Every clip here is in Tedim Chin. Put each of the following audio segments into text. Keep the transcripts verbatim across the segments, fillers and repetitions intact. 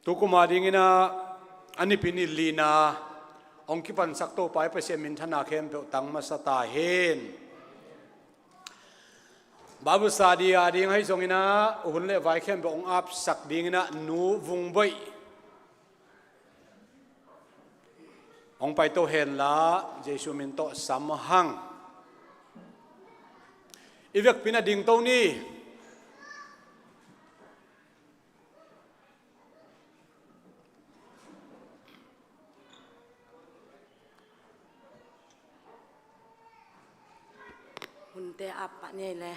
Tukum a dingin ah a Nipi ni lina hong kipansak Topa i Pasian minthanna khempeuh tang masa ta hen. Bible study a ding ahi zongin ah hun le vai khempeuh hong apsak dingin ah Nu Vung Boih hong paito henla, Jesu min tawh sam hang. I vekpi-in ah dingto ni. Hunte ap pah ni ei le.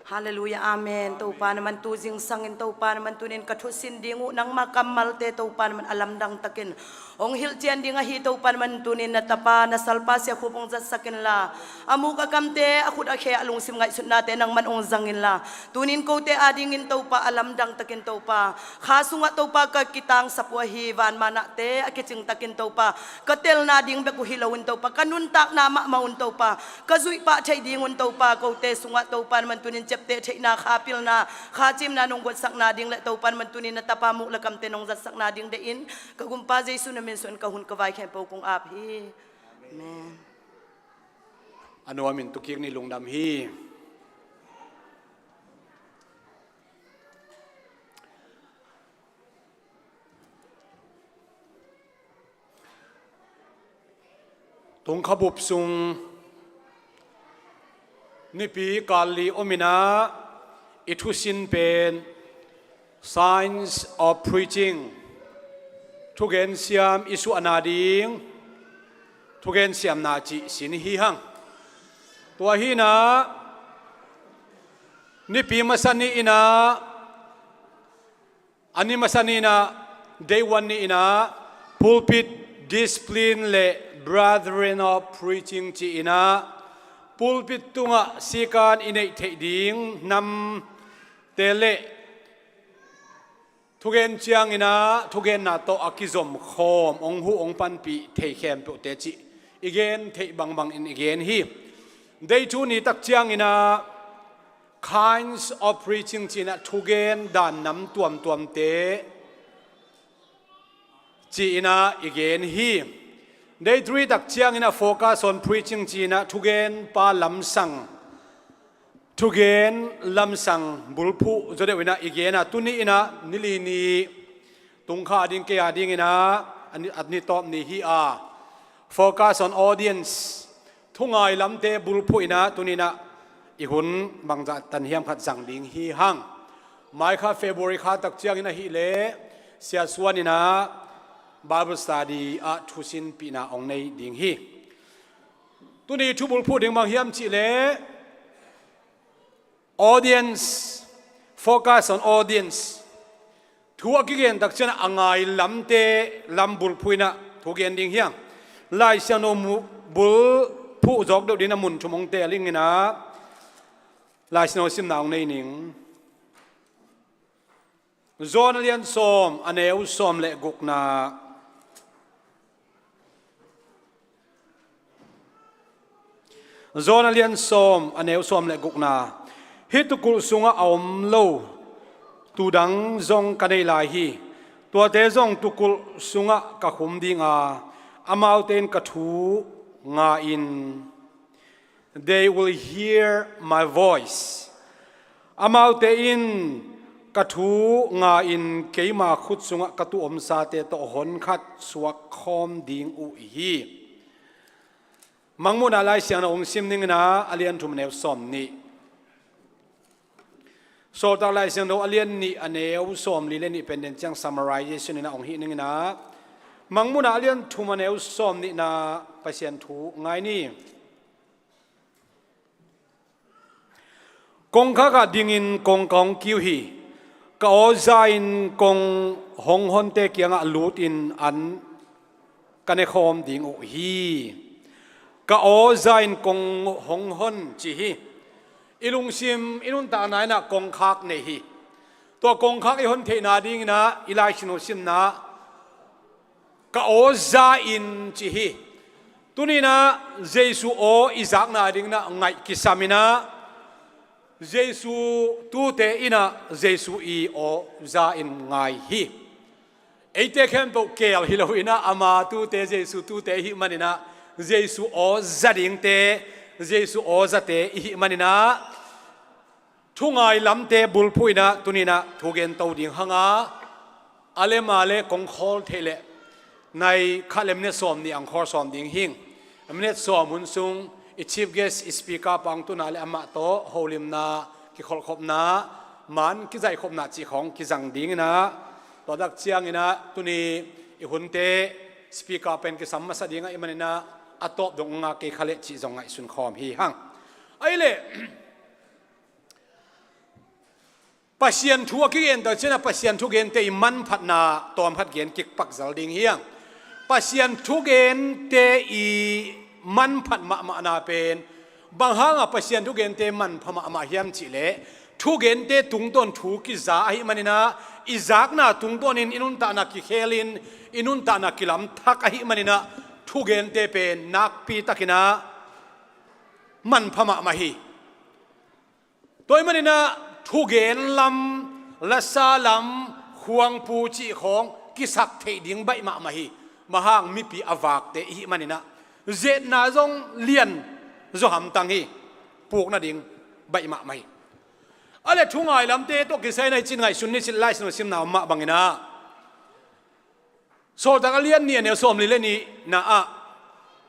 Halleluiah, amen. Topa na man tu zingsangin, Topa na man tunin ka thusin ding uh nangma kammalte Topa na man a lamdang takin hong hilhcian ding ahi. Topa na man tunin na tapa na salpa Sia Khup hong zatsak inla, a muk a kamte, a khut a khe, a lungsim ngaihsutnate nang man hong zang inla, tunin kote a dingin Topa a lamdang takin Topa, kha sungah Topa ka kitangsap uh ahi van manahte a kicing takin Topa, ka telna ding bek uh hi loin Topa, ka nuntakna mahmah un Topa, ka zuih pah theih dingun Topa, kote sungah Topa na man tunin ciapteh theihna, kha pilna, kha cimna nong guatsakna ding le Topa na man tunin na tapa muk le kamte nong zatsakna ding deih in, ka Gumpa Jesu na min suangin ka hun ka vai khempeuh kong ap hi. Amen. A nuamin tukik ni, lungdam hi. Tungkha bup sung Nipi kal li om in ah i thusin pen Science of Preaching, thugen siam i suahna ding thugen siamna cih sin hi hang. Tua hi in ah Nipi masa ni in ah, a ni masa ni in ah, day one ni in ah, Pulpit Discipline le Brethren of Preaching ci in ah, pulpit tungah sikan i neih theih ding namte le thugen ciangin ah thugenna tawh a kizom khawm, hong huh hong panpih thei khempeuhte cih i gen theih bangbangin i gen hi. Day two ni tak ciangin ah Kinds of Preaching ci in ah thugen dan nam tuamtuamte ci in ah i gen hi. Day three tak ciangin ah Focus on Preaching ci in ah thugenpa lamsang, thugen lamsang bulphuh zaw deuh in ah i gen a, tuni in ah ni li ni Tungkha a ding kei a dingin ah a ni, a ni tawp ni hi a, Focus on Audience, thungai lamte bulphuh in ah tuni in ah i hun bangzah tan hiam khat zang ding hi hang. Mai kha February kha tak ciangin ahih leh Sia Suan in ah Bible study ah thusinpihna hong nei ding hi. Tuni thu bulphuh ding bang hiam cih leh audience, focus on audience. Thu a kigen tak ciangin a ngai lamte lam bulphuh in ah thu gen ding hi hang. Lai Siangtho mu-, bulphuh zawk deuh dingin ah mun thum hong teel ing in ah Lai Siangtho simna hong nei ning. John a lian sawm, a neu sawm le gukna. John a lian sawm, a neu sawm le gukna. Hih tukulh sungah a om lo tuu dang zong ka nei lai hi. Tuate zong tukulh sungah ka khum ding a, amaute in ka thu nga in, they will hear my voice. Amaute in ka thu nga in keima khut sungah ka tuh omsate tawh honkhat suak khawm ding uh hi. Mangmuhna Lai Siangtho hong sim ning in ah, a lian thum, a neu sawm nih. Sawltak Lai Siangtho a lian nih, a neu sawm li le nih pen den ciang summarization in ah hong hih ning in ah, Mangmuhna a lian thum, a neu sawm nihna Pasian thu ngai ni. Kongkhak ah dingin kong ka hong kiu hi. Ka aw za in kong hong honte kiangah lut in an ka ne khawm ding uh hi. Ka aw za in kong hong hon ci hi. I lungsim, i nuntakna in ah kongkhak nei hi. Tua kongkhak i hon theihna dingin ah i Lai Siangtho simna, ka aw za in ci hi. Tuni in ah Jesu aw i zakna dingin ah ngaih kisam in ah, Jesu tuute in ah Jesu i aw za in ngai hi. Eite khempeuh keel hi loinah ama tute, Jesu tute ihih maninah, Jesu aw za dingte, Jesu aw zate ihih maninah, thungai lamte bulphuh inah tuninah thugen to ding hanga, a le ma le kong khawl theih leh nai khat le minute sawm nih ang khawl sawm ding hing. Minute sawm hun sung i chief guest, i speaker pang tunah le amah tawh holimna, kikholhkhopna, man kizaihkhopna cih khawng kizang dinginah, tua dak cianginah tuni i hunte speaker pen kisam masa dingah i maninah a tawp dong nga kei kha leh cih zong ngaihsun khawm hi hang. Ahi leh Pasian thu a kigen tak cianah Pasian thugente i manphatna tawmkhat gen kik pak zal ding hiang. Pasian thugente i manphat mahmahna pen bang hanga Pasian thugente manpha mahmah hiam cihleh, thugente tungtawn thu kiza ahih maninah, i zakna tungtawnin i nuntakna kikhelin, i nuntakna kilamthak ahih maninah, thugente pen nakpi takinah manpha mahmah hi. Tua ahih maninah thugen lam, lasa lam, khuangpu cih khawng kisak theih ding baih mahmah hi. Bang hang mipi a vakte ihih maninah zetna zong lian zaw hamtang hi. Puk nading baih mahmah hi. A le thungai lamte tawh kisai na hi cin ngaihsun ni cin Lai Siangtho simna om mah banginah Sawltak a lian nih a neu sawmli le nihna ah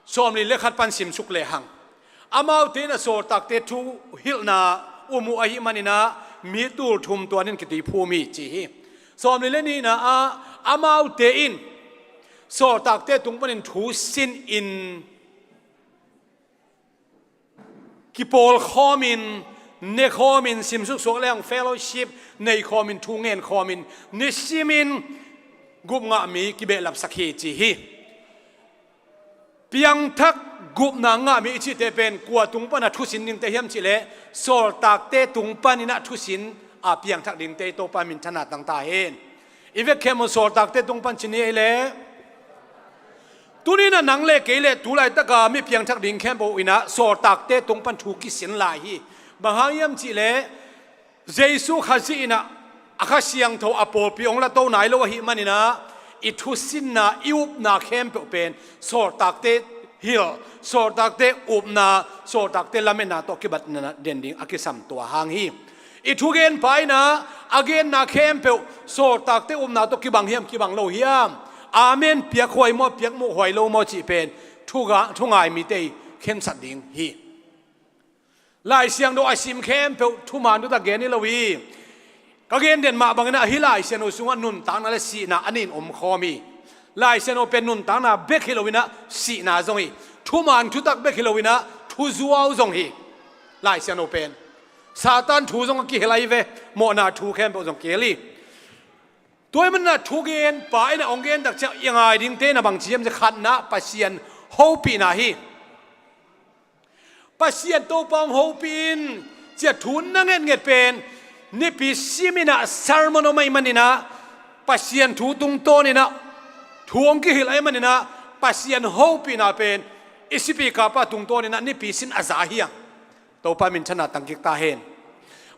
sawmli le khat pan simsuk lehang, amaute inah sawltakte thuhilhna um uh ahih maninah mi tul thum tuanin kituiphum hi ci hi. Sawmli le nihna ah amaute in sawltakte tung panin thu sinin kipawlkhawmin, nekhawmin, simsuksuak lehang fellowship neikhawmin, thu ngenkhawmin, nisimin gupngahmi kibehlapsak hi ci hi. Piangthak gupna ngahmi i cihte pen kua tung pana thusin dingte hiam cihleh, sawltakte tung paninah thusin a piangthak dingte Topa minthanna tangta hen. I vekkhemah sawltakte tung pan ci ni ei leh, tuninah nang le kei le tulaitaka mi piangthak ding khempeuh inah sawltakte tung pan thu kisin lai hi. Bang hang hiam cihleh, Jesu Khazih inah a Kha Siangtho a pawlpi hong lato nai lo ahih maninah i thusinna, i upna khempeuh pen sawltakte hilh, sawltakte upna, sawltakte lametna tawh kibatna den ding a kisam tua hang hi. I thugenpa inah a genna khempeuh sawltakte upna tawh kibang hiam, kibang lo hiam? Amen piak huai maw, piak muh huai lo maw cih pen thuga-, thungai mite i khensat ding hi. Lai Siangtho a sim khempeuh thuman thutak gen hi lo hi. Ka gen den mah banginah hih Lai Siangtho sungah nuntakna le sihna a nin omkhawm hi. Lai Siangtho pen nuntakna bek hi loinah sihna zong hi. Thuman thutak bek hi loinah thuzuau zong hi. Lai Siangtho pen Satan thu zong a kihel ahi ve. Mawhna thu khempeuh zong kihel hi. Tua ahih maninah thugenpa inah hong gen tak ciang i ngai dingte inah bang ci hiam cihleh, khatna Pasian hopihna hi. Pasian Topa hong hopih in, ci-a thu na ngetnget pen nipi siminah sermon om ahih maninah, Pasian thu tungtawninah thu hong kihilh ahih maninah, Pasian hopihna pen i sipikapa tungtawninah nipi sin a za hiang. Topa minthanna tangkik ta hen.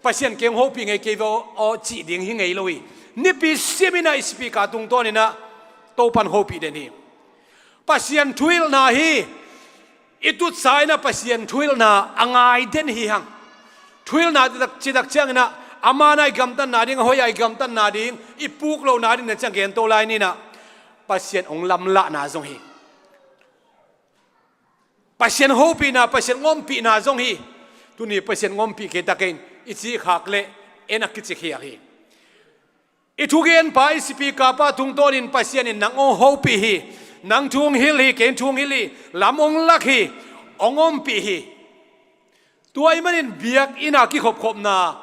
Pasian kei hong hopih ngei kei ve aw, aw cih ding hi ngei lo hi. Nipi siminah i sipika tungtawninah Topa hong hopih den hi. Pasian thuhilhna hi. I tutsa inah Pasian thuhilhna a ngai den hi hang. Thuhilhna citak, citak cianginah a man a i gamtatna ding, a hoi a i gamtatna ding, i puk lohna ding na ciang gen to lai ninah Pasian hong lamlahna zong hi. Pasian hopihna, Pasian hong ompihna zong hi. Tuni Pasian hong ompih kei takin i cihkhak leh en a kicikhial hi. I thugenpa, i sipikapa tungtawnin Pasian in nang hong hopih hi. Nang thu hong hilh hi, kei thu hong hilh hi. Lam hong lak hi. Hong ompih hi. Tua ahih manin biakinn a kikhopkhopna,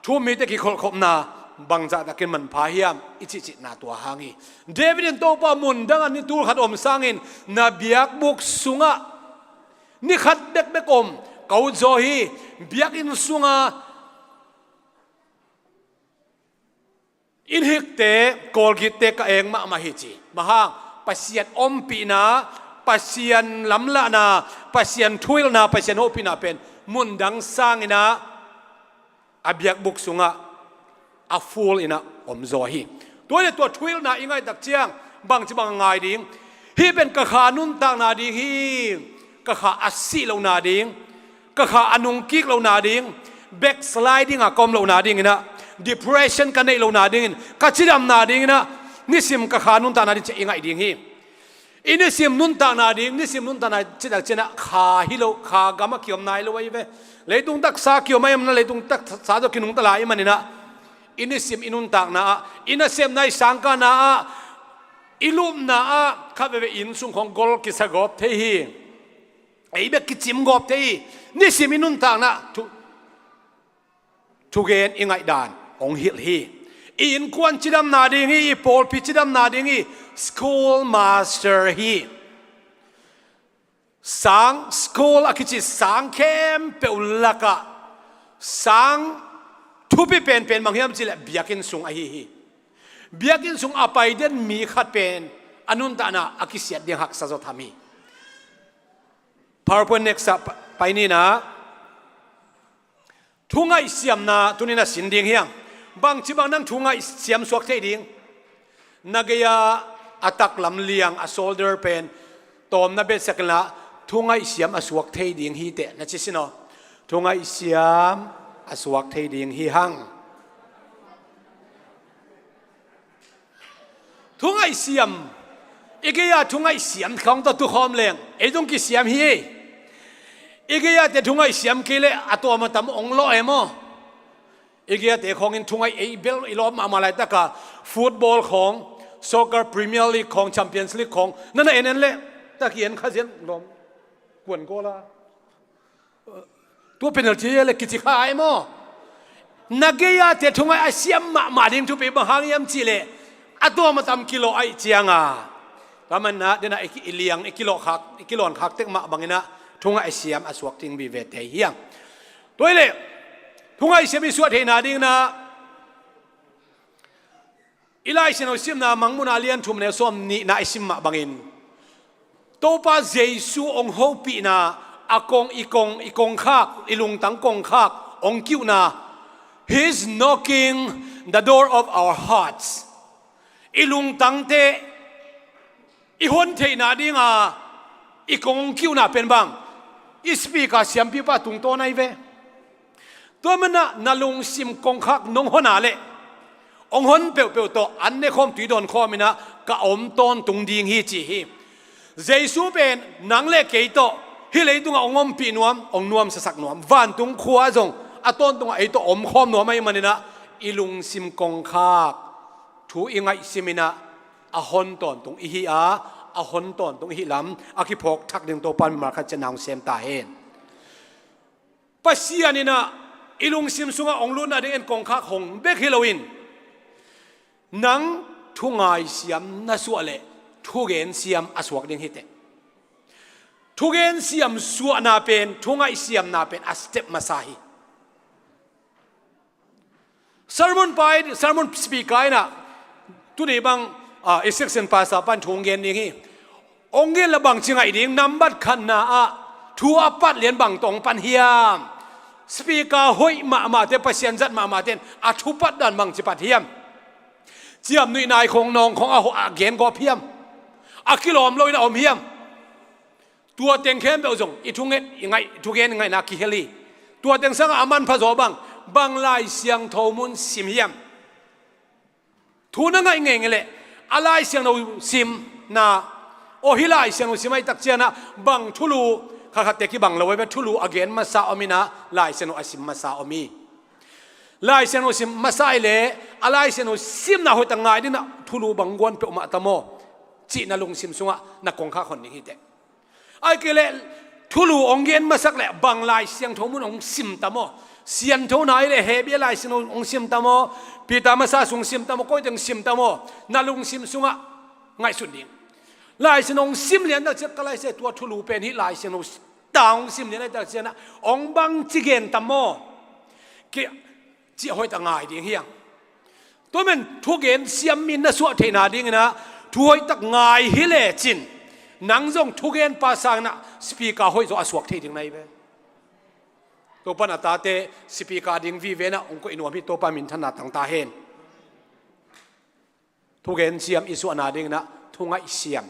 thu-um mite kikholhkhopna bangzah takin manpha hiam i cihcihna tua hang hi. David in, Topa, mun dangah ni tul khat om sangin na biakbuk sungah ni khat bekbek om ka ut zaw hi. Biakinn sunga inn hikte, kawlgitte ka eng mahmah hi ci. Bang hang? Pasian ompihna, Pasian lamlahna, Pasian thuhilhna, Pasian hopihna pen mun dang sanginah a biakbuk sungah a full inah om zaw hi. Tua le tua thuhilhna i ngaih tak ciang bangci bang a ngai ding? Hih pen ka kha nuntakna ding hi. Ka kha a sih lohna ding, ka kha a nungkik lohna ding, backsliding a ka om lohna ding inah, depression ka neih lohna dingin, ka cidamna ding inah nisim ka kha nuntakna ding ciah i ngaih ding hi. I nisim nuntakna ding, nisim nuntakna citak cianah kha hi lo, kha gam a kiom nai lo ahi ve. Leitung taksa kiom ahi manah, leitung taksa tawh kinungta lai i maninah, i nisim i nuntakna ah, i nasepna, i sangkahna ah, i lupna ah khat veve inn sung khawng gol kisa gawp thei hi. Ei bek kicim gawp thei hi. Nisim i nuntakna thu, thugen i ngaihdan hong hilh hi. I innkuan cidamna ding hi, i pawlpi cidamna ding hi. School master hi. Sang, school a kici sang khempeuh lakah sang thupi penpen bang hiam cihleh biakinn sung ahi hi. Biakinn sung a pai den mi khat pen a nuntakna a kisiat ding haksa zaw tham hi. PowerPoint next ah pa-, pai ni inah. Thu ngaihsiamna tunin a sin ding hiam? Bangci bang nang thu ngaihsiam suak thei ding? Na gei-a a taklam liang, a shoulder pen tawm na betsak inla, thu ngaihsiam a suak thei ding hi teh na ci sin aw. Thu ngaihsiam a suak thei ding hi hang. Thu ngaihsiam, i gei-a thu ngaihsiam khawng tawh tukhawm leng ei zong kisiam hi. I gei-a te thu ngaihsiam kei leh a tuam a tam hong lawh e maw? I gei-a te khawngin thu ngaih, ei bel i lawm mahmah laitaka football khawng, soccer, Premier League khawng, Champions League khawng na na en en leh, tak i en kha zian lawm kuan goal a. Tua penalty le kici kha ai maw? Na gei-a te thu ngaih a siam mahmah ding thupi bang hang hiam cihleh, a tuam a tam kilawh ahih cianga, tua manah dena i ki-, i liang, i kilawh khak, i kilawn khak tek mah banginah thu ngaihsiam a suak ding vive te hiang. Tua hileh thu ngaihsiam i suah theihna dinginah, i Lai Siangtho simna Mangmuhna a lian thum neu sawm nihna i sim mah bangin, Topa Jesu hong hopihna, a kong, i kong, i kongkhak, i lungtang kongkhak hong kiuhna. He is knocking the door of our hearts. I lungtangte i hon theihna dinga i kong hong kiuhna pen bang, i speaker siampipa tungtawn ahi ve. Tua manah na lungsim kongkhak nong hona leh, hong hon peuhpeuh tawh an nekhawm tui dawnkhawm inah ka om tawntung ding hi ci hi. Jesu pen nang le kei tawh hih leitungah hong ompih nuam, hong nuamsasak nuam, vantung khua zong a tawntungah ei tawh omkhawm nuam ahih maninah, i lungsim kongkhak thu i ngaihsim inah a hon tawntung i hi a, a hon tawntung i hih lam a kiphawk thak ding Topa in mimal khat ciat na hong sem ta hen. Pasian inah i lungsim sungah hong lutna dingin kongkhak hong bek hi loin, nang thu ngaihsiam na suah leh thugen siam a suak ding hi teh. Thugen siam suahna pen, thu ngaihsiamna pen a step masa hi. Sermon pai, sermon speaker inah tuni bang, ah, i section pastor pan thu hong gen ding hi. Hong gen la bangci ngaih ding? Nambat khatna ah thu a pat lian bang tawh hong pan hiam? Speaker hoih mahmahte, Pasian zat mahmahte in a thu pat dan bangci pat hiam? Ciamnuih nai khong nawng khong a hoh a gen gawp hiam? A kilawm loin a om hiam? Tua teng khempeuh zong i thunget, i ngaih, thugen i ngaihna kihel hi. Tua teng sangah a manpha zaw bang, bang Lai Siangtho mun sim hiam? Thu na ngaih ngei ngei leh a Lai Siangtho simna, aw hih Lai Siangtho sim ahih tak cianah bang thulu, khatkhatte kibang lo ahi ve, thulu a gen masa om inah Lai Siangtho a sim masa om hi. Lai Siangtho sim masa ahih leh a Lai Siangtho simna hoihtak ngai dinah thulu bang guan peuhmah tam aw, cih na lungsim sungah na kongkhak hon ding hi teh. Ahih kei leh thulu hong gen masak leh bang Lai Siangtho mun hong sim tam aw? Siangtho nai leh Hebru Lai Siangtho hong sim tam aw? Peter masa sung sim tam aw? Koi teng sim tam aw? Na lungsim sungah ngaihsun ding. Lai Siangtho hong sim lian tak ciang ka Lai Siangtho, tua thulu pen hih Lai Siangtho ta hong sim lian tak ciangah hong bangci gen tam aw? Kei cih hoihtak ngai ding hiang. Tua men thugen siam mi na suah theihna dinginah thu hoihtak ngai hi lecin, nang zong thugenpa sanginah speaker hoih zaw a suak thei ding na hi ve. Topan a tate speaker ding vive inah hong koih nuam hi. Topa minthanna tang ta hen. Thugen siam i suahna dinginah thungaih siam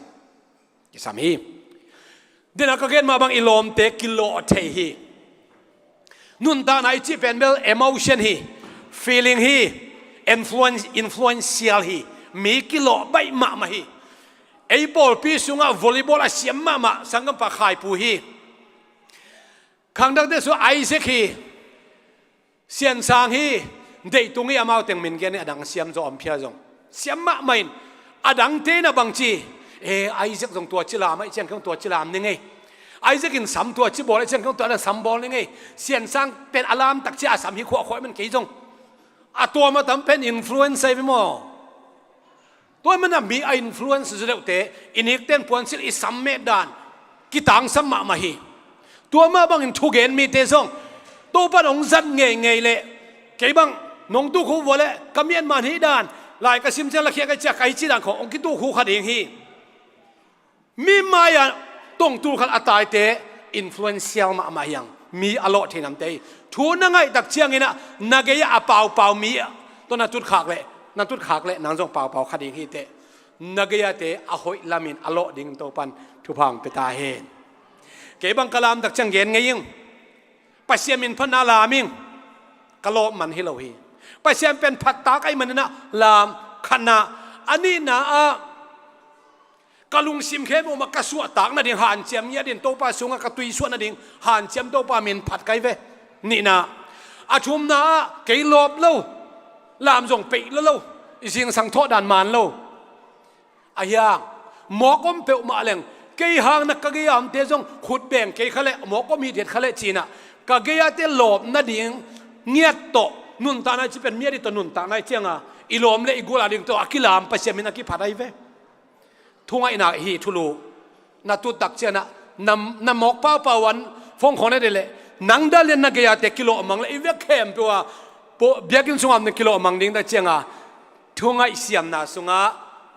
kisam hi. Dena ka gen mah bang i lawmte kilawh thei hi. Nuntakna i cih pen bel emotion hi, feeling hi, influence, influential hi. Mi kilawh baih mahmah hi. Ei pawlpi sungah volleyball a siam mahmah sanggampa Khaipu hi. Khangdangte sungah Isaac hi. Siansang hi. Deihtung hi, amau teng min gen hi, a dang siam zaw om phial zong. Siam mahmah in, a dangte in a bangci, e, Isaac zong tua ci lam ahih ciang kei zong tua ci lam ning ei. Isaac in sam tua ci bawl ahih ciang kei zong tua sam bawl ning ei. Siansang pen a lamtak cia a sam hi khuahkhuah man kei zong. A tuam a tam pen influence ahi ve maw? Tua manah mi a influence zaw deuhte, i nikten puansilh i sam met dan kitangsam mahmah hi. Tua mah bangin thugen mite zong Topan hong zat ngeingei leh, kei bang nong tukhu vua leh ka mianman hih dan, lai ka sim ciang lakhia ka ciah ka hi ci dan khawng hong kitukhu kha ding hi. Mi mai-ah tongtul khat a taite influential mahmah hi hang. Mi a lawh thei namte hi. Thu na ngaihtak cianginah na gei-ah a paupau mi tawh na tutkhak leh, na tutkhak leh nang zong paupau kha ding hi teh. Na gei-ate a hoih lamin a lawh ding Topan thupha hong pia ta hen. Kei bang ka lamtak ciang gen ngei ing. Pasian min phatna lam ing. Ka lawh man hi lo hi. Pasian pen phattak ahih maninah lam, khatna. A nihna ah ka lungsim khempeuh mah ka suahtak nading hanciam ngiat in Topa sungah ka tui suah nading hanciam Topa min phat ka hi ve. Nihna, a thumna ah kei lawp lo, lam zong peih lo lo, i zingsang thawh dan man lo. Ahi hang mawk om peuhmah leng, kei hang na ka gei-a omte zong khut beng kei kha leh, mawk om hi diat kha leh cinah ka gei-ate lawp nading ngiat tawh nuntakna i ci pen miat i tawh nuntakna i cianga i lawm le i gul a ding tawh a kilam Pasian min a kiphat ahi ve. Thungaihna hi thulu. Na tuttak cianah na, na mawk paupau an phone khawng na deih leh, nang dalian na gei-ate kilawh mang leh i vek khempeuh ah biakinn sungah om ding kilawh mang ding tak cianga thungaih siamna sungah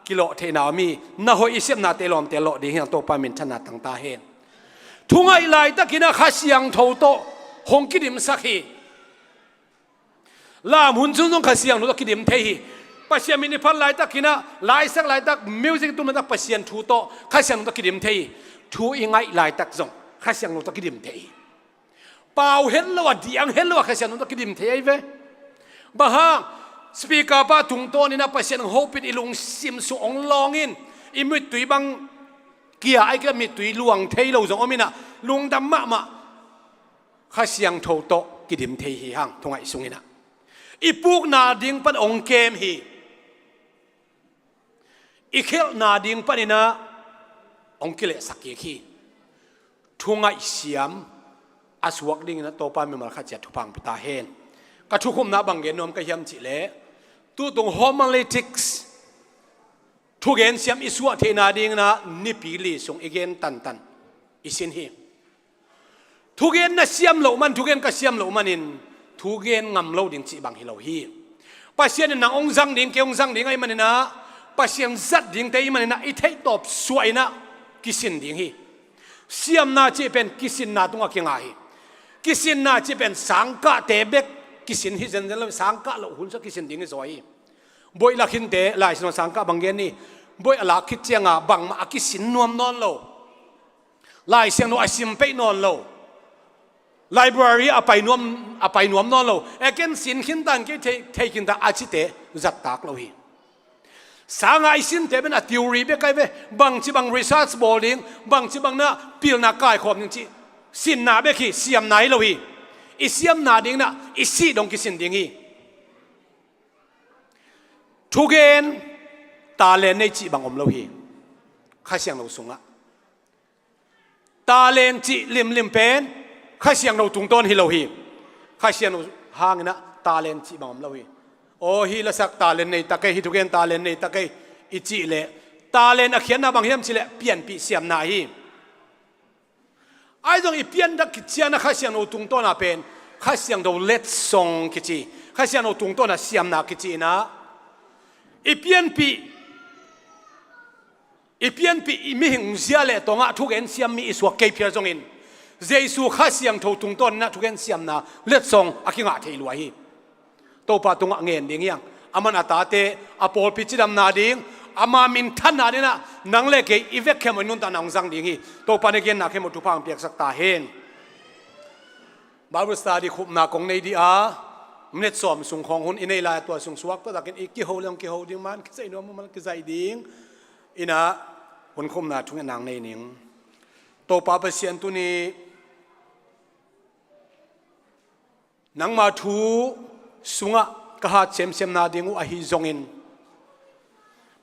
kilawh theihna om hi. Na hoih i siamnate lawmte lawh ding hi hang. Topa minthanna tang ta hen. Thungaih laitakinah Kha Siangtho tawh hong kidimsak hi. Lam hun sung zong Kha Siangtho tawh kidim thei hi. Pasian min i phat laitakinah, laisak laitak, music i tun laitak Pasian thu tawh, Kha Siangtho tawh kidim thei hi. Thu i ngaih laitak zong Kha Siangtho tawh kidim thei hi. Pau het lo a, diang het lo a Kha Siangtho tawh kidim thei ahi ve. Bang hang, speaker pa tungtawninah Pasian hong hopin i lungsim sung hong lawngin, i mittui bang kia ai kei mitui luang thei lo zong ominah, lungdam mahmah. Kha Siangtho tawh kidim thei hi hang thungaih sunginah. I pukna ding pan hong kem hi. I khelhna ding paninah hong kilehsak kik hi. Thungaih siam a suak dinginah Topa mimal khat ciat thupha hong pia ta hen. Ka thukhupna bang gen nuam ka hiam cihleh, tutung homiletics, thugen siam i suah theihna dinginah nipi li sung i gen tantan i sin hi. Thugen na siam loh man, thugen ka siam loh manin thugen ngam lo ding cih bang hi lo hi. Pasian in nang hong zang ding, kei hong zang ding ahih maninah, Pasian zat dingte ahih maninah i theihtawp suahinah kisin ding hi. Siamna cih pen kisinna tungah kinga hi. Kisinna cih pen sangkahte bek kisin hi zenzen lo, sangkah loh hun sungah kisin ding hi zaw hi. Boih lakhinte, Lai Siangtho sangkah bang gen ni, boih a lak khit cianga bangmah a kisin nuam nawn lo. Lai Siangtho a sim peih nawn lo. Library a pai nuam, a pai nuam nawn lo. E, ken sin khinta, kei thei, thei khinta a cite zattak lo hi. Sanga i sinte pen a theory bek ahi ve. Bangci bang research bawl ding, bangci bang na pilna kaikhawm ding cih sinna bek hi, siamna hi lo hi. I siamna ding na i sih dong kisin ding hi. Thugen talent nei cih bang om lo hi. Kha Siangtho sungah talent cih limlim pen Kha Siangtho tungtawn hi lo hi. Kha Siangtho hanginah talent cih bang om lo hi. Aw, hih lasak talent nei ta kei, hih thugen talent nei ta kei i cih leh, talent a khiatna bang hiam cih leh pianpih siamna hi. Ahi zong i piandak kiciana Kha Siangtho tungtawnah pen Kha Siangtho letsong kici, Kha Siangtho tungtawnah siamna kici inah i pianpih, i pianpih i mihing zia le tongah thugen siam mi i suak kei phial zongin Jesu Kha Siangtho tungtawn inah thugen siamna letsong a kingah thei lua hi. Topa tungah ngen ding hiang. Aman a tate, a pawlpi cidamna ding, ama minthanna dingin ah nang le kei i vek khempeuh in nuntakna hong zang ding hi. Topa na genna khempeuh thupha hong piaksak ta hen. Bible study khupna kong nei dih a, minute sawm sung khawng hun i nei lai a, tua sung suak taktakin i kiho le hong kiho ding, man kizaih nuam man kizaih ding. Inah hun khupna thungetna hong nei ning. Topa Pasian, tuni nangma thu sungah ka hat semsemna ding uh ahi zongin,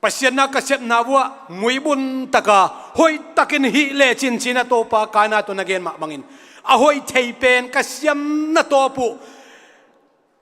Pasian na ka sepna uh ah muibun taka hoihtakin hih le cincin a, Topa, Kaina tawh na gen mah bangin a hoih thei pen ka siamna tawp uh,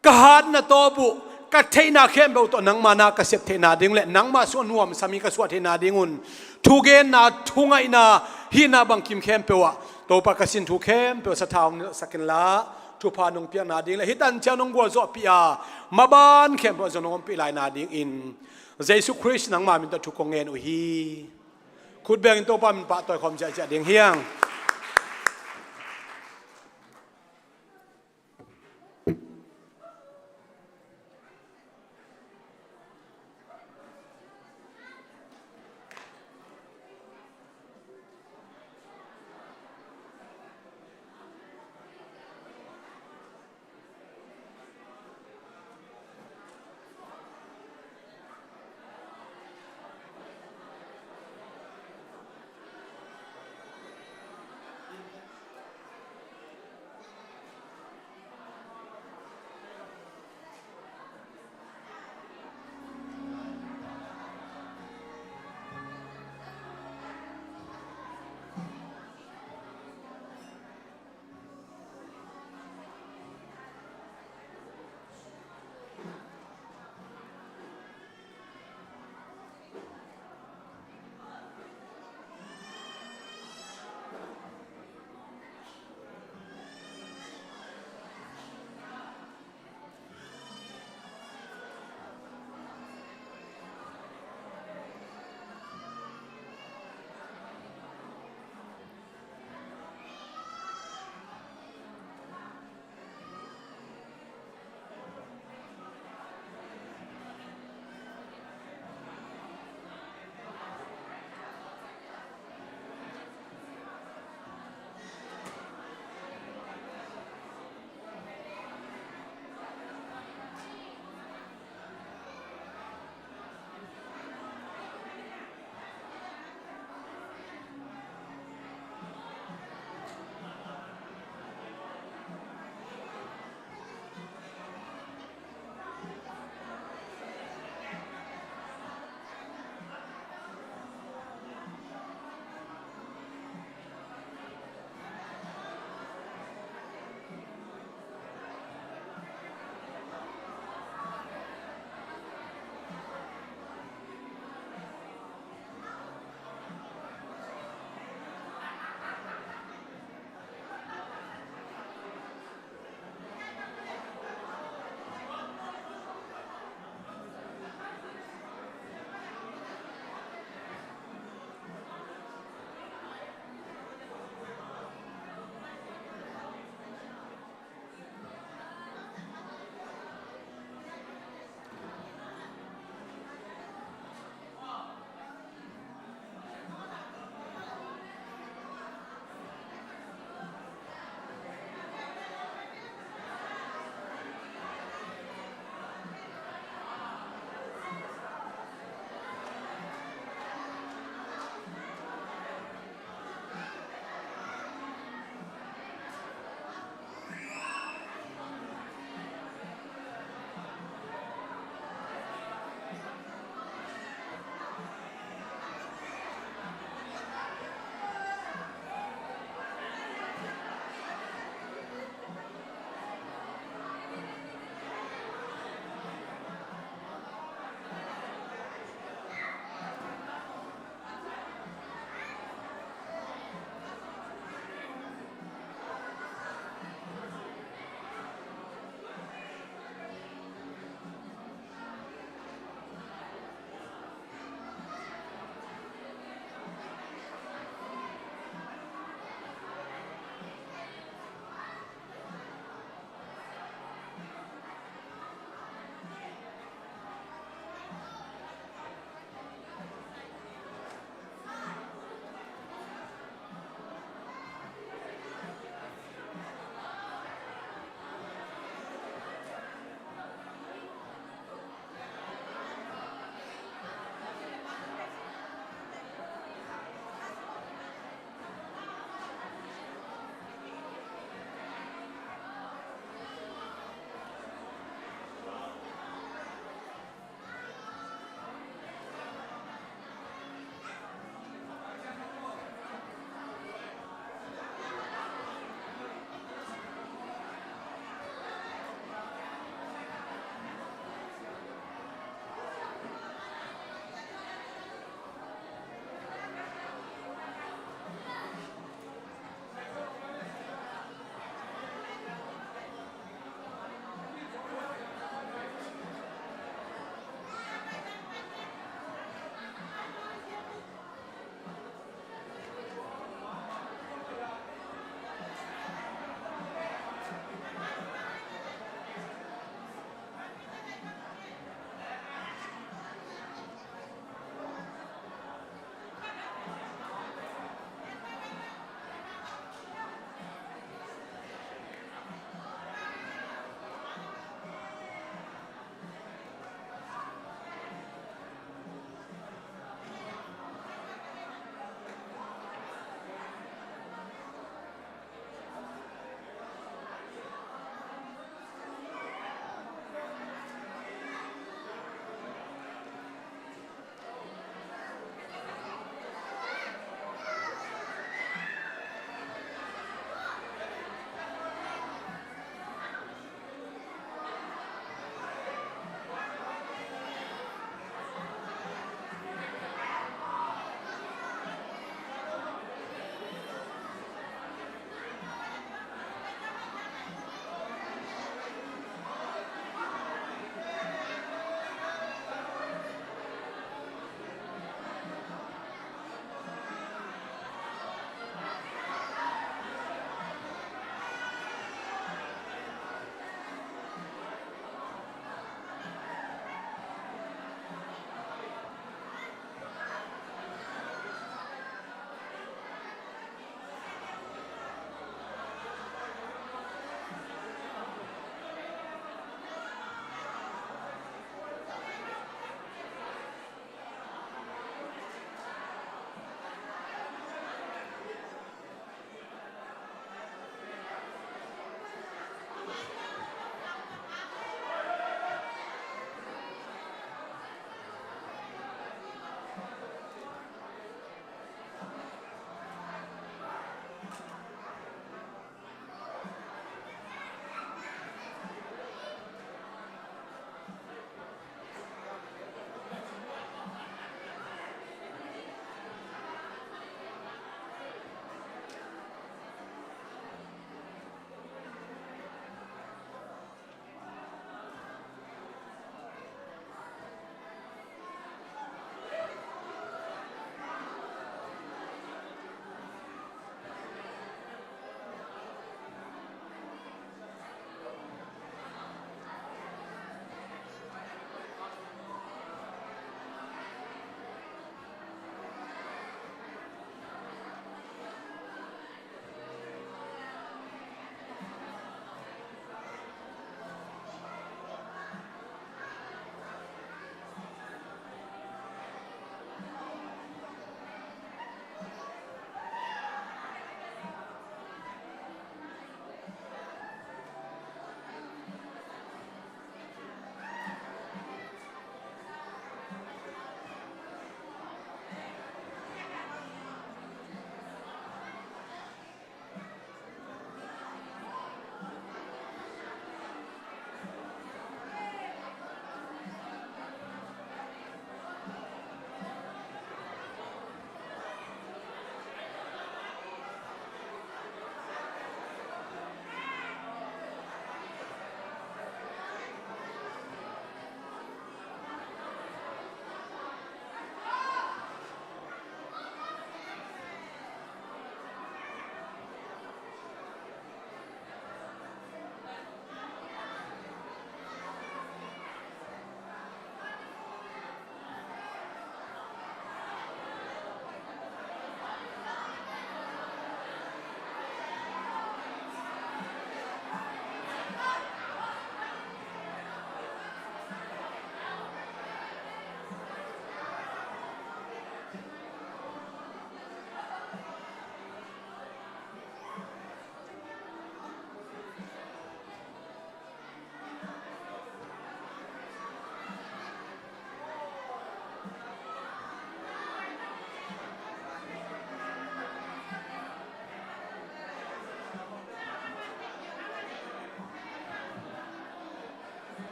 ka hatna tawp uh, ka theihna khempeuh tawh nangma na ka sep theihna ding le nangma sungah nuamsa mi ka suah theihna dingun thugenna, thungaihna, hihna bangkim khempeuh ah Topa, ka sin thu khempeuh sathau nilhsak inla, thupha nong piakna ding le hih tanciang nong gualzawhpih a, maban khempeuh ah zong nong ompih laina dingin Jesu Khrist nangma min tawh thu kong ngen uh hi. Khut bengin Topa min pahtawi khawm ziahziah ding hiang.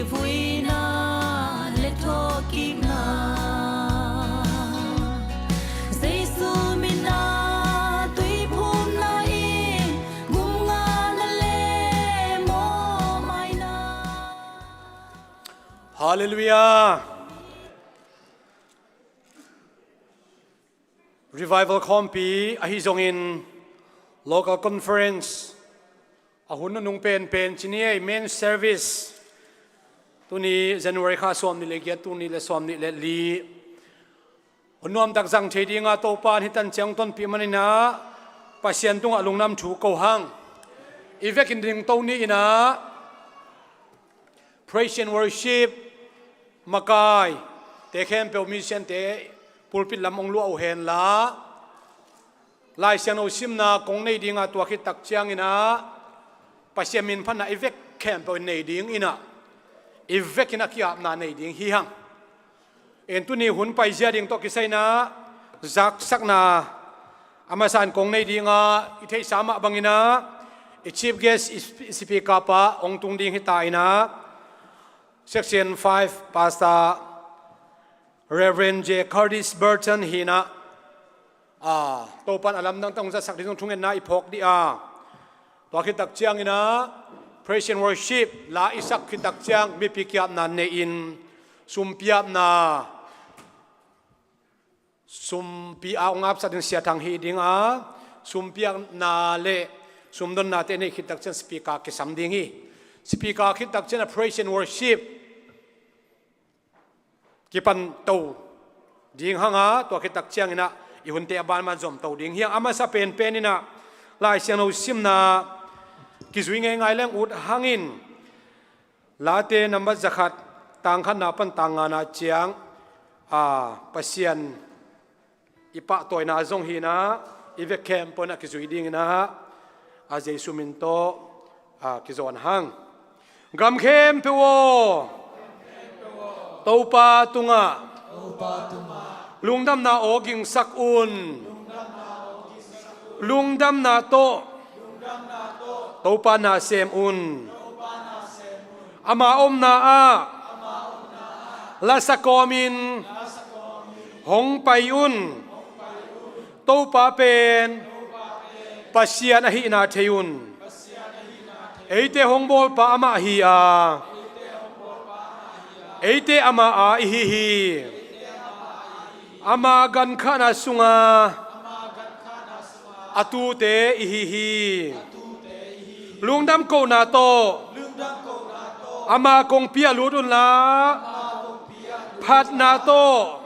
Vuina le thawhkikna, Jesu mina tuiphumna in gumngana le mawhmaina. Halleluiah. Revival khawmpi ahi zongin local conference a hun nunung penpen ci ni ei, main service tuni January kha sawm nih le giat, tuni le sawm nih le li hun nuamtak zang thei dinga Topa in hih tan ciang tonpih maninah Pasian tungah lungdam thu ko hang. I vekin dingto ni inah praise and worship makai te khempeuh, musician te pulpit lam hong luah uh henla, Lai Siangtho simna kong nei dinga tua khit tak cianginah Pasian minphatna i vek khempeuh in nei dinginah i vekin a ki-apna nei ding hi hang. En tuni hun paizia ding tawh kisai inah zaksakna a masa in kong nei dinga, i theihsa mah banginah i chief guest, i sp-, speaker pa hong tung ding hi ta inah, Section five Pastor Reverend J Curtis Burton hi inah, a, Topa in a lamdang tawh hong zatsak ding zong thungetna i phawk dih a, tua khit tak cianginah praise and worship la i sak khit tak ciang mipi ki-apna nei in, sumpi apna, sumpi a hong apsak ding Sia Thang hi dinga, sumpiakna le sumdonnate nei khit tak ciang speaker kisam ding hi. Speaker khit tak ciang a praise and worship kipan to ding hanga, tua khit tak cianginah i hunte a banban zom to ding hi hang. A masa penpen inah Lai Siangtho simna kizui ngeingai leng ut hangin, Late nambat zakhat, tang khatna pan tang ngana ciang, a, Pasian i pahtawina zong hi inah, i vek khempeuh inah kizui dinginah, a, Jesu min tawh, a, kizawn hang. Gam khempeuh aw, Topa tungah lungdamna aw gingsak un. Lungdamna tawh Topa na sem un. Ama omna ah lasa kawmin hong pai un. Topa pen Pasian ahihna thei un. Eite hong bawlpa amah hi a, eite ama a ihi hi. Ama gankhahna sunga a tute ihi hi. Lungdam kohna tawh ama kongpi ah lut unla, phatna tawh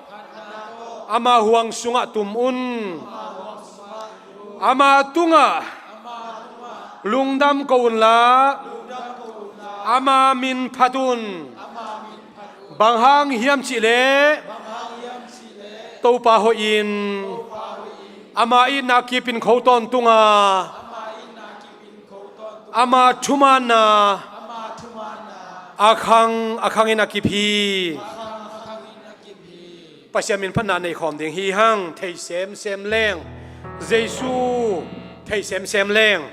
ama huang sungah tum un. Ama tungah lungdam ko unla, ama min phat un. Bang hang hiam cihleh Topa hoih in, ama itna kipin kho tawntunga, ama thumaanna a khang a khangin a kip hi. Pasian min phatna nei khawm ding hi hang. Thei semsem leng, Jesu thei semsem leng,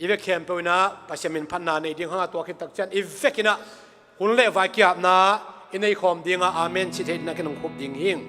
i vek khempeuh inah Pasian min phatna nei ding hanga, tua khit tak ciang i vek inah hun le vai ki-apna i nei khawm dinga amen ci thei dinah kinong khup ding hing.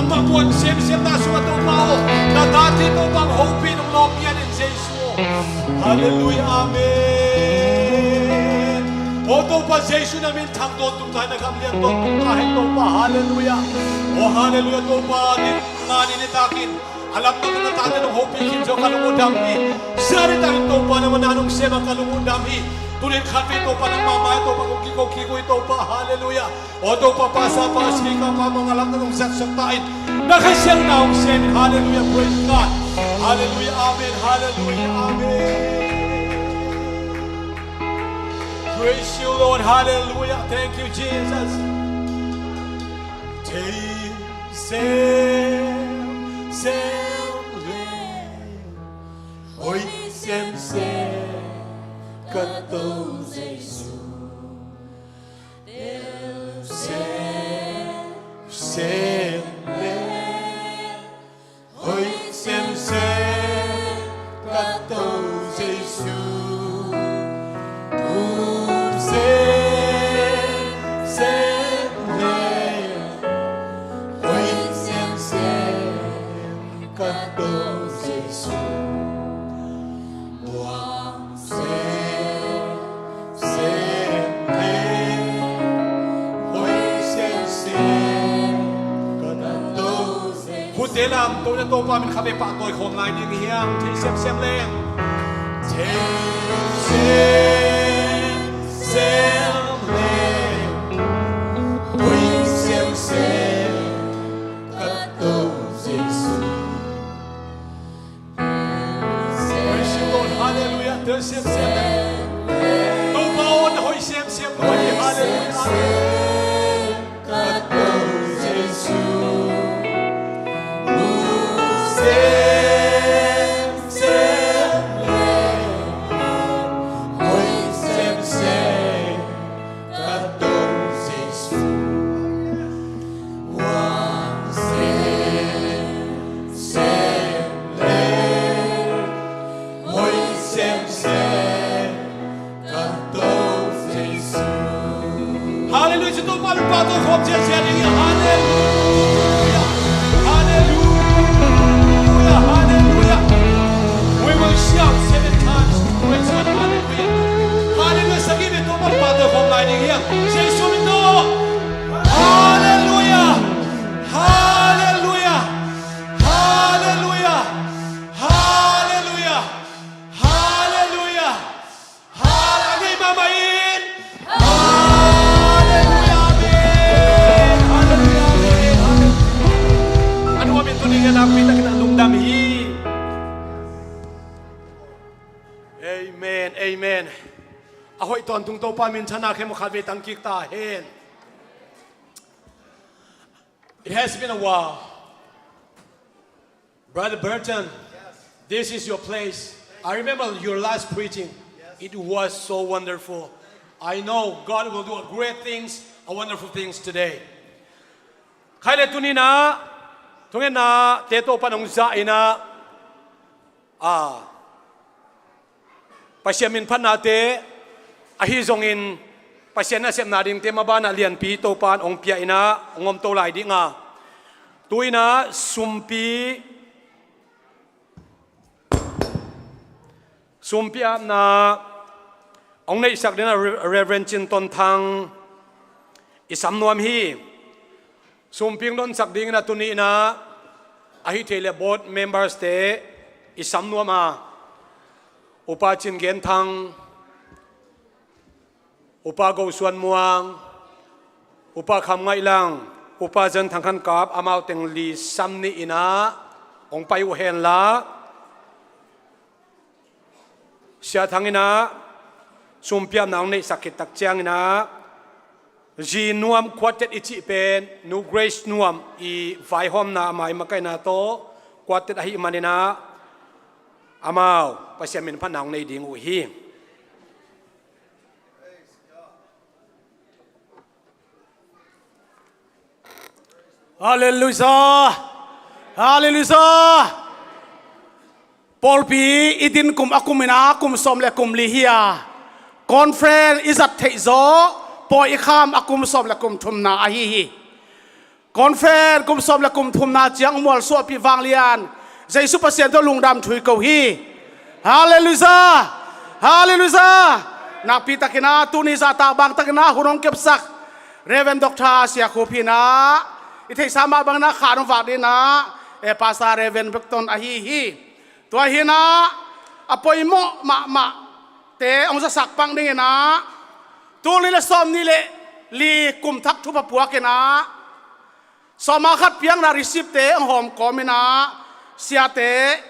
Mah muan semsemna sungah Topa aw, na tate Topa hong hopih nong lawm ngiat in Jesu aw. Halleluiah, amen. Aw Topa Jesu na min thang tawntung ta hen, na gam lian tawntung ta hen Topa, halleluiah. Aw halleluiah Topa, ni nga ni nitak in a lamdang na tate nong hopih khin zong ka lung uh dam hi. Sia nitak in Topa na mana nong sem a ka lung uh dam hi. Tuni in khatvei Topa nangma mai-ah Topa kong kiko kik uh hi Topa, halleluiah. Aw Topa, pastor pa, speaker pa, mah a lamdang nong zatsak ta in, na Kha Siangtho hong sem in, halleluiah, praise God. Halleluiah, amen, halleluiah, amen. Praise you Lord, halleluiah, thank you Jesus. Thei semsem leng, hoih semsem ka Topa Jesu. Tel semsem leng, hoih semsem ka Topa Jesu. Tel semsem leng, hoih semsem ka Topa Jesu. Muang semsem leng, hoih semsem ka Topa Jesu. Khutte lamto in Topa min khatvei pahtawi khawm lai ding hi hang. Thei semsem leng. Thei semsem leng, hoih semsem ka Topa Jesu. Praise you, Lord. Halleluiah. Tel semsem leng. Topa aw, na hoih semsem leng. Halleluiah. Ka Topa Jesu. Tel semsem leng, hoih semsem ka Topa Jesu. Muang semsem leng, hoih semsem ka Topa Jesu. Halleluiah, Topa min pahtawi khawm ziahziah ding hi. Halleluiah. Halleluiah. Halleluiah. We will shout seven times. Praise God. Halleluiah. Halleluiah. Sagih vei Topa min pahtawi khawm lai ding hi. Jesu min tawh. Halleluiah. Halleluiah. Halleluiah. Halleluiah. Halleluiah. Halleluiah. Amen. Halleluiah. Amen. Halleluiah. Amen. Halleluiah. A nuam in tuni in a nakpi takin a lungdam hi. Amen. Amen. A hoih tawntung Topa minthanna khempeuh khatvei tang kik ta hen. It has been a while. Brother Burton, this is your place. I remember your last preaching. It was so wonderful. I know God will do a great things, a wonderful things today. Khai le tuni in ah, thungetna te Topa nong zah in ah, a, Pasian min phatnate, ahi zongin Pasian nasepna dingte maban ah lianpi Topa in hong pia in ah hong om to lai ding a, tu in ah sumpi, sumpi apna hong neihsak ding a Re-, Reverend Cin Ton Thang i sam nuam hi. Sumpi hong donsak ding in ah tuni in ah, ahi thei le board members te i sam nuam a, Upa Cin Gen Thang, Upa Go Suan Muang, Upa Kham Ngaih Lang, Upa Zan Thang Khan Kap, amau teng li sam ni in ah hong pai uh hen la. Sia Thang in ah sumpi apna hong neihsak khit tak ciangin ah, Zi Nuam Quartet i cih pen Nu Grace Nuam i vaihawmna, ama i makaihna tawh quartet ahih manin ah, amau Pasian min phatna hong nei ding uh hi. Halleluiah! Halleluiah! Pawlpi i din kum a kum in ah kum sawm le kum li hi a, conference i zat theih zawh pawi i kham a kum sawm le kum thumna ahi hi. Conference kum sawm le kum thumna ciang mualsuahpih vanglian Jesu Pasian tawh lungdam thu i ko hi. Halleluiah! Halleluiah! Nakpi takin ah tuni zahtak bang takin ah hun hong kepsak Reverend Doctor Sia Khup hi in ah, i theihsa mah bangin ah khan hong vak dingin ah, eh, Pastor Reverend Beckton ahi hi. Tua hi in ah a poimawh mahmahte hong zasak pang dingin ah, tul nih le sawmnih le li kum thak thupha puakin ah, sawma khat piakna receiptte hong hawm kawmin ah, siate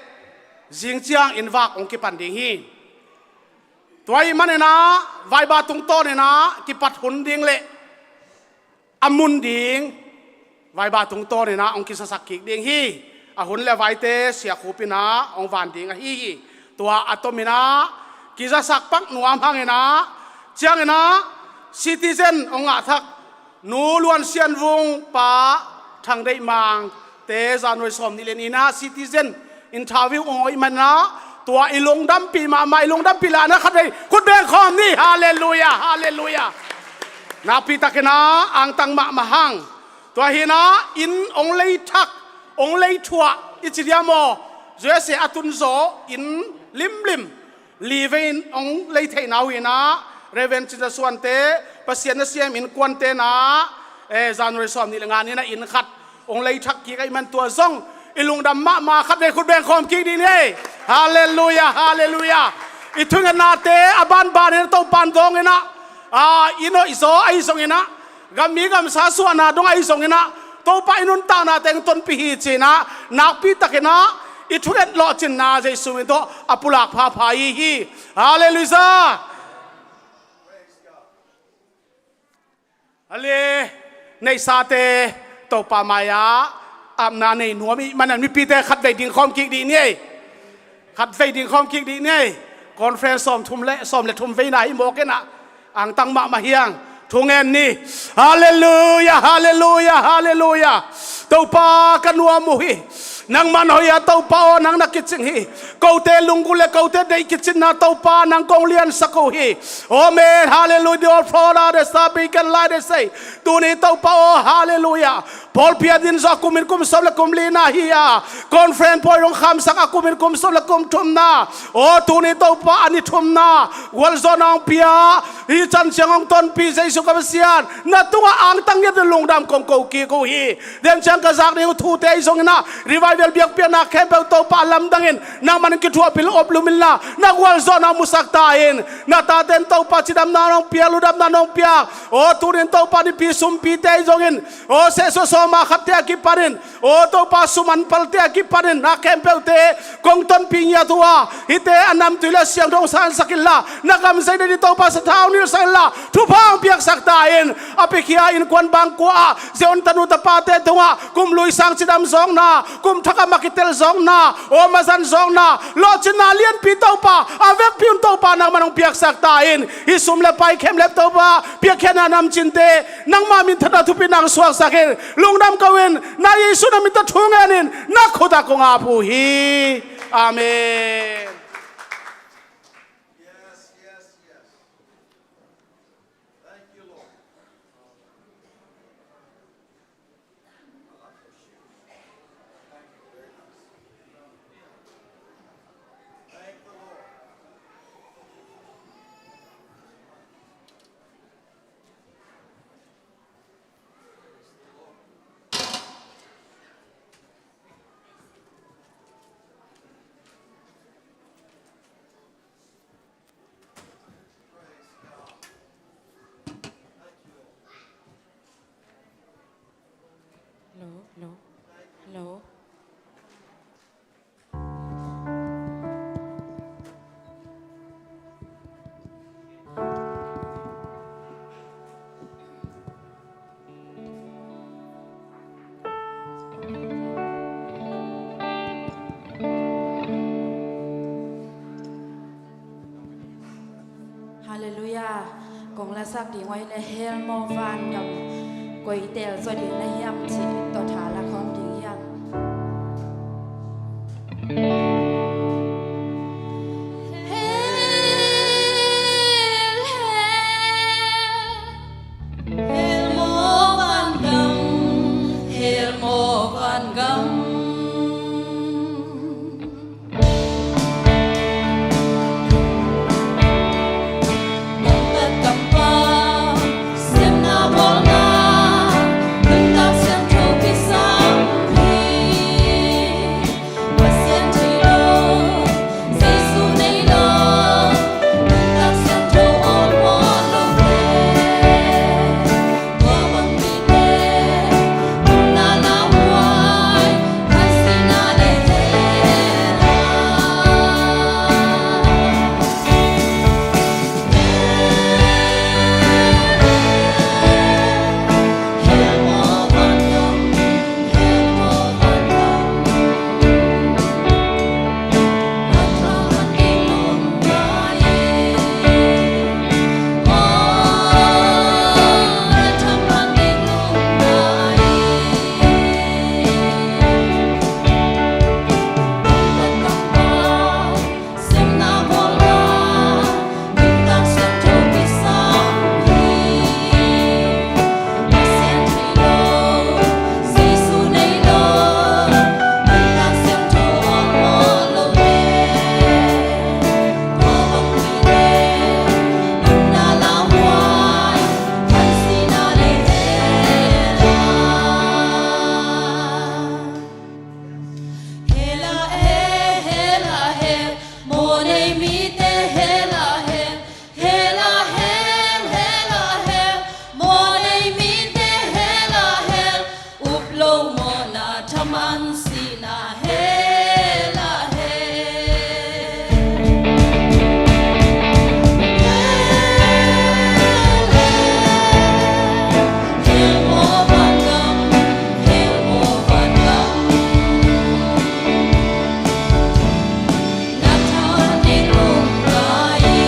zing ciang inn vak hong kipan ding hi. Tua ahih manin ah vaiba tungtawnin ah kipat hun ding le a mun ding vaiba tungtawnin ah hong kizasak kik ding hi. A hun le vaite Sia Khup in ah hong van ding ahi hi. Tua a tomin ah kizasak pak nuam hangin ah, ciangin ah citizen hong ngah thak Nu Luan Sian Vung, Pa Thang Deih Mangte January sawmnih le nih in ah citizen interview hong hoih manin ah, tua i lungdampih mahmah, i lungdampih lahna khatvei khut beng khawm ni. Halleluiah! Halleluiah! Nakpi takin ah angtang mahmah hang. Tua hi in ah inn hong lei thak, hong lei thuah i ci diam aw, U S A a tun zaw inn limlim li vei in hong lei theihna uh hi in ah, Reverend Cin Za Suante, Pasian na siam innkuante in ah, eh, January sawmnih le nga ni in ah inn khat hong lei thak kik ahih man tua zong i lungdam mahmah, khatvei khut beng khawm kik dih ni. Halleluiah! Halleluiah! I thungetnate a banbanin Topa'n dawngin ah, ah, i noihzaw ahi zongin ah, gammi gamsa suahna dong ahi zongin ah, Topa i nuntaknate hong tonpih hi ci-in ah, nakpi takin ah i thunget lawhcinna Jesu min tawh a pulak phapha i hi. Halleluiah! Ale, neihsate Topa mai-ah apna nei nuam i hih manin mipite khatvei ding khawm kik dih ni. Khatvei ding khawm kik dih ni. Conference sawm thum le, sawm le thum veina hi mawk in ah, angtang mahmah hi hang. Thungen ni. Halleluiah! Halleluiah! Halleluiah! Topa, ka nuam uh hi. Nangman hoih a, Topa aw, nang na kicing hi. Kote lunggulh le kote deih kicinna Topa, nang kong liansak uh hi. Amen. Halleluiah. The old Florida, the star beacon light, they say. Tuni Topa aw, halleluiah. Pawlpi a din zawh a kumin kum sawm le kum lina hi a, conference pawi hong khamsak a kumin kum sawm le kum thumna. Aw, tuni Topa a ni thumna gualzawhna hong pia, hih can ciang hong tonpih Jesu ka Pasian, na tungah angtang ngiat in lungdam kong ko kik uh hi. Den ciang ka zak ding uh thute ahi zongin ah, revival biakpiakna khempeuh Topa a lamdangin nangman kithuahpih lo, oplum inla, na gualzawhna hong musak ta in. Na taten Topa cidamna hong piak, ludamna hong piak. Aw, tunin Topa nipi sumpite ahi zongin, aw, sehsuah sawma khatte a kipanin, aw Topa, sum an palte a kipanin na khempeuhte kong tonpih ngiat uh a, hihte a namtui le siangtho hong sansak inla, na gam zeina ding Topa sathau nilsak inla, thupha hong piaksak ta in. A piakhia innkuan bangkua ah, Zion tanu tapate tungah kum lui sang cidam zawkna, kum thak a ma kitel zawkna, aw, mazan zawkna, lawhcinna lianpi Topa a vekpi un Topa nangman hong piaksak ta in. Hih sum le pai khem le Topa piakkhiatna namcinte nangma minthanna thupina hong suaksak in. Lungdam ko in, na Jesu na min tawh thu ngen in, na khut ah kong ap uh hi. Amen. Hello, hello, hello. Halleluiah. Kong lasak ding uh ahih leh, Hel maw vangam, koi teel zaw ding na hiam cih tawh tha la khawm ding hiam? Lo mawhna thaman sihna hel ah hel. Hel, hel, hel mawh vanggam, hel mawh vanggam. Na thaman ding lungdam hi.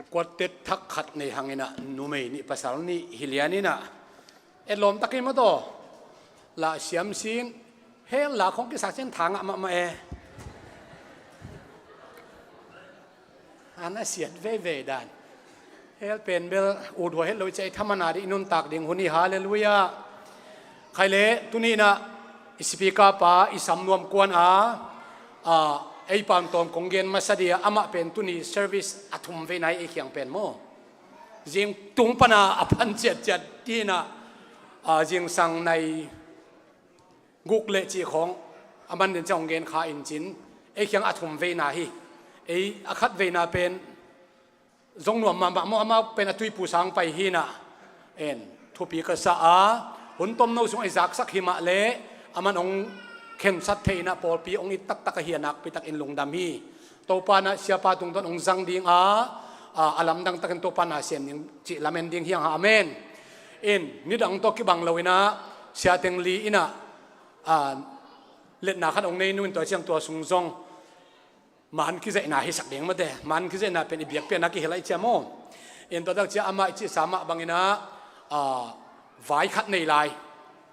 Quartet thak khat nei hang in ah, numei nih pasal nih hi lian in ah, etlawm takin maw taw, lah siam sing, hel lah khong kisak ciang tha ngah mahmah e. An a siat veivei dan. Hel pen bel ut huai het lo i ci a, i thaman a ding i nuntak ding hun hi. Halleluiah. Khai leh tuni in ah i speaker pa, i sam nuam kuan a, a, ei pam tawm kong gen masa ding a, amah pen tuni service a thum veina hi ei kiang pen maw. Zing tung pan a a phan ciatciat hi in ah, a, zingsang nai guk leh cih khawng a man den ciang hong gen kha in cin, ei kiang a thum veina hi. Ei a khat veina pen zong nuam mahmah maw, amah pen a tuipu sang pai hi in ah, en, thupi ka sa a, hun tomno sung ei zaksak hi mah leh, aman hong khensat thei in ah, pawlpi hong it taktak ahi a, nakpi takin lungdam hi. Topa in ah siapa tungtawn hong zang ding a, a, a lamdang takin Topa na sem ding cih lamen ding hi hang. Amen. In, nidang tawh kibang lo in ah, Sia Teng Li in ah, a, letna khat hong nei nung in, tua ciang tua sung zong man kizaihna hisak ding mate, man kizaihna pen i biakpiakna kihel a i ci a maw. In tua tak ciang amah i cihsa mah bangin ah, a, vai khat nei lai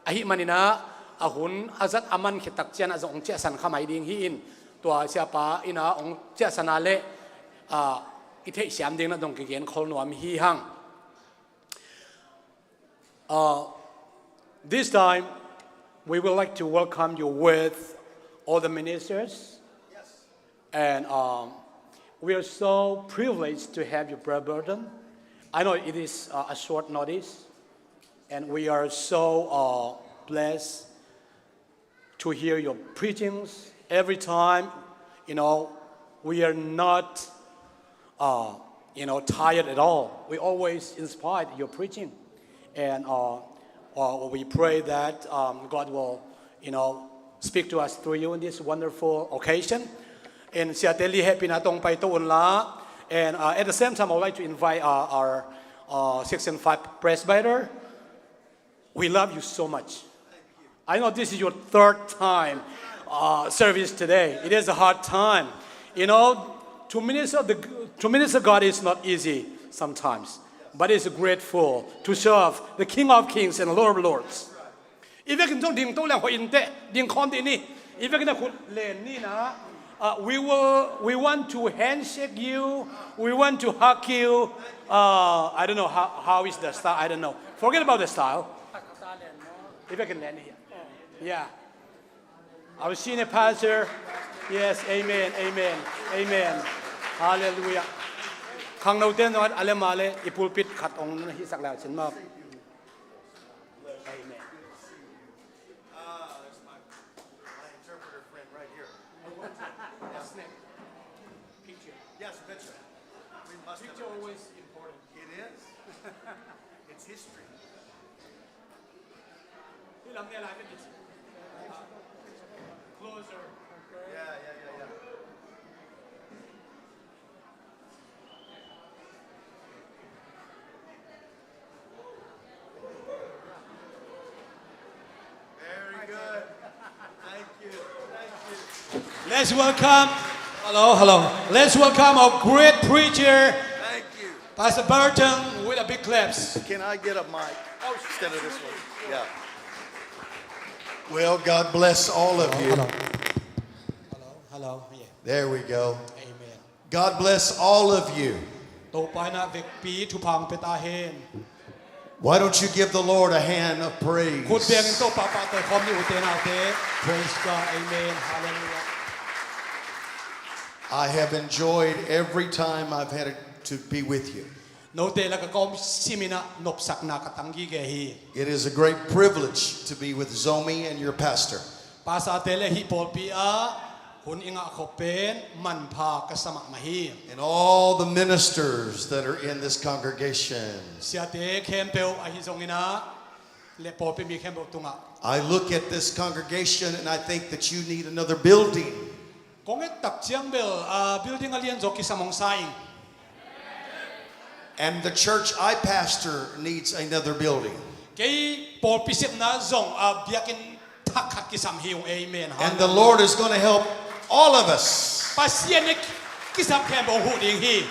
ahih manin ah, a hun a zat a man khit tak ciang ah zong hong ciahsan kha mai ding hi in, tua siapa in ah hong ciahsan a leh, a, i theihsiam ding in ah zong kigen khol nuam hi hang. Uh, this time, we would like to welcome you with all the ministers. And, um, we are so privileged to have you, Brother Burton. I know it is, uh, a short notice, and we are so, uh, blessed to hear your preachings every time. You know, we are not, uh, you know, tired at all. We always inspired your preaching. And, uh, uh, we pray that, um, God will, you know, speak to us through you in this wonderful occasion. And Sia Teng Li, hehpihna tawh hong paito un la. And, uh, at the same time, I would like to invite, uh, our, uh, six and five presbyter. We love you so much. I know this is your third time, uh, service today. It is a hard time. You know, to minister the, to minister God is not easy sometimes, but it's grateful to serve the King of Kings and Lord of Lords. I vekin zong ding to leng hoih in teh, ding khawm dih ni. I vekin a khut len ni na. Uh, we will, we want to handshake you. We want to hug you. Uh, I don't know how, how is the style. I don't know. Forget about the style. I vekin len ni. Yeah. Our senior pastor, Yes, amen, amen, amen. Hallelujah. Khangnote zong a le mah le i pulpit khat ong na hisak lai cin maw. Amen. Ah, there's my, my interpreter friend right here. Yes, picture. Yes, picture. We must have a picture. Always important. It is. It's history. Closer. Yeah, yeah, yeah, yeah. Very good. Thank you. Thank you. Let's welcome. Hello, hello. Let's welcome our great preacher, Thank you. Pastor Burton, with a big claps. Can I get a mic instead of this one? Yeah. Well, God bless all of you. Hello. Hello, hello. Yeah. There we go. Amen. God bless all of you. Topa in a vekpi thupha hong pia ta hen. Why don't you give the Lord a hand of praise? Khut bengin Topa pahtawi khawm ni, ute naute. Praise God. Amen. Hallelujah. I have enjoyed every time I've had to be with you. Note lak ah ka om simin ah nopsakna ka tang gige hi. It is a great privilege to be with Zomi and your pastor. Pastorte le hih pawlpi ah hun i ngah khop pen manpha ka sa mahmah hi. And all the ministers that are in this congregation. Siate khempeuh ahi zongin ah le pawlpi mi khempeuh tungah. I look at this congregation and I think that you need another building. Kong et tak ciang bel, ah, building a lian zaw kisam hong sa ing. And the church I pastor needs another building. Kei pawlpi sepna zong, ah, biakinn thak khat kisam hi ung. Amen. And the Lord is gonna help all of us. Pasian in kisap khempeuh huh ding hi.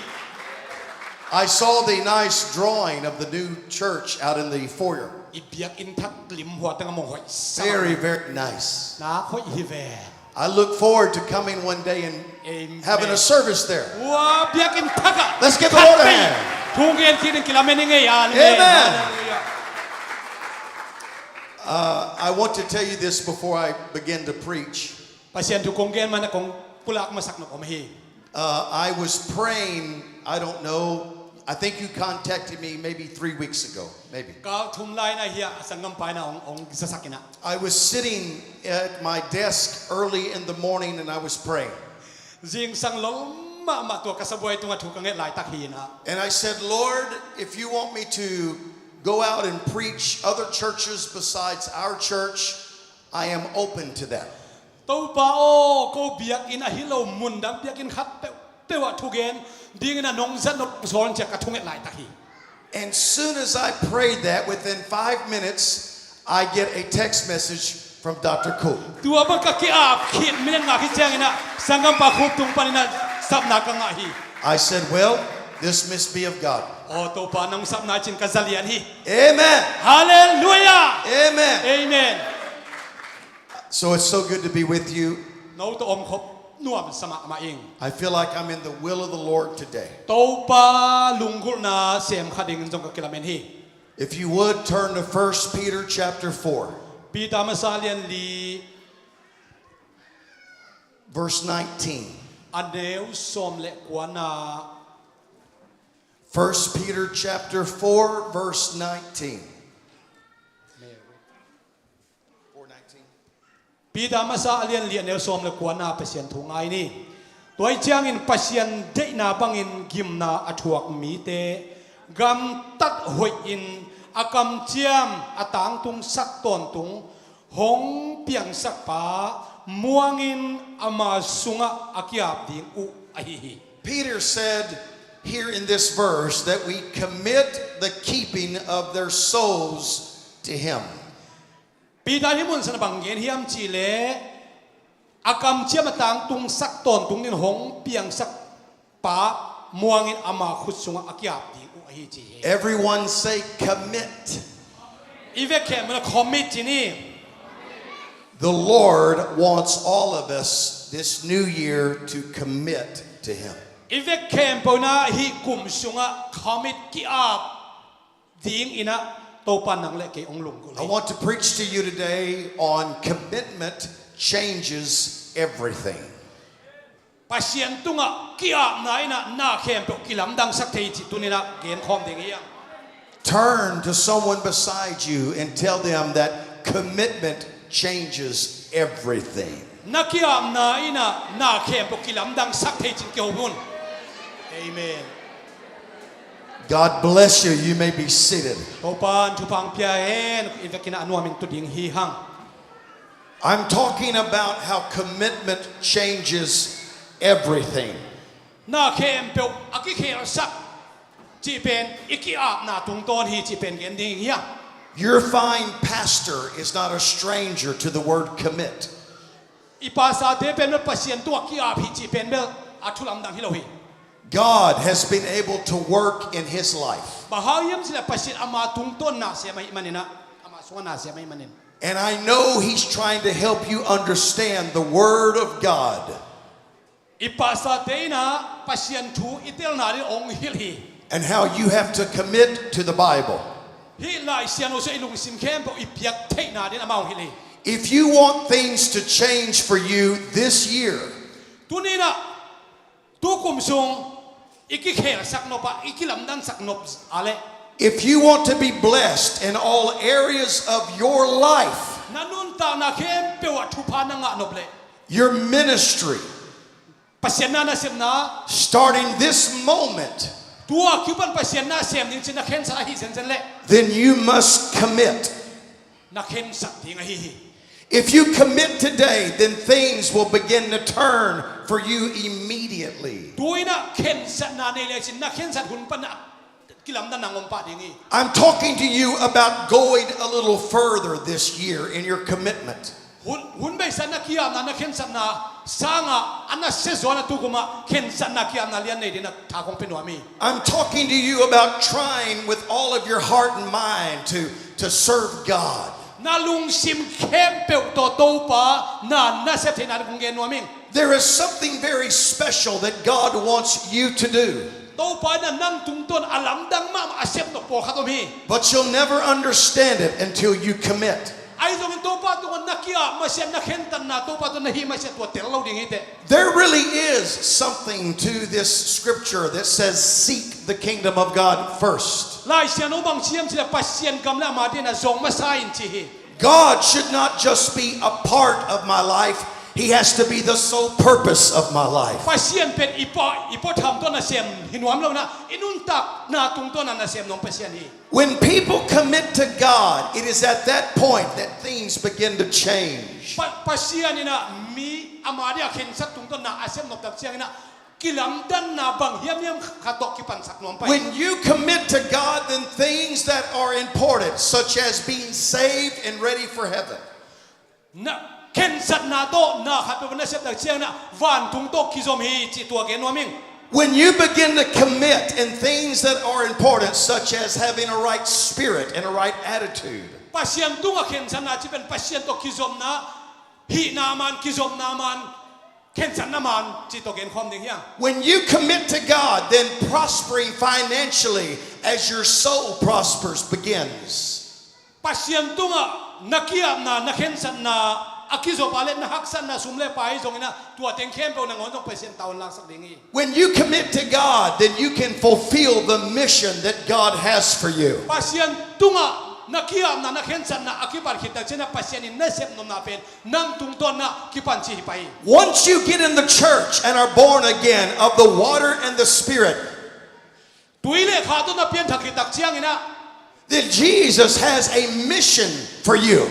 I saw the nice drawing of the new church out in the foyer. I biakinn thak lim hua teng a mong hoih sa. Very, very nice. Na hoih hi ve. I look forward to coming one day and Amen. Having a service there. Ua biakinn thak ah. Let's give the Lord a hand. Thu gen kik ding kilamen ing ei. Amen. Amen. Hallelujah. Uh, I want to tell you this before I begin to preach. Pasian thu kong gen man a kong pulak masak nop om hi. Uh, I was praying, I don't know, I think you contacted me maybe three weeks ago, maybe. Kal thum lai na hi a, sanggampa in a ong, ong zasak in a. I was sitting at my desk early in the morning and I was praying. Zingsang lol mahmah tua ka sabuai tungah thu ka nget laitak hi in a. And I said, "Lord, if you want me to go out and preach other churches besides our church, I am open to that." Topa aw, ko biakinn ahi lo mundang biakinn khat peuhpeuh ah thugen dingin a nong zat nong sawl ciang ka thunget laitak hi. And soon as I prayed that, within five minutes, I get a text message from Doctor Cook. Tua bang ka ki-ap khit minute nga khit ciangin a sanggampa Cook tung panin a sapna ka ngah hi. I said, "Well, this must be of God." Aw Topa, nang sapna cin ka za lian hi. Amen. Hallelujah. Amen. Amen. So it's so good to be with you. No tawh om khop nuam sa mahmah ing. I feel like I'm in the will of the Lord today. Topa lunggulhna sem kha dingin zong ka kilamen hi. If you would, turn to First Peter chapter four. Peter masa lian li. Verse nineteen. A neu sawm le kuana. First Peter chapter four, verse nineteen. Peter masa a lian li a neu sawm le kuana Pasian thu ngai ni. Tua ahih ciangin Pasian deihna bangin gimna a thuak mite gamtat hoihin a kamciam a tangtung sak tawntung hong piangsak pa muangin ama sungah a ki-ap ding uh ahi hi. Peter said here in this verse that we commit the keeping of their souls to him. Peter hih mun sungah bang gen hiam cihleh a kamciam a tangtung sak tawntung in hong piangsak pa muangin ama khut sungah a ki-ap ding uh ahi ci hi. Everyone say commit. I vek khempeuh in a commit ci ni. The Lord wants all of us this new year to commit to him. I vek khempeuh in a hih kum sungah commit, ki-ap dingin a Topa nang le kei hong lunggulh hi. I want to preach to you today on commitment changes everything. Pasian tungah ki-apna in ah na khempeuh kilamdangsak thei cih tuni-in ah genkhawm ding hi hang. Turn to someone beside you and tell them that commitment changes everything. Na ki-apna in ah na khempeuh kilamdangsak thei ci-in kiho un. Amen. God bless you. You may be seated. Topa'n thupha hong pia hen. I vekin ah a nuamin tu ding hi hang. I'm talking about how commitment changes everything. Na khempeuh a kikhelsak cih pen i ki-apna tungtawn hi cih pen gen ding hi hang. Your fine pastor is not a stranger to the word commit. I pastorte pen bel Pasian tungah ki-ap hi cih pen bel a thu lamdang hi lo hi. God has been able to work in his life. Bang hang hiam cih leh Pasian ama tungtawn na sem ahih manin ah, ama sungah na sem ahih manin. And I know he's trying to help you understand the word of God. I pastorte in ah Pasian thu i telna ding hong hilh hi. And how you have to commit to the Bible. Hih Lai Siangtho sungah i lungsim khempeuh i piak theihna ding amah hong hilh hi. If you want things to change for you this year, Tuni-in ah, tukum sung i kikhelsak nop ah, i kilamdangsak nop a leh, if you want to be blessed in all areas of your life, na nuntakna khempeuh ah thupha na ngah nop leh, your ministry, Pasian na nasepna, starting this moment, tu-a kipan Pasian na sem ding ci-in na khensat ahi zenzen leh, then you must commit. Na khensat ding ahi hi. If you commit today, then things will begin to turn for you immediately. Tu-in ah khensatna nei le cin, na khensat hun pan ah kilamdanna hong om pah ding hi. I'm talking to you about going a little further this year in your commitment. Hun, hun beisa na ki-apna, na khensatna sangah a nasia zaw-in ah tukum ah khensatna ki-apna lian nei dingin ah tha kong pia nuam hi. I'm talking to you about trying with all of your heart and mind to, to serve God. Na lungsim khempeuh tawh Topa na na sep theihna ding kong gen nuam ing. There is something very special that God wants you to do. Topa in ah nang tungtawn a lamdang mahmah a sep nop pawlkhat om hi. But you'll never understand it until you commit. Ahi zongin Topa tungah na ki-ap masiah, na khentatna Topa tungah na hih masiah tua tel lo ding hi teh. There really is something to this scripture that says, "Seek the kingdom of God first." Lai Siangtho bang ci hiam cih leh Pasian gam le ama ding na zong masa in ci hi. God should not just be a part of my life. He has to be the sole purpose of my life. Pasian pen i pua, i pua tham tawh nasem hi nuam lo-in ah, i nuntakna tungtawn ah nasem nuam Pasian hi. When people commit to God, it is at that point that things begin to change. Pa, Pasian in ah mi ama ding a khensat tungtawn na a sep nop tak ciangin ah kilamdanna bang hiamhiam khat tawh kipansak nuam pah hi. When you commit to God, then things that are important, such as being saved and ready for heaven. Na khensatna tawh na khat peuh na sep tak ciangin ah vantung tawh kizom hi cih tua gen nuam ing. When you begin to commit in things that are important, such as having a right spirit and a right attitude, Pasian tungah khensatna cih pen Pasian tawh kizomna, hihna man, kizomna man, khensatna man cih tawh genkhawm ding hi hang. When you commit to God, then prospering financially as your soul prospers begins. Pasian tungah na ki-apna, na khensatna a kizop a leh na haksatna sum le pai zongin ah tua teng khempeuh nangawn zong Pasian tavuan laksak ding hi. When you commit to God, then you can fulfill the mission that God has for you. Pasian tungah na ki-apna, na khensatna a kipan khit tak ciangin ah Pasian in na sep nopna pen nang tungtawn ah kipan ci hi pah hi. Once you get in the church and are born again of the water and the Spirit, Tui le kha tawh na pianthak khit tak ciangin ah, then Jesus has a mission for you.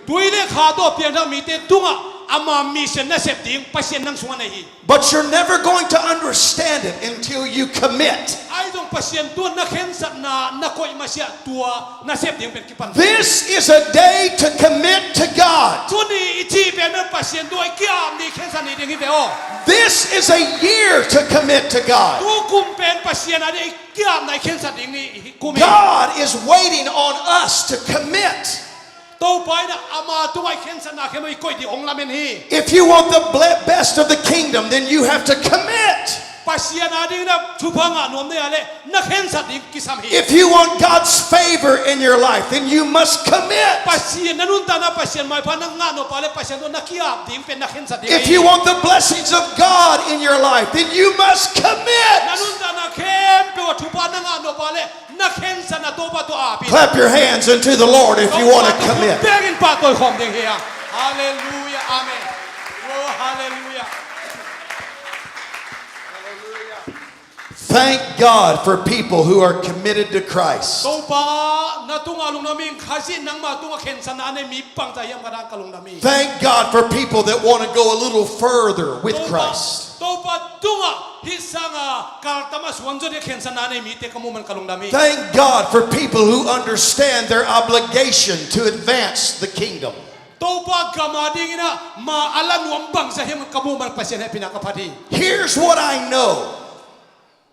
Tui le kha tawh pianthak mite tungah ama mission na sep ding Pasian nang sungah nei hi. But you're never going to understand it until you commit. Ahi zong Pasian tungah na khensatna na koih masiah tua na sep ding pen kipan. This is a day to commit to God. Tuni i cih pen bel Pasian tungah i ki-ap ni, khensat ni ding hi ve aw. This is a year to commit to God. Tukum pen Pasian a ding i ki-apna, i khensat ding ni hi kum hi. God is waiting on us to commit. Topa in ah ama tungah i khensatna khempeuh i koih ding hong lamen hi. If you want the ble- best of the kingdom, then you have to commit. Pasian adingin a thupha ngah nuam na hih leh na khensat ding kisam hi. If you want God's favor in your life, then you must commit. Pasian, na nuntakna Pasian maipha na ngah nop a leh Pasian tawh na ki-ap ding pen na khensat ding hi. If you want the blessings of God in your life, then you must commit. Na nuntakna khempeuh ah thupha na ngah nop a leh na khensatna Topa tawh ap in. Clap your hands unto the Lord if you want to commit. Topa tawh khut bengin pahtawi khawm ding hi hang. Halleluiah. Amen. Oh, halleluiah. Thank God for people who are committed to Christ. Topa, na tungah lungdam ing. Khazih nangma tungah khensatna a nei mi bangzah hiam ka dan ka lungdam hi. Thank God for people that want to go a little further with Christ. Topa tungah hih sanga kaltam a suan zaw ding khensatna a nei mite ka muh man ka lungdam hi. Thank God for people who understand their obligation to advance the kingdom. Topa gam adingin a ma a la nuam bangzah hiam ka muh man Pasian hehpihna ka phat hi. Here's what I know.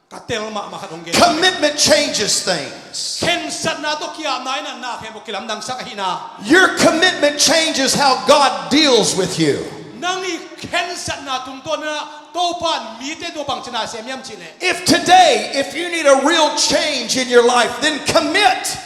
Ka tel mahmah khat hong gen. Commitment changes things. Khensatna tawh ki-apna in a na khempeuh kilamdangsak ahihna. Your commitment changes how God deals with you. Nang i khensatna tungtawn in a Topa in mite tungah bangci na sem hiam cih leh. If today, if you need a real change in your life, then commit.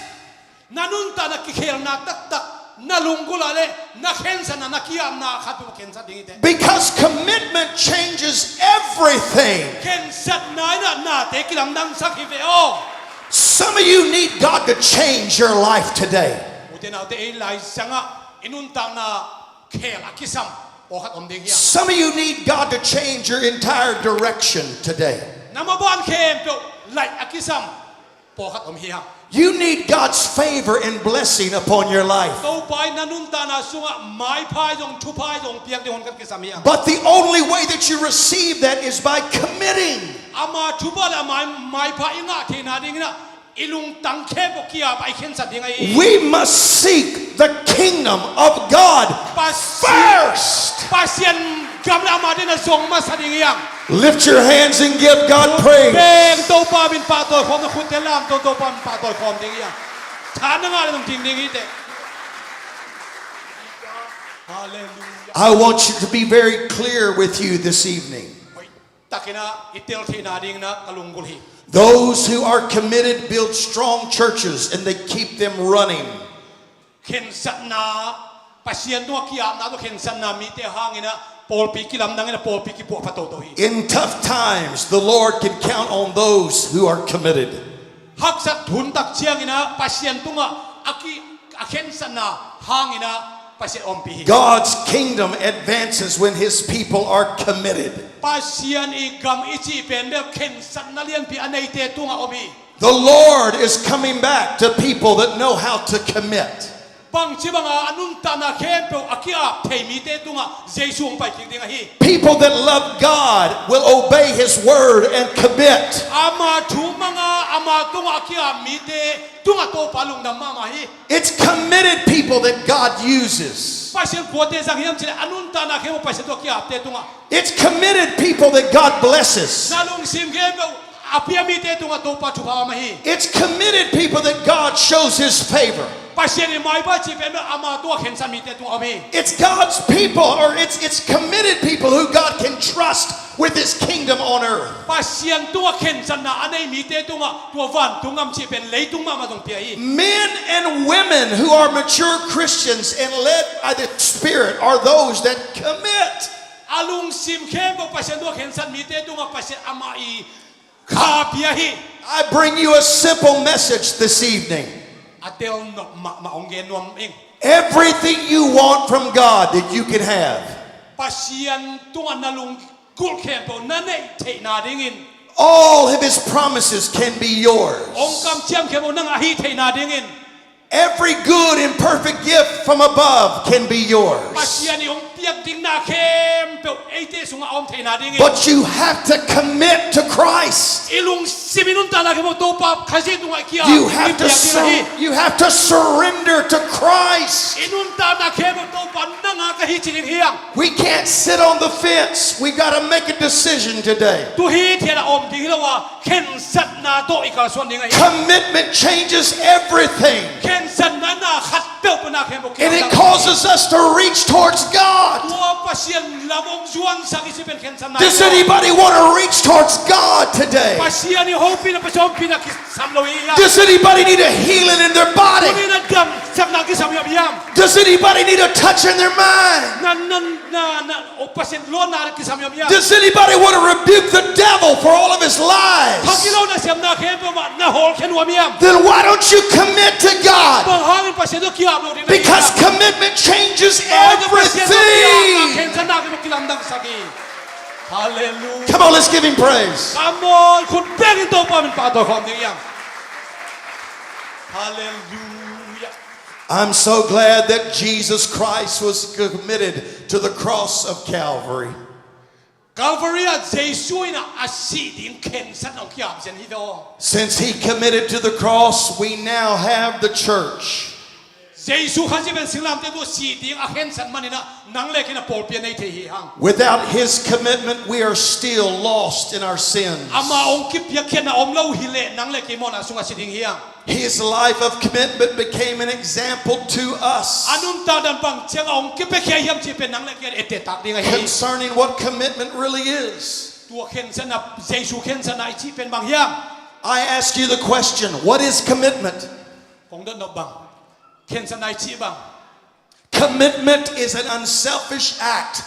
Na nuntakna kikhelna taktak, na lunggulh ah leh na khensatna, na ki-apna khat peuh khensat ding hi teh. Because commitment changes everything. Khensatna in a nate kilamdangsak hi ve aw. Some of you need God to change your life today. Ute naute, ei laizang ah i nuntakna khel a kisam pawlkhat om ding hi hang. Some of you need God to change your entire direction today. Na maban khempeuh laih a kisam pawlkhat om hi hang. You need God's favor and blessing upon your life. Topa in na nuntakna sungah maipha zong, thupha zong piak ding hun khat kisam hi hang. But the only way that you receive that is by committing. Ama thupha leh ama maipha i ngah theihna dingin a i lungtang khempeuh ki-ap a, i khensat ding ahi hi. We must seek the kingdom of God first. Pasian gam leh ama deihna zong masa ding hi hang. Lift your hands and give God praise. Beng Topa min pahtawi khawm, na khutte lamto Topa min pahtawi khawm ding hi hang. Tha na ngah leh zong ding ding hi teh. Halleluiah. I want you to be very clear with you this evening. Hoih takin a i tel theihna dingin a ka lunggulh hi. Those who are committed build strong churches and they keep them running. Khensatna, Pasian tungah ki-apna tawh khensatna mite hangin a pawlpi kilamdang in a pawlpi kipuahpha toto hi. In tough times, the Lord can count on those who are committed. Haksat hun tak ciangin a Pasian tungah a ki, a khensatna hangin a Pasian ompih hi. God's kingdom advances when his people are committed. Pasian i gam i cih pen bel khensatna lianpi a neite tungah om hi. The Lord is coming back to people that know how to commit. Bangci banga a nuntakna khempeuh a ki-ap thei mite tungah Jesu hong pai kik ding ahi. People that love God will obey his word and commit. Ama thu manga ama tungah a ki-ap mite tungah Topa lungdam mahmah hi. It's committed people that God uses. Pasian kuate zang hiam cih leh a nuntakna khempeuh Pasian tungah ki-apte tungah. It's committed people that God blesses. Na lungsim khempeuh a pia mite tungah Topa thupha om ahi. It's committed people that God shows his favor. Pasian i maipha cih pen bel ama tungah khensat mite tungah om hi. It's God's people, or it's, it's committed people who God can trust with his kingdom on earth. Pasian tungah khensatna a nei mite tungah tua vantung gam cih pen leitung mahmah zong pia hi. Men and women who are mature Christians and led by the Spirit are those that commit. A lungsim khempeuh Pasian tungah khensat mite tungah Pasian amah i kha pia hi. I bring you a simple message this evening. A tel nop mahmah hong gen nuam ing. Everything you want from God that you can have. Pasian tungah na lunggulh khempeuh na neih theihna dingin. All of his promises can be yours. Hong kamciam khempeuh nang a hih theihna dingin. Every good and perfect gift from above can be yours. Pasian i hong piak ding na khempeuh eite sungah a om theihna dingin. But you have to commit to Christ. I lungsim i nuntakna khempeuh Topa Khazih tungah i ki-ap, i piak ding ahi. You have to sur-, you have to surrender to Christ. I nuntakna khempeuh Topa nang a ka hi ci ding hi hang. We can't sit on the fence. We gotta make a decision today. Tu hithiat a om ding hi lo a, khensatna tawh i kalsuan ding ahi. Commitment changes everything. Khensatna na khat peuhpeuh na khempeuh kilamdang. And it causes us to reach towards God. Tua Pasian lam hong zuansak i cih pen khensatna. Does anybody want to reach towards God today? Pasian i hopihna, Pasian hopihna kisam lo hi hiam? Does anybody need a healing in their body? Tuni-in a damsakna kisam hiam? Does anybody need a touch in their mind? Na, na, na, na, Pasian luanna kisam hiam? Does anybody want to rebuke the devil for all of his lies? Kha gilo nasepna khempeuh mah na hawlkhia nuam hiam? Then why don't you commit to God? Bang hangin Pasian tawh ki-ap lo ding na hi hiam? Because commitment changes everything. Pasian tawh ki-apna khensatna kilamdangsak hi. Hallelujah. Come on, let's give him praise. Come on, khut bengin Topa min pahtawi khawm ding hiam? Hallelujah. I'm so glad that Jesus Christ was committed to the cross of Calvary. Calvary ah Jesu in a sih ding khensatna hong ki-ap zen hi ve aw. Since he committed to the cross, we now have the church. Jesu Khazih pen singlamteh tungah sih ding a khensat manin ah nang le kei in a pawlpi a nei thei hi hang. Without his commitment, we are still lost in our sins. Ama hong kipiakkhiatna om lo hi leh nang le kei mawhna sungah si ding hi hang. His life of commitment became an example to us. A nuntakna bang ciang a hong kipiakhia hiam cih pen nang le kei in a ettehtak ding ahi. Concerning what commitment really is. Tua khensatna, Jesu khensatna i cih pen bang hiam? I ask you the question, what is commitment? Kong dot nop bang. Khensatna i cih bang. Commitment is an unselfish act.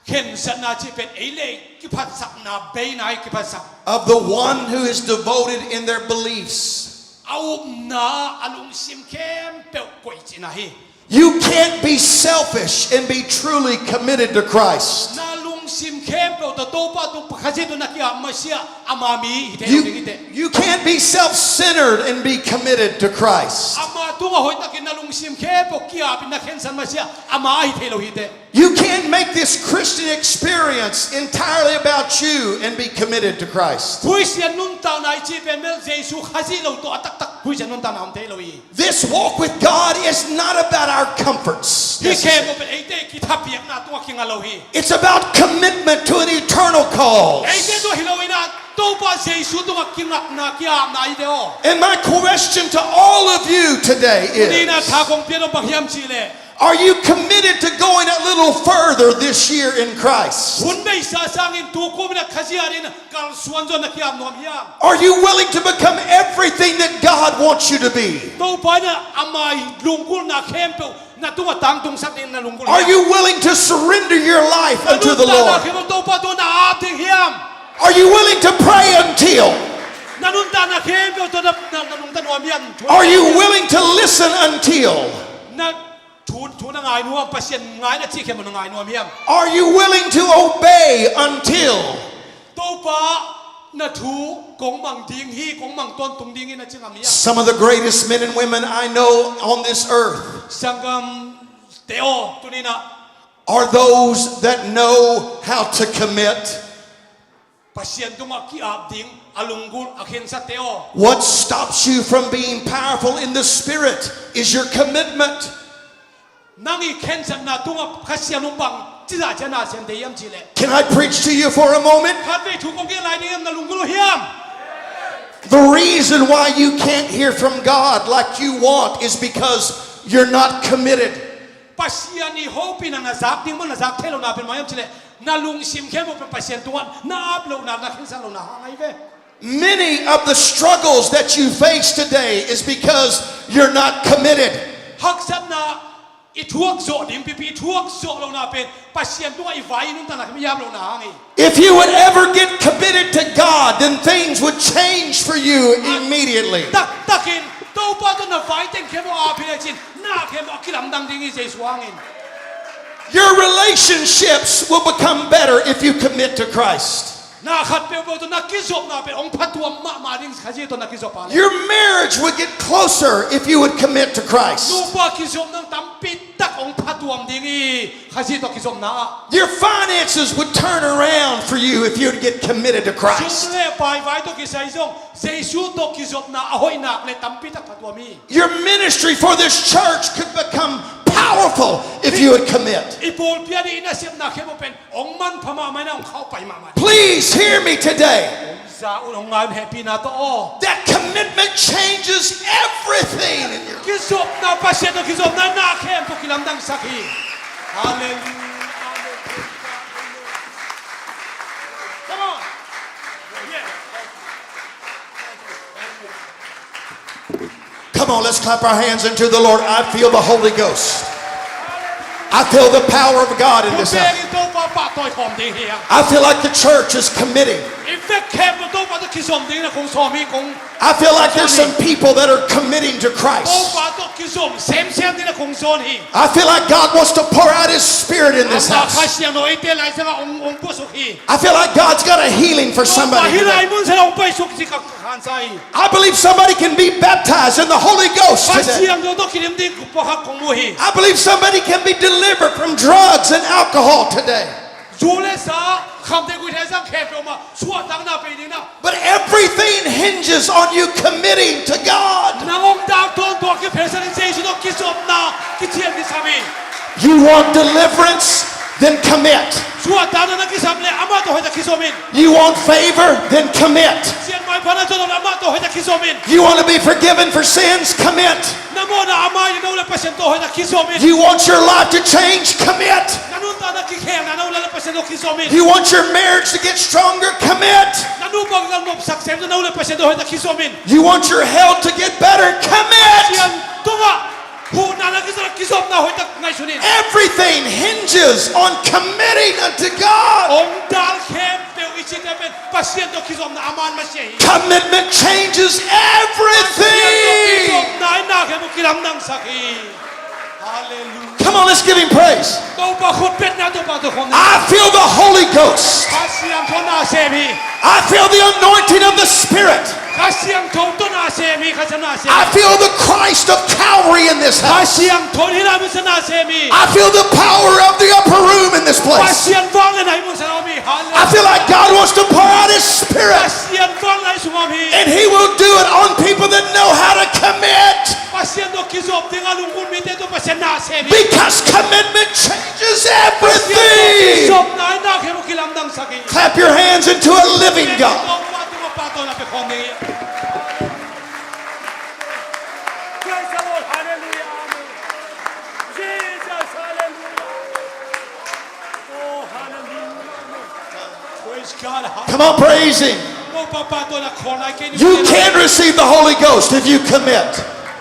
Khensatna cih pen ei le ei kiphatsakna bei-in a kiphatsak. Of the one who is devoted in their beliefs. A upna a lungsim khempeuh koih cihna hi. You can't be selfish and be truly committed to Christ. Na lungsim khempeuh tawh Topa tung Khazih tawh na ki-ap masiah ama mi hi thei lo ding hi teh. You, you can't be self-centered and be committed to Christ. Ama tungah hoihtakin na lungsim khempeuh ki-apin na khensat masiah ama hi thei lo hi teh. You can't make this Christian experience entirely about you and be committed to Christ. Khristian nuntakna i cih pen bel Jesu Khazih lo tawh a taktak Khristian nuntakna om thei lo hi. This walk with God is not about our comforts. Hih khempeuh pen eite kithapiakna tungah kinga lo hi. It's about commitment to an eternal cause. Eite tungah hi lo-in ah Topa Jesu tungah kingakna, ki-apna hi teh aw. And my question to all of you today is, tuni-in ah tha kong pia nuam bang hiam cih leh, are you committed to going a little further this year in Christ? Hun beisa sangin tu kum in ah Khazih adingin kalsuan zaw na ki-ap nuam hiam? Are you willing to become everything that God wants you to be? Topa in ah ama lunggulhna khempeuh na tungah tangtungsak dingin na lunggulh hiam? Are you willing to surrender your life unto the Lord? Na nuntakna khempeuh Topa tungah na ap ding hiam? Are you willing to pray until? Na nuntakna khempeuh tawh na, na, na lungtang nuam hiam? Are you willing to listen until? Na thu, thu na ngai nuam, Pasian ngai na cih khempeuh na ngai nuam hiam? Are you willing to obey until? Topa, na thu kong mang ding hi, kong mang tawntung ding hi na ci ngam hiam? Some of the greatest men and women I know on this earth. Sanggamte aw, tuni-in ah, are those that know how to commit. Pasian tungah ki-ap ding a lunggulh a khensate aw. What stops you from being powerful in the Spirit is your commitment. Nang i khensatna tungah Kha Siangtho bang cizah ciang na sem thei hiam cih leh? Can I preach to you for a moment? Khatvei thu kong gen lai ding hiam, na lunggulh uh hiam? The reason why you can't hear from God like you want is because you're not committed. Pasian i hopihna na zak ding mah na zak thei lohna pen bang hiam cih leh, na lungsim khempeuh pen Pasian tungah na ap lohna, na khensat lohna hang ahi ve. Many of the struggles that you face today is because you're not committed. Haksatna i thuak zawh ding pipi, i thuak zawh lohna pen Pasian tungah i vai, i nuntakna khempeuh i ap lohna hang hi. If you would ever get committed to God, then things would change for you immediately. Taktakin Topa tawh na vai teng khempeuh a ap hi lecin, na khempeuh a kilamdang ding hi Jesu hangin. Your relationships will become better if you commit to Christ. Na khat peuhpeuh tawh na kizopna pen hong phatuam mahmah ding, Khazih tawh na kizop a leh. Your marriage would get closer if you would commit to Christ. Nupa kizopna tampi tak hong phatuam ding hi, Khazih tawh kizopna ah. Your finances would turn around for you if you would get committed to Christ. Sum le pai vai tawh kisai zong Jesu tawh kizopna a hoih nak leh tampi tak phatuam hi. Your ministry for this church could become powerful if you would commit. I pawlpi ading i nasepna khempeuh pen hong manpha mahmah in ah, hong khauhpai mahmah in. Please hear me today. Sa un hong ngai hehpihna tawh aw. That commitment changes everything in your life. Kizopna, Pasian tawh kizopna na khempeuh kilamdangsak hi. Halleluiah. Amen. Come on. Yes. Come on, let's clap our hands unto the Lord. I feel the Holy Ghost. I feel the power of God in this house. Topa pahtawi khawm ding hi a. I feel like the church is committing. I vek khempeuh Topa tawh kizom dingin a kong sawm hi kong. I feel like there's some people that are committing to Christ. Topa tawh kizom semsem dingin a kong zawn hi. I feel like God wants to pour out His Spirit in this house. Kha Siangtho eite lai sangah hong, hong puasuk hi. I feel like God's got a healing for somebody today. Topa hi lai mun sangah hong paisuk hi ci ka khansa hi. I believe somebody can be baptized in the Holy Ghost today. Kha Siangtho tawh kidim ding pakhat kong mu hi. I believe somebody can be delivered from drugs and alcohol today. Zu le sa, khamtheih guihtheih zang khempeuh mah suahtakna pia ding na. But everything hinges on you committing to God. Nang hong dak tawntung a kiphelsak in Jesu tawh kizopna kician kisam hi. You want deliverance? Then commit. Suahtakna na kisam leh amah tawh hoihtak kizom in. You want favor? Then commit. Sian maipha na zawh leh amah tawh hoihtak kizom in. You want to be forgiven for sins? Commit. Na mawhna a mai na no leh Pasian tawh hoihtak kizom in. You want your life to change? Commit. Na nuntakna kikhelna na no leh Pasian tawh kizom in. You want your marriage to get stronger? Commit. Na nupa galnop sak sem na no leh Pasian tawh hoihtak kizom in. You want your health to get better? Commit. Sian tungah huhna na kisa, kizopna hoihtak ngaihsun in. Everything hinges on committing unto God. Hong dal khempeuh i cihte pen Pasian tawh kizopna a man masia hi. Commitment changes everything. Pasian tawh kizopna in na khempeuh kilamdangsak hi. Halleluiah. Come on, let's give Him praise. Topa khut betna, Topa tawh khawm ni. I feel the Holy Ghost. Kha Siangtho na sem hi. I feel the anointing of the Spirit. Kha Siangtho tawh na sem hi, Kha Siangtho na sem hi. I feel the Christ of Calvary in this house. Kha Siangtho hi lai mun sangah na sem hi. I feel the power of the upper room in this place. Pasian vangliatna hi mun sangah om hi. Halleluiah. I feel like God wants to pour out His Spirit. Pasian vangliatna hi sungah om hi. And He will do it on people that know how to commit. Pasian tawh kizop ding a lungkham mite tawh Pasian na sem hi. Because commitment changes everything. Pasian tawh kizopna in na khempeuh kilamdangsak hi. Clap your hands unto a living God. Topa tungah pahtawina pia khawm ding hi. Praise the Lord. Hallelujah. Amen. Jesus, hallelujah. Oh, hallelujah. Praise God. Come on, praise Him. Topa pahtawina khawm lai kei ni. You can receive the Holy Ghost if you commit.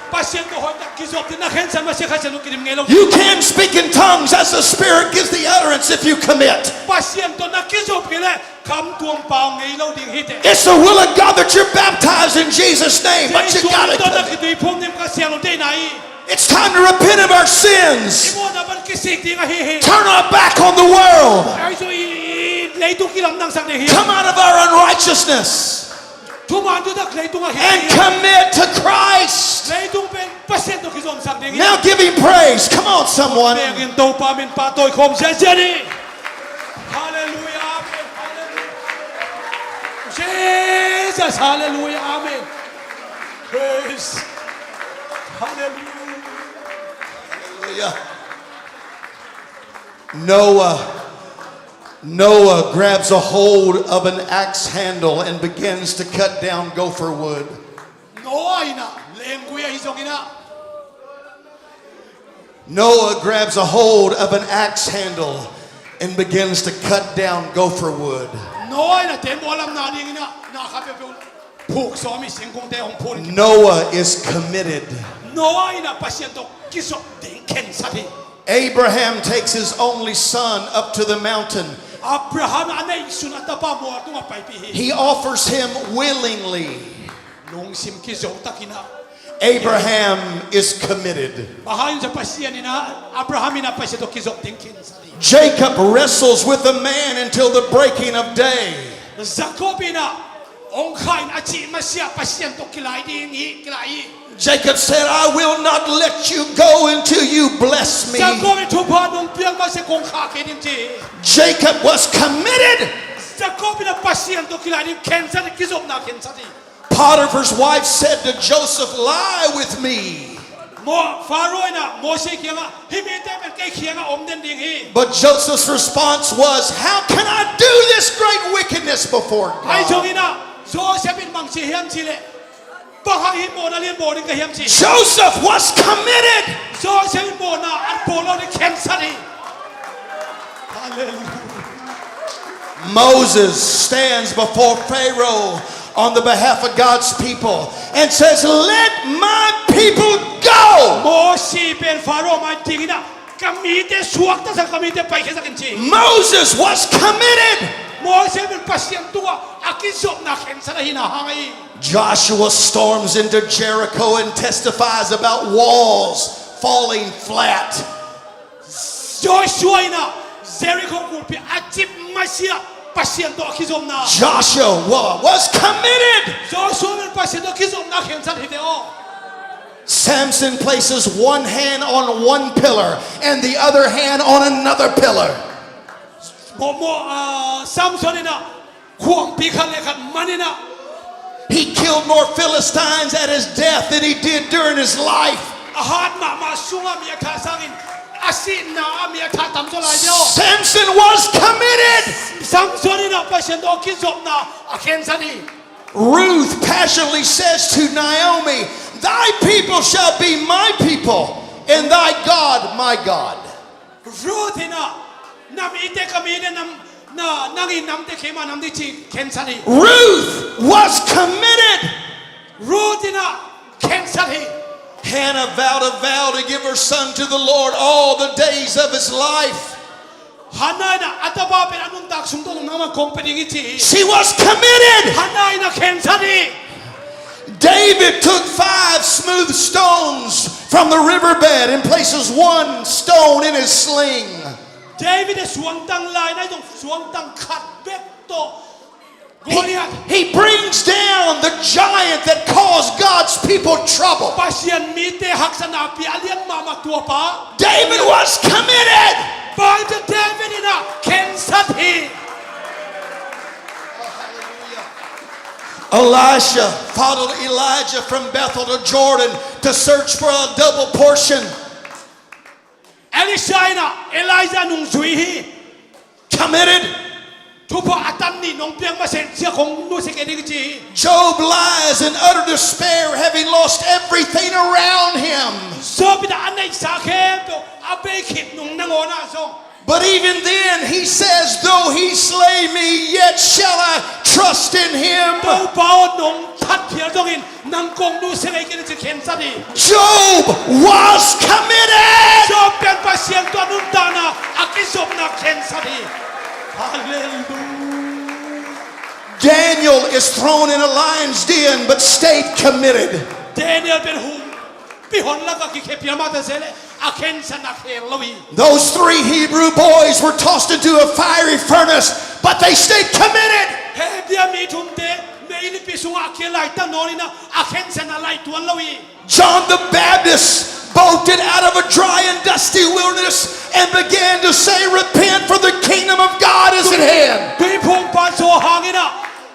Pasian tawh hoihtak kizop ding na khensat masia Kha Siangtho kidim ngei lo. You can speak in tongues as the Spirit gives the utterance if you commit. Pasian tawh na kizop kei leh khamtuam pau ngei lo ding hi teh. It's the will of God that you're baptized in Jesus' name, but you gotta commit. Jesu min tawh na kituiphum ding Kha Siangtho deihna hi. It's time to repent of our sins. I mawhna pan kisik ding ahi hi. Turn our back on the world. Ahi zong i, i leitung kilamdangsak ding hi. Come out of our unrighteousness. Thuman thutak leitung ahi hi. And commit to Christ. Leitung pen Pasian tawh kizomsak ding hi. Now give Him praise. Come on, someone. Bengin Topa min pahtawi khawm ziahziah ni. Hallelujah. Amen. Hallelujah. Jesus. Hallelujah. Amen. Praise. Hallelujah. Hallelujah. Noah, Noah grabs a hold of an axe handle and begins to cut down gopher wood. Noah in ah, lenggui ahi zongin ah. Noah grabs a hold of an axe handle and begins to cut down gopher wood. Noah in ah teembaw lamna dingin ah, na khat peuhpeuh phuk sawm hi, singkungte hong phun. Noah is committed. Noah in ah Pasian tawh kizop ding khensat hi. Abraham takes his only son up to the mountain. Abraham a neihsun a tapa mual tungah paipih hi. He offers him willingly. Lungsim kizo takin ah. Abraham is committed. Bang hang hiam cih leh Pasian in ah, Abraham in ah Pasian tawh kizop ding khensat hi. Jacob wrestles with a man until the breaking of day. Jacob in ah hong khah in a cih masiah Pasian tawh kilai ding hi, kilai hi. Jacob said, "I will not let you go until you bless me." Jacob in thupha nong piak masiah kong khah kei ding ci hi. Jacob was committed. Jacob in ah Pasian tawh kilai ding khensat hi, kizopna khensat hi. Potiphar's wife said to Joseph, "Lie with me." Mo-, Pharaoh in ah Moses kiangah, "Hih mite pen kei kiangah om den ding hi." But Joseph's response was, "How can I do this great wickedness before God?" Ahi zongin ah, Joseph in bang ci hiam cih leh, bang hang hih mawhna lian bawl ding ka hiam ci. Joseph was committed. Joseph in mawhna a bawl lo ding khensat hi. Hallelujah. Moses stands before Pharaoh on the behalf of God's people and says, "Let my people go." Mosi pen Pharaoh mai dingin ah, "Ka mite suaktasak, ka mite paikhiasak in," ci. Moses was committed. Mosi pen Pasian tungah a kizopna khensat ahihna hang hi. Joshua storms into Jericho and testifies about walls falling flat. Joshua in ah Jericho kulpi a cip masiah Pasian tawh a kizopna. Joshua was committed. Joshua pen Pasian tawh kizopna khensat hi ve aw. Samson places one hand on one pillar and the other hand on another pillar. Mo, mo, ah, Samson in ah khuangpi khat le khat man in ah. He killed more Philistines at his death than he did during his life. A hat mahmah sungah mi a thah sangin a sihna ah mi a thah tamzaw lai deuh. Samson was committed. Samson in ah Pasian tawh kizopna a khensat hi. Ruth passionately says to Naomi, "Thy people shall be my people, and thy God my God." Ruth in ah, "Na mite ka mite, na, na, nang in na mite keima nam ding," ci khensat hi. Ruth was committed. Ruth in ah khensat hi. Hannah vowed a vow to give her son to the Lord all the days of his life. Hannah in ah a tapa pen a nuntak sung tawh nang mah kong pia ding hi, ci hi. She was committed. Hannah in ah khensat hi. David took five smooth stones from the riverbed and places one stone in his sling. David in suangtang lai, nai zong suangtang khat bek tawh Goliath. He, he brings down the giant that caused God's people trouble. Pasian mite haksatna pia a lian mahmah tua pa. David was committed. Pai teh David in ah khensat hi. Elisha followed Elijah from Bethel to Jordan to search for a double portion. Elisha in ah Elijah nungzui hi. Committed. Thupha a tan nih nong piak masa in ziak kong nusia kei ding, ci hi. Job lies in utter despair, having lost everything around him. Job in ah a neihsa khempeuh a bei khit nung nangawn ah zong. But even then he says, "Though he slay me, yet shall I trust in him." Topa aw, nong that phial zongin nang kong nusia ngei kei ning, ci khensat hi. Job was committed. Job pen Pasian tawh a nuntakna a kizopna khensat hi. Hallelujah. Daniel is thrown in a lion's den, but stayed committed. Daniel pen hum pi hon lakah kikhia pial mah ta se leh a khensatna khel lo hi. Those three Hebrew boys were tossed into a fiery furnace, but they stayed committed. Hebru mi thumte meilipi sungah a kia laitak nawn in ah a khensatna laituan lo hi. John the Baptist bolted out of a dry and dusty wilderness and began to say, "Repent, for the kingdom of God is at hand." Tuiphumpa Johan in ah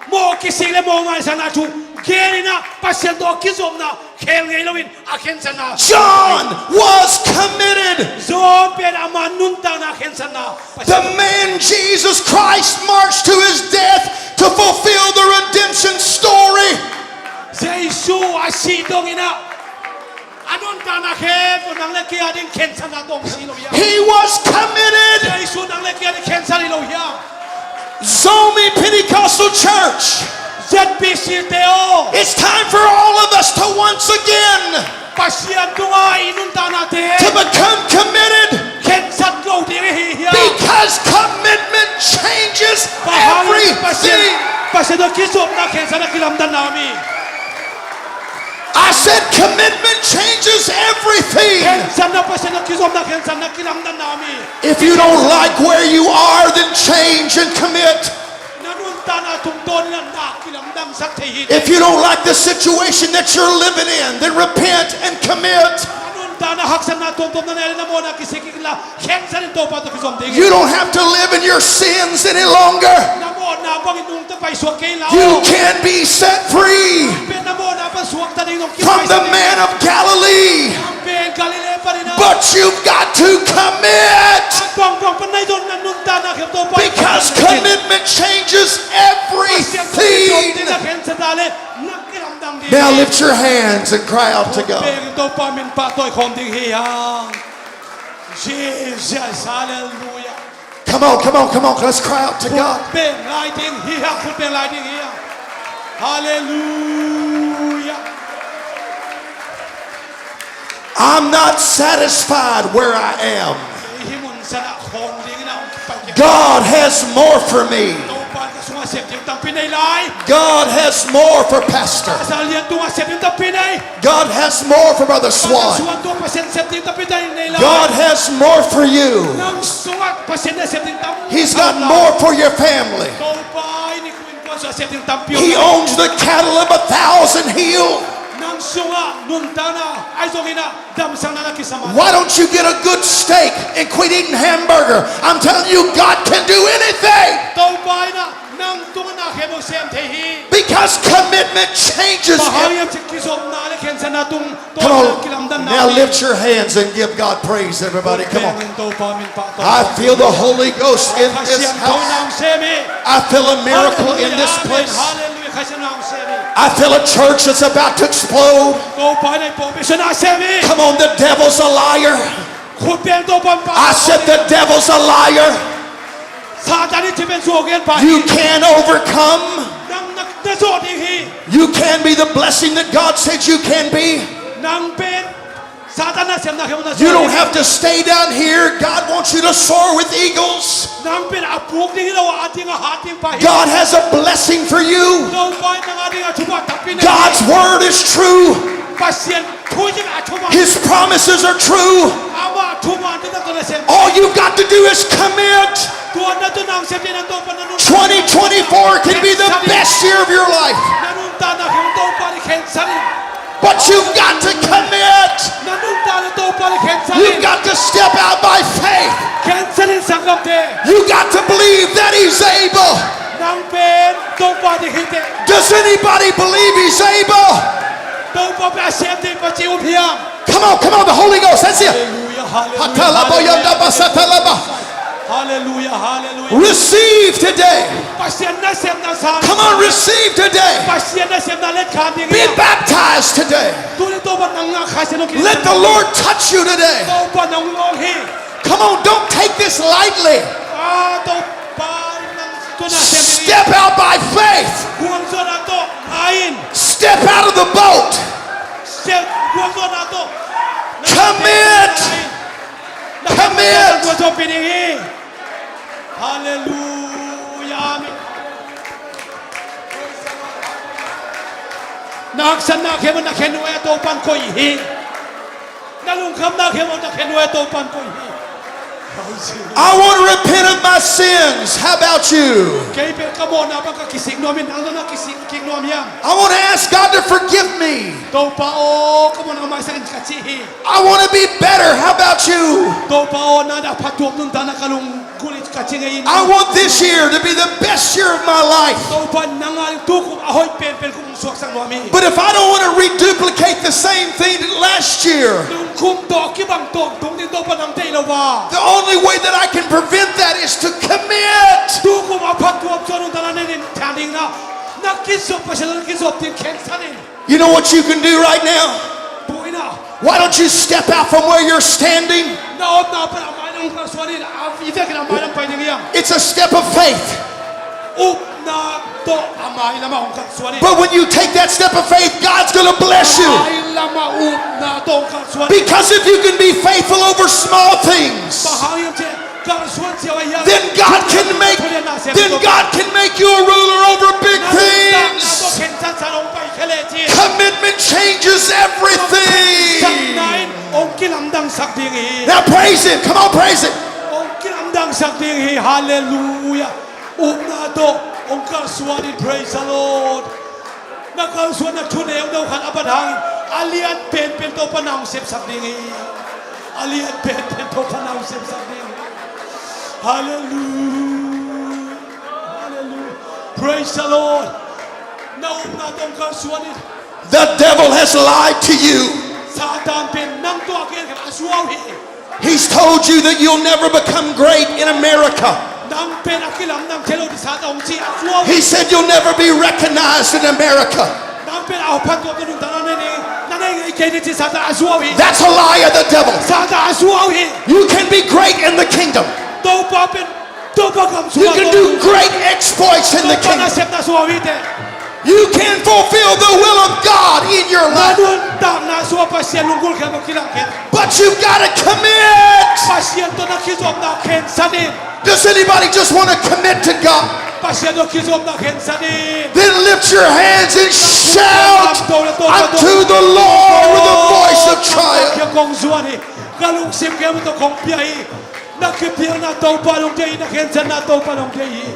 mawh kisik le mawh ngaisakna thu gen in ah Pasian tawh a kizopna khel ngei loin a khensatna. John was committed. Johan pen ama nuntakna khensatna. The man Jesus Christ marched to his death to fulfill the redemption story. Jesu a sih dongin ah a nuntakna khempeuh nang le kei a ding khensatna tawh si lo hiam? He was committed. Jesu nang le kei a ding khensat hi lo hiam? Zomi Pentecostal Church, Z B C te aw, it's time for all of us to once again Pasian tungah i nuntaknate to become committed, khensat lo ding i hi hiam? Because commitment changes everything. Pasian, Pasian tawh kizopna khensatna kilamdanna om hi. I said commitment changes everything. Khensatna, Pasian tawh kizopna khensatna kilamdanna om hi. If you don't like where you are, then change and commit. Na nuntakna tungtawn in ah na kilamdangsak thei hi. If you don't like the situation that you're living in, then repent and commit. Na nuntakna haksatna tuamtuam na nei le na mawhna kisik kik inla khensat in Topa tawh kizom ding hi. You don't have to live in your sins any longer. Na mawhna bangin nungta paisuak kei inla. You can be set free. Nang pen na mawhna pan suakta ding nong kipaisa ding hi. From the man of Galilee. Nang pen Galilee panin ah. But You've got to commit. Bang bang pan nai zong na nuntakna khempeuh Topa. Because commitment changes everything. Now lift your hands and cry out to God. Topa min pahtawi khawm ding hi hang. Jesus, hallelujah. Come on, come on, come on. Let's cry out to God. Khut beng lai ding hi hang, khut beng lai ding hi hang. Hallelujah. I'm not satisfied where I am. Hih mun san ah khawm ding in ah hong kipan kei. God has more for me. Topa in ka sungah sep ding tampi nei lai. God has more for Pastor. Pastor Lian tungah sep ding tampi nei. God has more for Brother Swan. Pastor Swan tungah Pasian sep ding tampi nei lai. God has more for you. Nang sungah Pasian in sep ding tampi nei. He's got more for your family. Topa in i ku innkuan sungah sep ding tampi om lai. He owns the cattle of a thousand hill. Nang sungah nuntakna, ahi zongin ah damsakna na kisa mah. Why don't you get a good steak and quit eating hamburger? I'm telling you, God can do anything. Topa in ah nang tungah na khempeuh sem thei hi. Because commitment changes everything. Bang hang hiam cih leh kizopna le khensatna tung Come on. Now lift your hands and give God praise, everybody. Come on. I feel the Holy Ghost in this house. I feel a miracle in this place. I feel a church that's about to explode. Come on, the devil's a liar. I said the devil's a liar. Satan in thupha suak gen pa hi. You can overcome. Nang na, na zawh ding hi. You can be the blessing that God said you can be. Nang pen Satan nasepna khempeuh na zawh ding hi. You don't have to stay down here. God wants you to soar with eagles. Nang pen a puk ding hi lo a, a ding a hat ding pa hi. God has a blessing for you. Topa in nang a ding a thupha tampi nei hi. God's word is true. Pasian thu in a thupha. His promises are true. Ama thupha in na tawh na sem. All you've got to do is commit. Tua na tawh na sem ding in Topa na nuntakna. Twenty twenty-four can be the best year of your life. Na nuntakna khempeuh Topa in khensat in. But you've got to commit. Na nuntakna Topa in khensat in. You've got to step out by faith. Khensat in sanggamte. You've got to believe that He's able. Nang pen Topa in hih teh. Does anybody believe He's able? Topa pen a sem thei pa ci um hiam? Come on, come on, the Holy Ghost, that's it. Hallelujah, hallelujah, Hatalaboyanda hallelujah. Basatalaba. Hallelujah, hallelujah. Receive today. Pasian nasepna sang. Come on, receive today. Pasian nasepna let khan ding hi. Be baptized today. Tuni Topa nang ngah Kha Siangtho hong kizom. Let the Lord touch you today. Topa nang hong hi. Come on, don't take this lightly. Ah, Topa in nang tawh na sem ding hi. Step out by faith. Gualzawhna tawh ngai in. Step out of the boat. Step, gualzawhna tawh. Commit. Commit. Hallelujah. Amen. Na haksatna khempeuh na khe nuai-ah Topa'n koih hi. Na lungkhamna khempeuh na khe nuai-ah Topa'n koih hi. I want to repent of my sins. How about you? Kei pen ka mawhna bang ka kisik nuam hi, nang zong na kisik kik nuam hiam? I want to ask God to forgive me. Topa aw, ka mawhna maisak in ka ci hi. I want to be better. How about you? Topa aw, nang a phattuam nuntakna ka lunggulh hi ka ci ngei in. I want this year to be the best year of my life. Topa, nang a tukum a hoih penpen kum hong suaksak nuam hi. But if I don't want to reduplicate the same thing that last year, nung kum tawh kibang tawntung ding Topa nang deih lo a, the only way that I can prevent that is to commit. Tukum a phattuam suah nuntakna na neih ding, na kizop, Pasian na kizop ding khensat in. You know what you can do right now? Tu in ah. Why don't you step out from where you're standing? Na omna pan a mailam hong kalsuan in, a, i vekin a mailam pai ding hiam? It's a step of faith. Upna tawh a mailam ah hong kalsuan in. But when you take that step of faith, God's gonna bless you. A mailam ah upna tawh hong kalsuan in. Because if you can be faithful over small things, Bang hang hiam cih leh kalsuan ziau a hiam, then God can make, then God can make you a ruler over big things. Commitment changes everything. Hong kilamdangsak ding hi. Now praise Him. Come on, praise Him. Hong kilamdangsak ding hi. Hallelujah. Upna tawh hong kalsuan in. Praise the Lord. Na kalsuanna thuneihna khat a bat hangin a lian penpen Topa na hong sepsak ding hi. A lian penpen Topa na hong sepsak ding hi. Hallelujah. Hallelujah. Praise the Lord. Na upna tawh hong kalsuan in. The devil has lied to you. Satan pen nang tungah a genkhiat a suau hi. He's told you that you'll never become great in America. Nang pen a kilamdang thei lo ding sa tawh hong ci a zuau hi. He said you'll never be recognized in America. Nang pen a phat tuam na nuntakna na nei, na nei ngei kei ding ci Satan a zuau hi. That's a lie of the devil. Satan a zuau hi. You can be great in the kingdom. Topa pen, Topa gam sungah. You can do great exploits in the kingdom. Topa nasepna sungah hi te. You can fulfill the will of God in your life. Na nuntakna sungah Pasian lunggulh khempeuh kilang khin. But you've got to commit. Pasian tawh na kizopna khensat in. Does anybody just want to commit to God? Pasian tawh kizopna khensat in. Then lift your hands and shout unto the Lord with a voice of triumph. Kong zuan hi. Ka lungsim khempeuh tawh kong pia hi. Na kiphialna Topa in hong thei hi, na khensatna Topa in hong thei hi.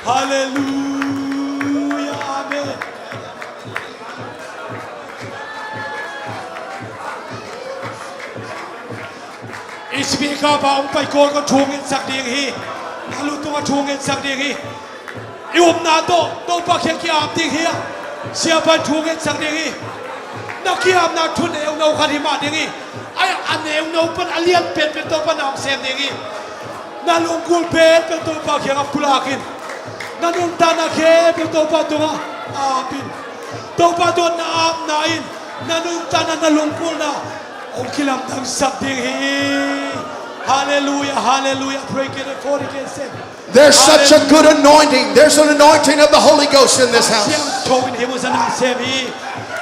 Halleluia. Amen. I speaker pa hong pai kawl kong thu ngetsak ding hi. Na lu tungah thu ngetsak ding hi. I upna tawh Topa kiang ki-ap ding hi a, siapa in thu ngetsak ding hi. Na ki-apna thu neuno khat hi mah ding hi. Ai, a neuno pan a lian penpen Topa na hong sem ding hi. Na lunggulh penpen Topa kiangah pulak in. Na nuntakna khempeuh Topa tungah ap in. Topa tungah na apna in na nuntakna, na lunggulhna hong kilamdangsak ding hi. Halleluia, halleluia. Praise God, forty K sem. There's such a good anointing. There's an anointing of the Holy Ghost in this house. Kha Siangtho in hih mun sung ah sem hi.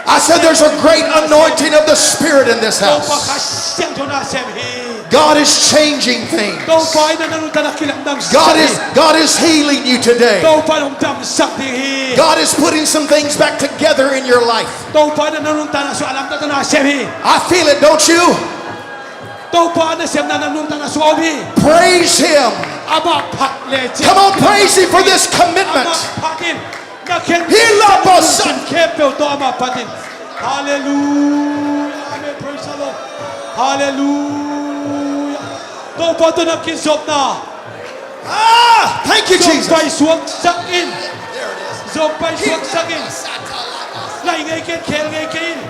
I said there's a great anointing of the Spirit in this house. Topa Kha Siangtho in sem hi. God is changing things. Topa in na nuntakna kilamdangsak hi. God is, God is healing you today. Topa in hong damsak ding hi. God is putting some things back together in your life. Topa in na nuntakna sung a lamdang tawh na sem hi. I feel it, don't you? Topa nasemna na nuntakna sung a om hi. Praise Him. Amah phat lecin. Come on, praise Him for this commitment. Amah phat in. Na khen. Hila basa. Khempeuh tawh amah phat in. Halleluia. Amen. Praise the Lord. Halleluia. Topa tawh na kizopna. Ah, thank you, Jesus. Zong paisuaksak in. Zong paisuaksak in. Lai ngei kei in, khel ngei kei in.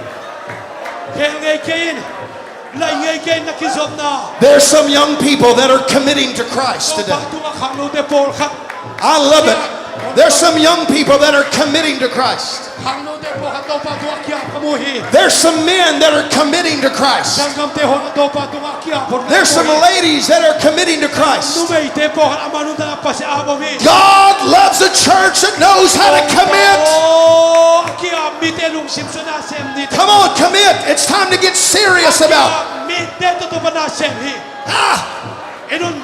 Khel ngei kei in. Lai ngei kei in na kizopna. There's some young people that are committing to Christ today. Topa tungah khangnote pawlkhat. I love it. There's some young people that are committing to Christ. Khangnote pawlkhat Topa tungah ki-ap ka mu hi. There's some men that are committing to Christ. Sanggamte hong Topa tungah ki-ap hong. There's some ladies that are committing to Christ. Numeite pawlkhat ama nuntakna Pasian ap om hi. God loves a church that knows how to commit. Oh, a ki-ap mite lungsim sung na sem ni. Come on, commit. It's time to get serious about. A ki-ap mite tawh Topa na sem hi. Ah! I nun.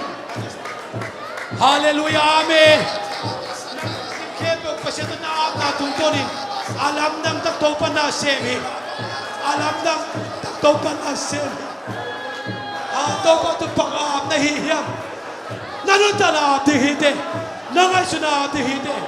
Halleluia, amen. Khempeuh Pasian tawh na apna tungtawnin a lamdang tak Topa na sem hi. A lamdang tak Topa na sem hi. A Topa tawh bang a ap na hi hiam? Na nuntakna ap ding hi teh. Na ngaihsutna ap ding hi teh.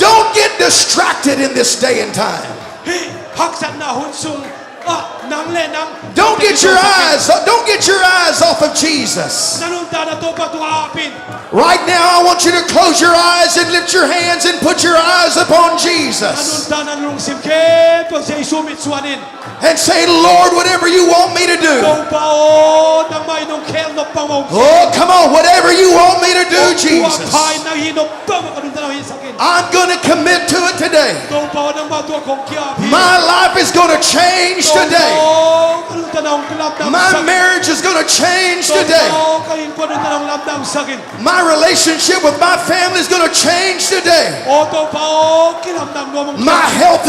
Don't get distracted in this day and time. Hih haksatna hun sung ah nang le nang. Don't get your eyes, don't get your eyes off of Jesus. Na nuntakna Topa tungah ap in. Right now, I want you to close your eyes and lift your hands and put your eyes upon Jesus. Na nuntakna lungsim khempeuh Jesu mitsuan in. And say, "Lord, whatever you want me to do." Topa aw, nangmah in hong khel nop bangmah hong khel. Oh, come on, "Whatever you want me to do, Jesus." Topa in nang hih nop bangmah ka nuntakna hong hisak in. I'm gonna commit to it today. Topa aw, nangmah tungah kong ki-ap hi. My life is gonna change today. Topa aw, ka nuntakna hong kilamdangsak in. My marriage is gonna change today. Topa aw, ka innkuan nuntakna hong lamdangsak in. My relationship with my family is gonna change today. Aw Topa aw, kilamdang nuam hong. My health,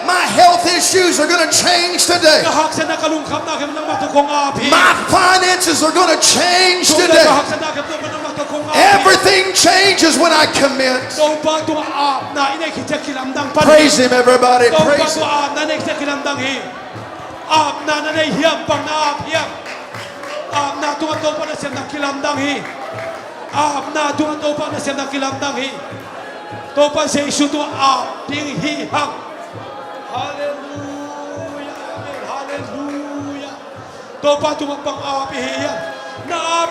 my health issues are gonna change today. Ka haksatna, ka lungkhamna khempeuh nangmah tawh kong ap hi. My finances are gonna change today. Ka haksatna khempeuh nangmah tawh kong ap hi. Everything changes when I commit. Topa tungah apna i neih khit ciang kilamdang pan hi. Praise Him, everybody. Praise Him. Topa tungah apna i neih khit ciang kilamdang hi. Apna na nei hiam, bang na ap hiam? Apna tungah Topa nasemna kilamdang hi. Apna tungah Topa nasemna kilamdang hi. Topa Jesu tungah ap ding hi hang. Halleluia, amen, halleluia. Topa tungah bang ap i hi hiam? Na ap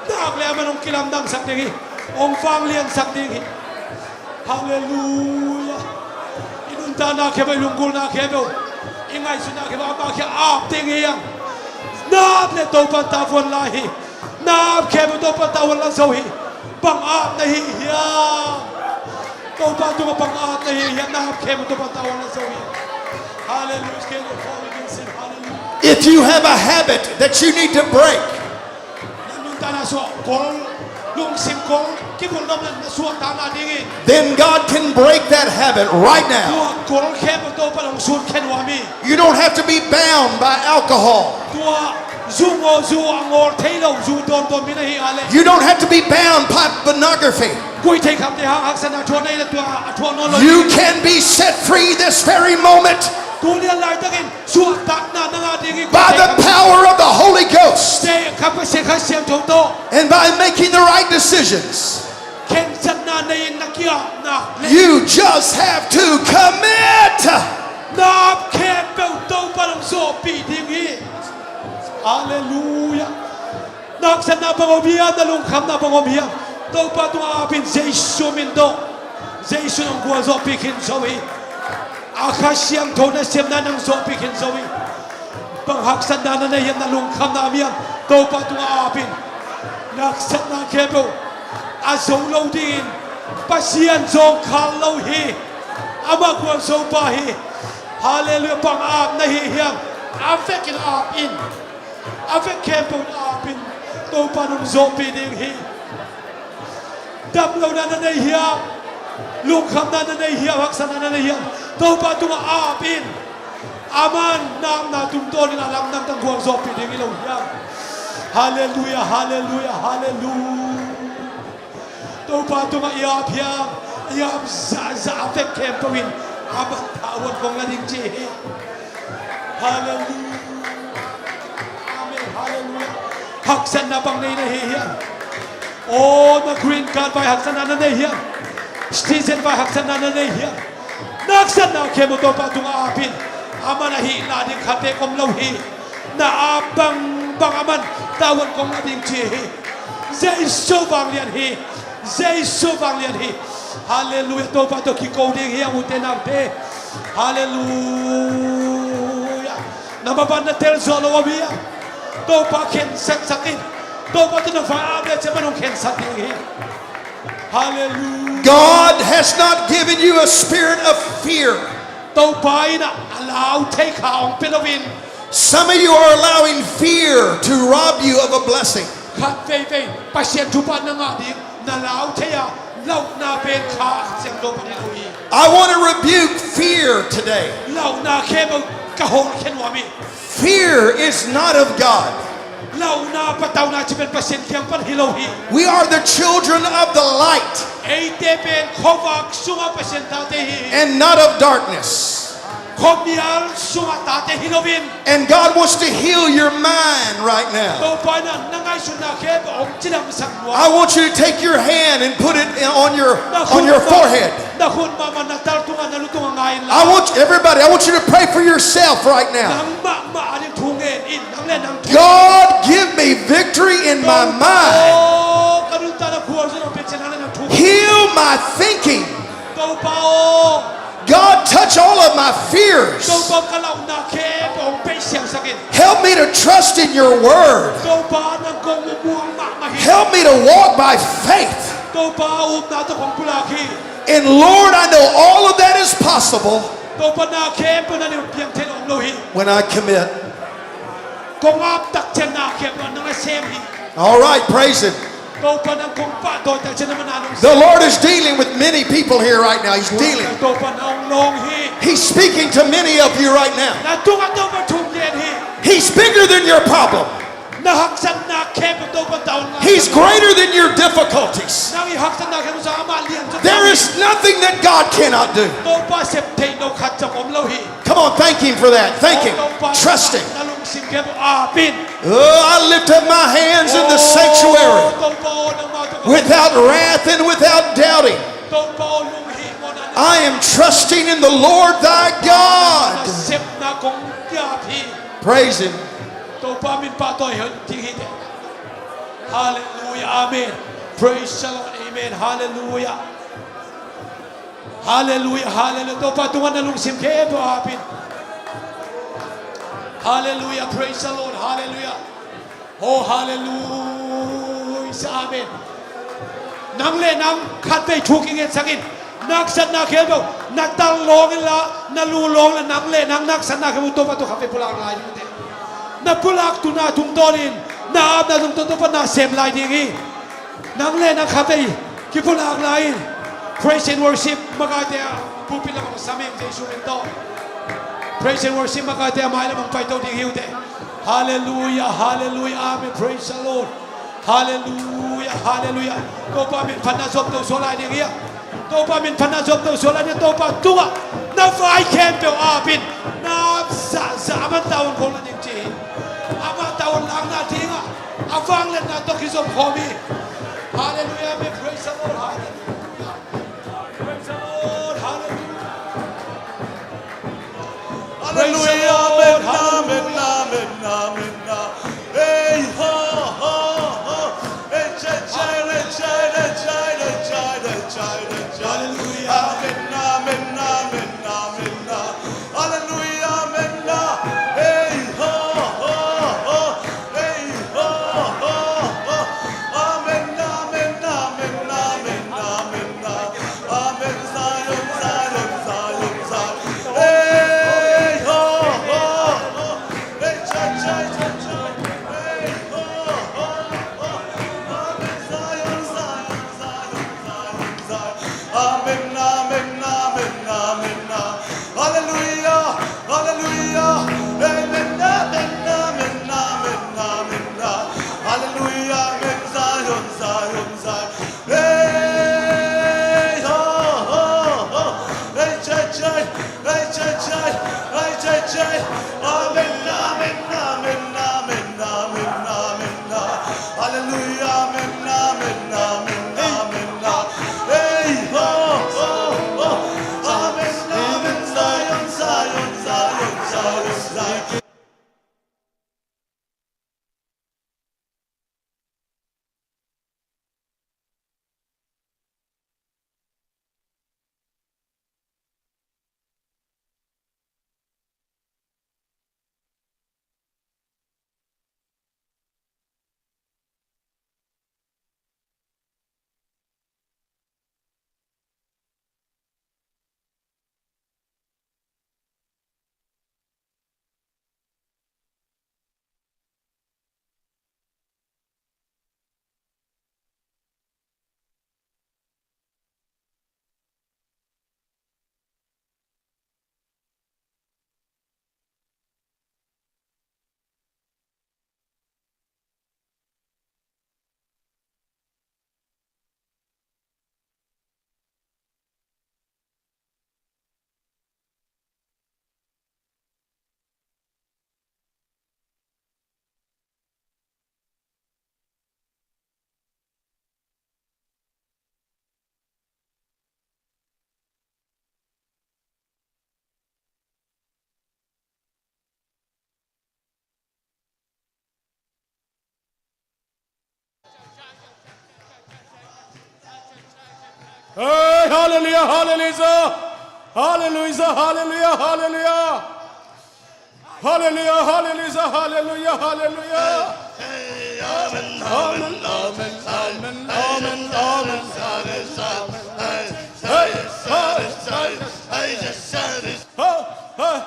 nak leh aman hong kilamdangsak ding hi. Hong vangliansak ding hi. Halleluia. I nuntakna khempeuh, i lunggulhna khempeuh, i ngaihsutna khempeuh amah kiang ap ding hi hang. Na ap le Topa tavuan lai hi. Na ap khempeuh Topa tavuan la zo hi. Bang ap na hi hiam? Topa tungah bang ap na hi hiam? Na ap khempeuh Topa tavuan la zo hi. Hallelujah. Hallelujah. If you have a habit that you need to break, na nuntakna sungah kol, lungsim kol, kibulh nopna na suahtakna dingin, then God can break that habit right now. Tua kol khempeuh Topa in hong sunkhen nuam hi. You don't have to be bound by alcohol. Tua zu ngaw, zu a ngawl thei lo, zu dawndawn mi na hih leh. You don't have to be bound by pornography. Guih theih khamte hang haksatna thuak na hih leh tua a thuak nawn lo. You can be set free this very moment. Tuni a laitakin suahtakna na ngah ding hi. By the power of the Holy Ghost. Te kha Pasian Kha Siangtho tawh. And by making the right decisions. Khensatna nei-in na ki-ap nak leh. You just have to commit. Na ap khempeuh Topa in hong zawhpih ding hi. Halleluiah. Na haksatna bang om hiam, na lungkhamna bang om hiam, Topa tungah ap in, Jesu min tawh. Jesu in hong gualzawhpih khin zo hi. A Kha Siangtho nasepna in hong zawhpih khin zo hi. Bang haksatna na nei hiam, na lungkhamna om hiam, Topa tungah ap in. Na haksatna khempeuh a zo lo dingin Pasian zawngkhal lo hi. Amah gualzo pa hi. Halleluiah. Bang ap na hi hiam, a vekin ap in. A vek khempeuh in ap in. Topa in hong zawhpih ding hi. Dam lohna na nei hiam, lungkhamna na nei hiam, haksatna na nei hiam, Topa tungah ap in. Aman na apna tungtawnin a lamdang tang gualzawhpih ding hi lo hiam? Halleluiah, halleluiah, halleluiah. Topa tungah i ap hiam, i ap zahzah a vek khempeuh in aman tavuan kong la ding ci hi. Halleluiah. Amen. Halleluiah. Haksatna bang nei na hi hiam? Aw, na green card vai haksatna na nei hiam? Citizen vai haksatna na nei hiam? Na haksatna khempeuh Topa tungah ap in. Aman a hih la ding khat peuh om lo hi. Na ap bangbang aman tavuan kong la ding ci hi. Jesu vanglian hi. Jesu vanglian hi. Halleluiah. Topa tawh kiko ding hi hang, ute naute. Halleluiah. Na maban na tel zawh lo om hiam? Topa khensatsak in. Topa tawh na vai ap le ciang aman hong khensat ding hi. Halleluiah. God has not given you a spirit of fear. Topa in a lau thei kha hong pia loin. Some of you are allowing fear to rob you of a blessing. Khat veivei Pasian thupha na ngah ding na lau thei a, lauhna pen Kha Siangtho pan hi lo hi. I want to rebuke fear today. Lauhna khempeuh ka hawlkhia nuam hi. Fear is not of God. Lauhna, patauhna cih pen Pasian kiang pan hi lo hi. We are the children of the light. Eite pen khuavak sungah Pasian tate hi. And not of darkness. Khuamial sungah tate hi loin. And God wants to heal your mind right now. Topa in na ngaihsutna khempeuh hong cidamsak nuam. I want you to take your hand and put it on your, on your forehead. Na khut mahmah na tal tungah, na lu tungah ngai inla. I want everybody, I want you to pray for yourself right now. Nang mahmah ading thu ngen in, nang le nang thu. God, give me victory in my mind. Topa aw, ka nuntakna gualzawhna hong pia in, nang le nang thu. Heal my thinking. Topa aw. God, touch all of my fears. Topa, ka lauhna khempeuh hong paisak in. Help me to trust in your word. Topa, nang kong muang mahmah hi. Help me to walk by faith. Topa, upna tawh kong pulak hi. And Lord, I know all of that is possible. Topa, na khempeuh na neu piang thei lo om lo hi. When I commit. Kong ap tak ciang na khempeuh nang a sem hi. All right, praise Him. Topa, nang kong pahtawi tak ciang na man a nong sem. The Lord is dealing with many people here right now. He's dealing. Topa, nang lawng hi. He's speaking to many of you right now. Na tungah Topa thu gen hi. He's bigger than your problem. Na haksatna khempeuh Topa tavuan ngah. He's greater than your difficulties. Nang i haksatna khempeuh sangin amah lian zaw. There is nothing that God cannot do. Topa sep theih loh khat zong om lo hi. Come on, thank Him for that. Thank Him. Topa, trust Him. Na lungsim khempeuh ap in. Oh, I lift up my hands in the sanctuary. Oh, Topa aw, nangmah tawh ka without wrath and without doubting. Topa aw, lunghimawhna. I am trusting in the Lord thy God. Nasepna kong ki-ap hi. Praise Him. Topa min pahtawi ding hi teh. Hallelujah. Amen. Praise the Lord. Amen. Hallelujah. Hallelujah. Hallelujah. Topa tungah na lungsim khempeuh ap in. Hallelujah, praise the Lord, hallelujah. Oh, hallelujah, amen. Nang le nang khatvei thu kingetsak in. Haksatna khempeuh na tal lawng inla, na lu lawng le nang le nang haksatna khempeuh Topa tawh khatvei pulak lai ding uh teh. Na pulak tungtawn in, na apna tungtawn Topa na sem lai ding hi. Nang le nang khatvei kipulak lai in. Praise and worship makaite a pulpit lamah sam in, Jesu min tawh. Praise and worship makaite a mai lamah paito ding hi uh teh. Hallelujah, hallelujah, amen. Praise the Lord. Hallelujah, hallelujah. Topa min phatna zuamto suak lai ding hi a. Topa min phatna zuamto suak lai ding hi a. Topa tungah na vai khempeuh ap in, na zahzah a man tavuan khong la ding ci hi. Amah tavuan lakna dingah a vangliatna tawh kizom khawm hi. Hallelujah, amen. Praise the Lord, hallelujah. Praise the Lord, hallelujah. Hallelujah, amen, amen, amen, amen. Hey, ho, ho, ho. Hey, chai, chai, re, chai, re, chai, re, chai, re, chai, re, chai. Hallelujah. Amen, amen, amen, amen. Hallelujah, amen. Hey, ho, ho, ho. Hey, ho, ho, ho. Amen, amen, amen, amen, amen. Amen, Zion, Zion, Zion, Zion. Hey, ho, ho, ho. Hey, chai, chai, chai, chai. Hey, ho, ho, ho. Amen, Zion, Zion, Zion, Zion, Zion. Amen, amen, amen, amen, amen. Hallelujah, hallelujah. Amen, amen, amen, amen, amen. Hallelujah, amen, Zion, Zion, Zion. Hey, ho, ho, ho. Hey, chai, chai. Hey, chai, chai. Hey, chai, chai. Amen, amen, amen, amen, amen, amen. Hallelujah, amen, amen, amen, amen. Hey, ho, ho, ho. Amen, amen, Zion, Zion, Zion, Zion, Zion. Hey, hallelujah, hallelujah. Hallelujah, hallelujah, hallelujah. Hallelujah, hallelujah, hallelujah, hallelujah. Hey, amen, amen, amen, amen, amen, amen. Hey, hey, hey, hey, hey, hey.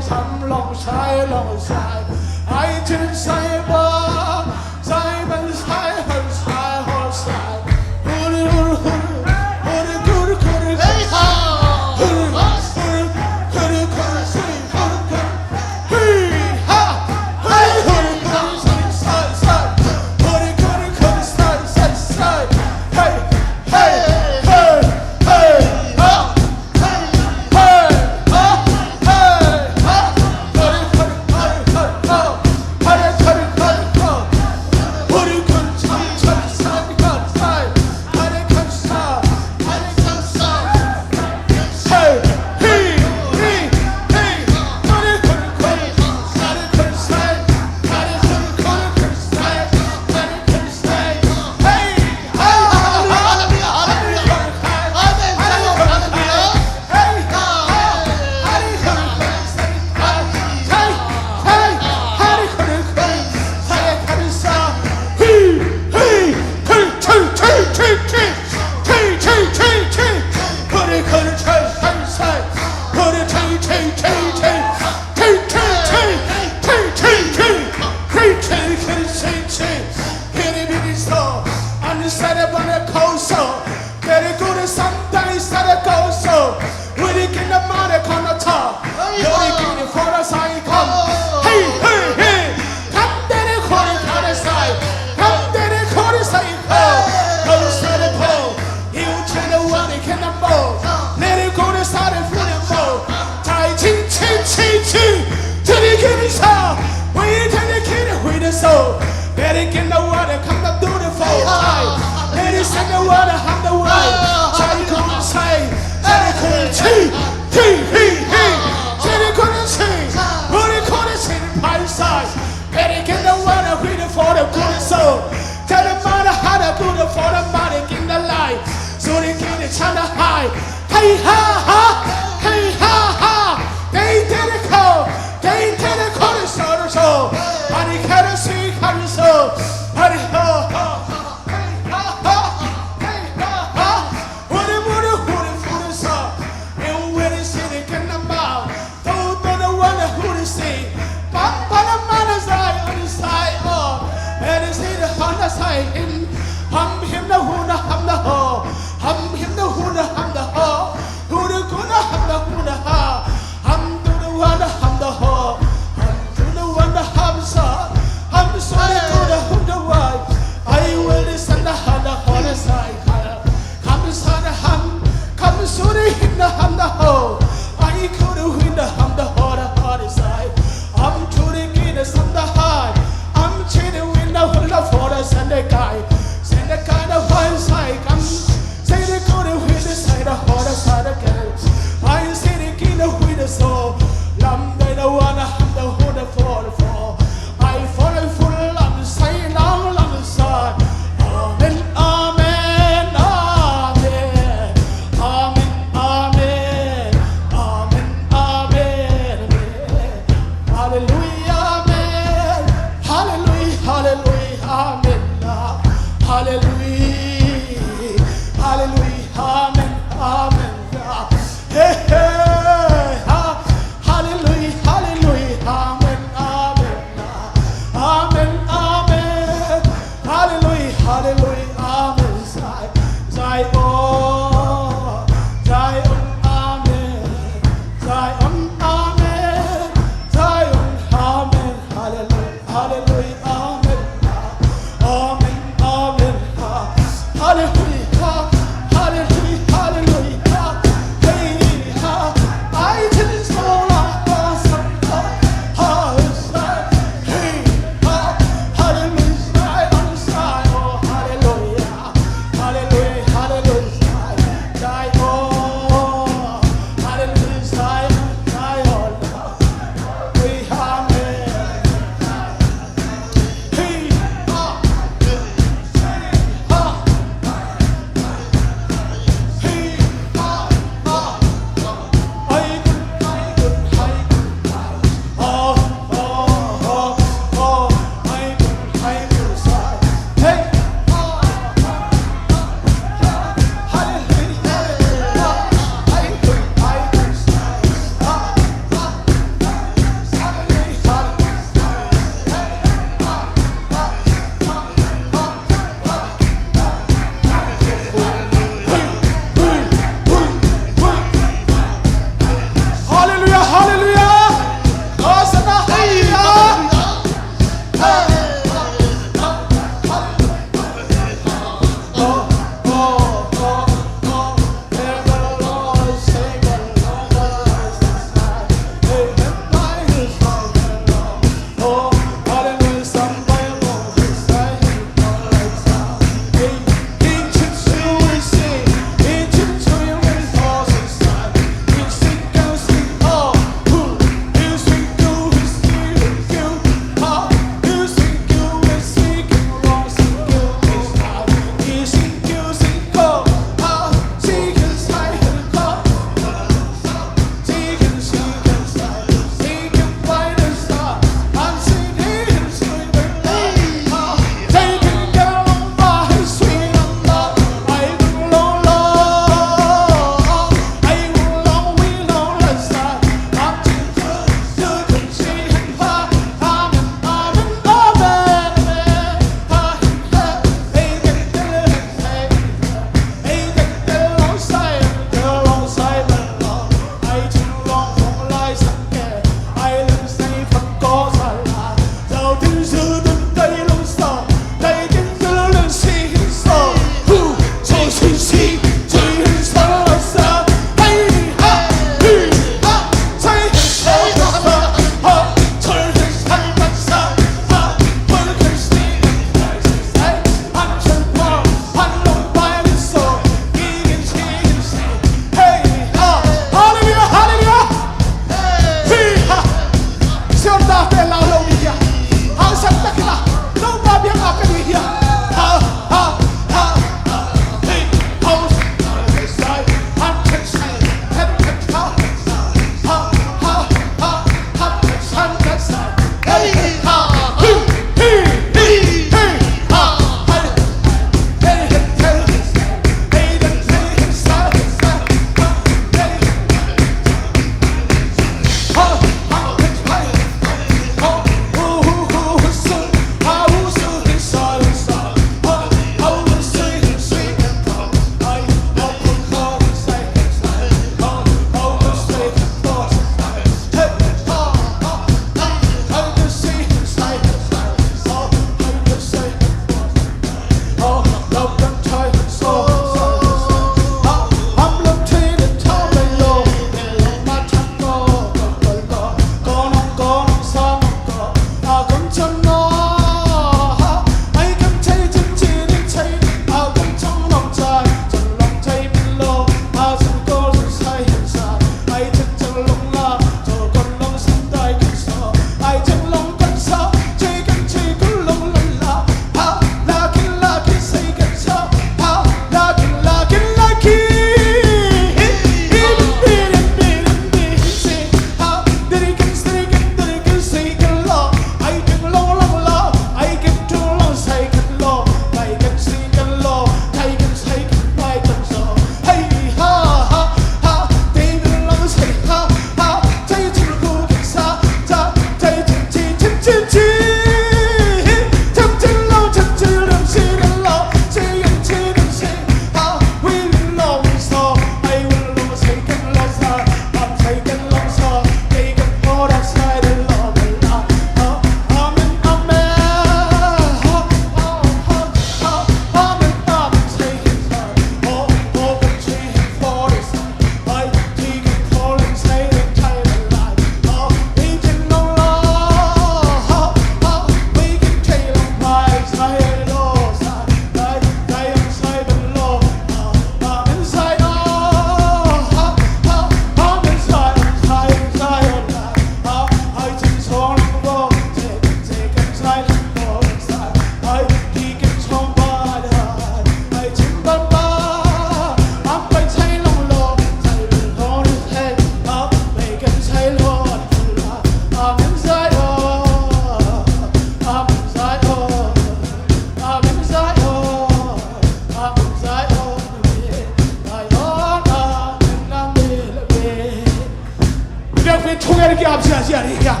Pen thungen ki ap ziahziah ding hiam?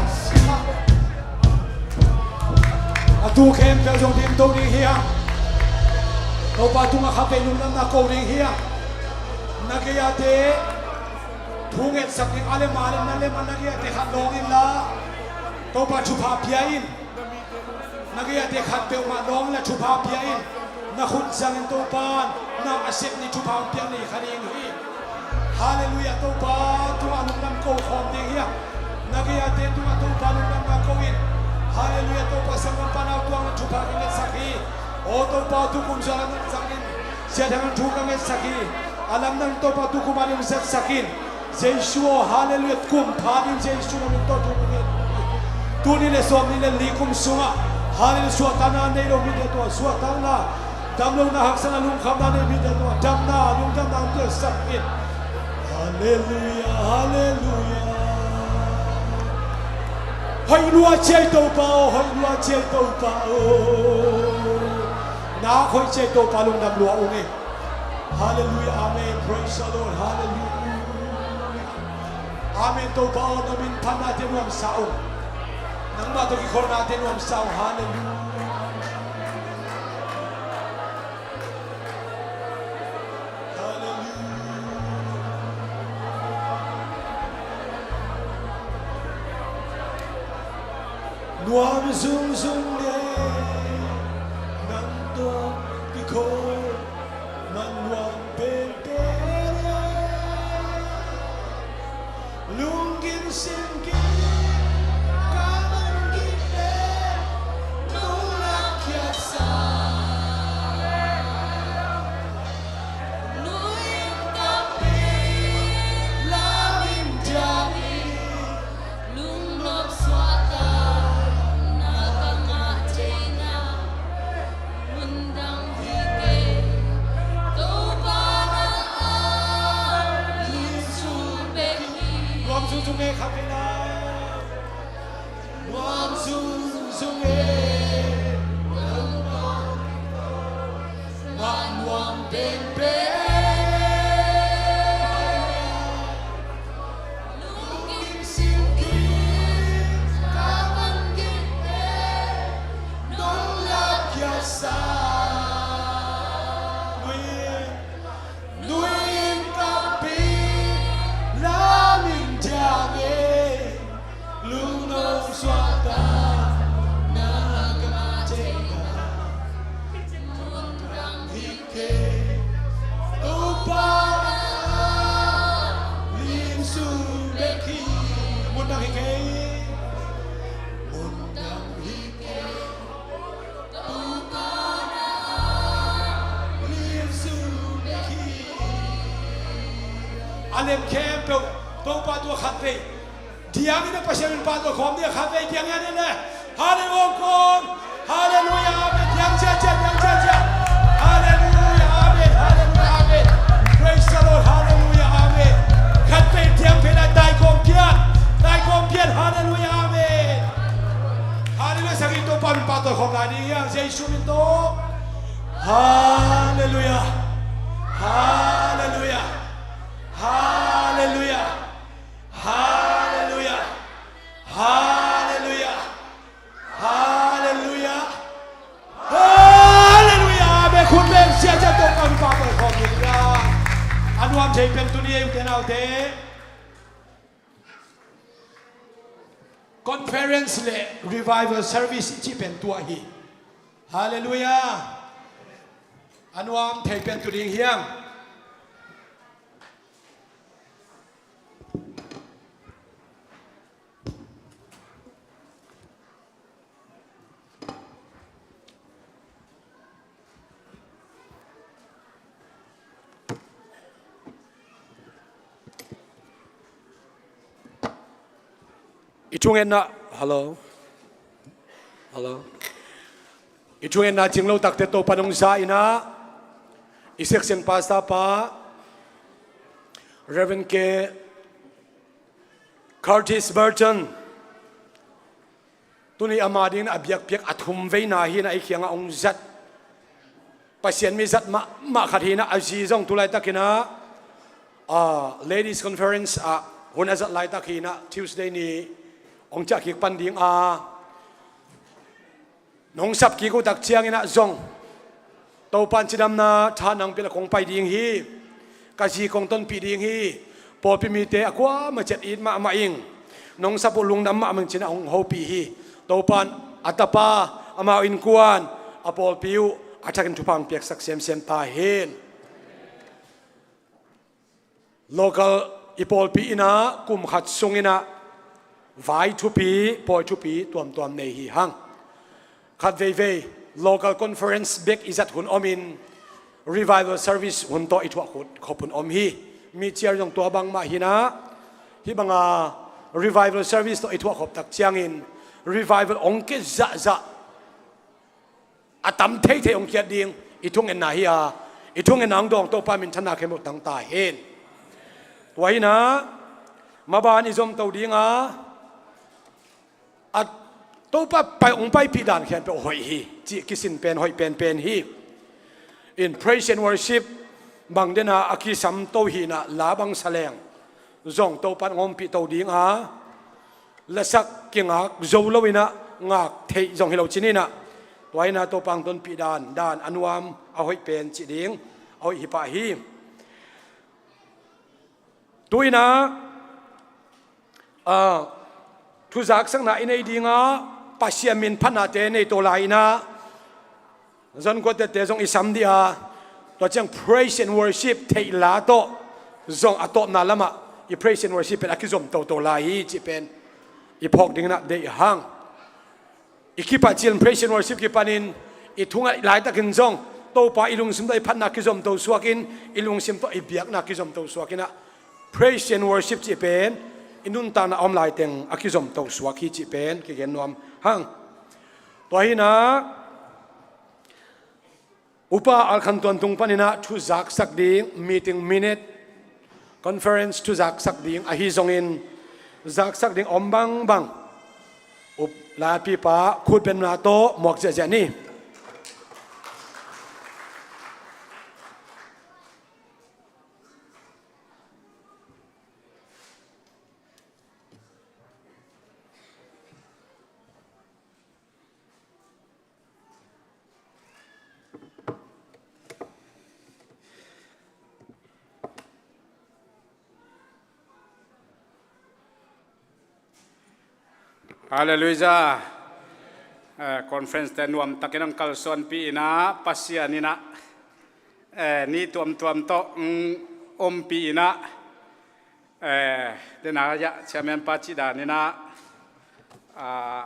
A tung khempeuh zong dingto ding hiam? Topa tungah khatvei lungdamna ko ding hiam? Na gei-ate thu ngetsak ding a le ma le na le ma na gei-ate khat lawng inla Topa thupha pia in. Na gei-ate khat peuhmah lawng le thupha pia in. Na khut zangin Topa in na a sep ni thupha hong piak ni kha ding hi. Halleluiah. Topa tungah lungdam ko khawm ding hiam? Na gei-ate tungah Topa lungdamna ko in. Halleluiah. Topa sanggam panau tuang le thupha ka ngetsak hi. O Topa tukum zual a nang zangin siathang thu ka ngetsak hi. A lamdang Topa tukum a ding zatsak in. Jesu aw, halleluiah, kum pha ding Jesu na min tawh thu ka nget. Tuni le sawm ni le li kum sungah, halleluiah, suahtakna nei lo mite tungah suahtakna, dam lo na haksatna lungkhamna nei mite tungah damna, lungdamna hong piaksak in. Halleluiah, halleluiah. Hoih lua ciai Topa aw, hoih lua ciai Topa aw. Na hoih ciai Topa lungdam lua ung e. Halleluiah, amen. Praise the Lord. Halleluiah. Amen. Topa aw, na min phatnate nuamsa ung. Nangmah tawh kikholhnate nuamsa ung. Halleluiah. Halleluiah. Nuam zungzung le nang tawh kikholh man nuam penpen. Lunggim simgim ka man gim pen nong lakkhiatsa. Nuim takpi lamin diangin lungnop suahtakna ka ngah theina. Mundang hi kei, Topa na a lim sung bek hi. Nuam zungzung e khat vei la. Nuam zungzung e. Mah nuam penpen. Lungkim simgim ka man gim pen nong lakkhiatsa. Nuim, nuim takpi lamin diangin lungnop suahtakna ka ngah theina. Mundang hi kei, Topa na lim sung bek hi. Mundang hi kei. Mundang hi kei, Topa na lim sung bek hi. A lem khempeuh Topa tungah khat vei diangin a Pasian min pahtawi khawm ding a khat vei diangin a le. Halleluiah kong. Halleluiah, amen. Diang ciacia, diang ciacia. Halleluiah, amen. Halleluiah, amen. Praise the Lord. Halleluiah, amen. Khat vei diang vei lai tai kong pian. Tai kong pian. Halleluiah, amen. Halleluiah, sangin Topa min pahtawi khawm lai ni hiang Jesu min tawh. Halleluiah. Halleluiah. Halleluiah. Halleluiah. Halleluiah. Halleluiah. Halleluiah. Amen. Khut beng sia sia Topa min pahtawi khawm ni. A nuam thei pen tuni ei u te nau te. Conference le revival service i cih pen tua hi. Halleluiah. A nuam thei pen tu ding hiang. I thungetna, hello. Hello. I thungetna cinglo takte Topa nong za inah, i section pastor pa Reverend K Curtis Burton. Tuni ama dingin a biakpiak a thum veina hinah ei kiangah hong zat Pasian mi zat mahmah khat hinah, a zi zong tulaitakinah, ah, Ladies Conference ah Hun a zat laitak hi inah Tuesday ni hong ciah kik pan ding a, nong sap kik uh tak cianginah zong Topa in cidamna thahatna hong pia leh kong pai ding hi. Ka zi kong tonpih ding hi. Pawlpi mite a kuamah ciat it mahmah ing. Nong sap uh lungdam mahmah ing cinah hong hopih hi. Topa in a tapa, amau innkuan, a pawlpi uh a thakin thupha hong piaksak semsem ta hen. Local i pawlpi inah kum khat sunginah vai thupi, pawi thupi tuamtuam nei hi hang. Khat veivei local conference bek i zat hun omin, revival service hun tawh i thuah khut khop hun om hi. Mi ciar zong tua bangmah hinah, hih banga revival service tawh i thuah khop tak ciangin revival hong kia zahzah a tam theithei hong kiat ding i thungetna hi a, i thungetna hong dawng Topa minthanna khempeuh tang ta hen. Tua hinah maban i zomto ding a, a Topa pai hong paipih dan khempeuh hoih hi cih kisin pen hoih penpen hi. In praise and worship bang dena a kisamto hinah la bang sa leng zong Topa in hong ompih to ding a, lasak kingak zo loinah ngak theih zong hi lo cininah, tua inah Topa hong tonpih dan, dan a nuam a hoih pen cih ding a hoih hi pah hi. Tu inah, ah, thuzaksakna i nei dingah Pasian min phatnate nei to lai inah, zon kuatette zong i sam dih a, tua ciang praise and worship theih la tawh zong a tawpna lamah i praise and worship pen a kizom toto lai hi cih pen i phawk dinginah deih hang. I kipah cilin praise and worship kipanin i thungaih laitakin zong Topa i lungsim tawh i phatna kizomto suakin, i lungsim tawh i biakna kizomto suakinah praise and worship cih pen i nuntakna a om laiteng a kizomto suak hi cih pen kigen nuam hang. Tua hinah Upa Al Khan Tuan tung paninah thuzaksak ding, meeting minute, conference thuzaksak ding ahi zongin, zaksak ding om bangbang up laipipa khutbenna tawh muak ziahziah ni. Halleluiah. Eh, conference te nuamtakin ang kalsuanpi inah, Pasian inah, eh, ni tuamtuam tawh, mm, ompi inah, eh, dena ya chairman pa cih dan inah, ah,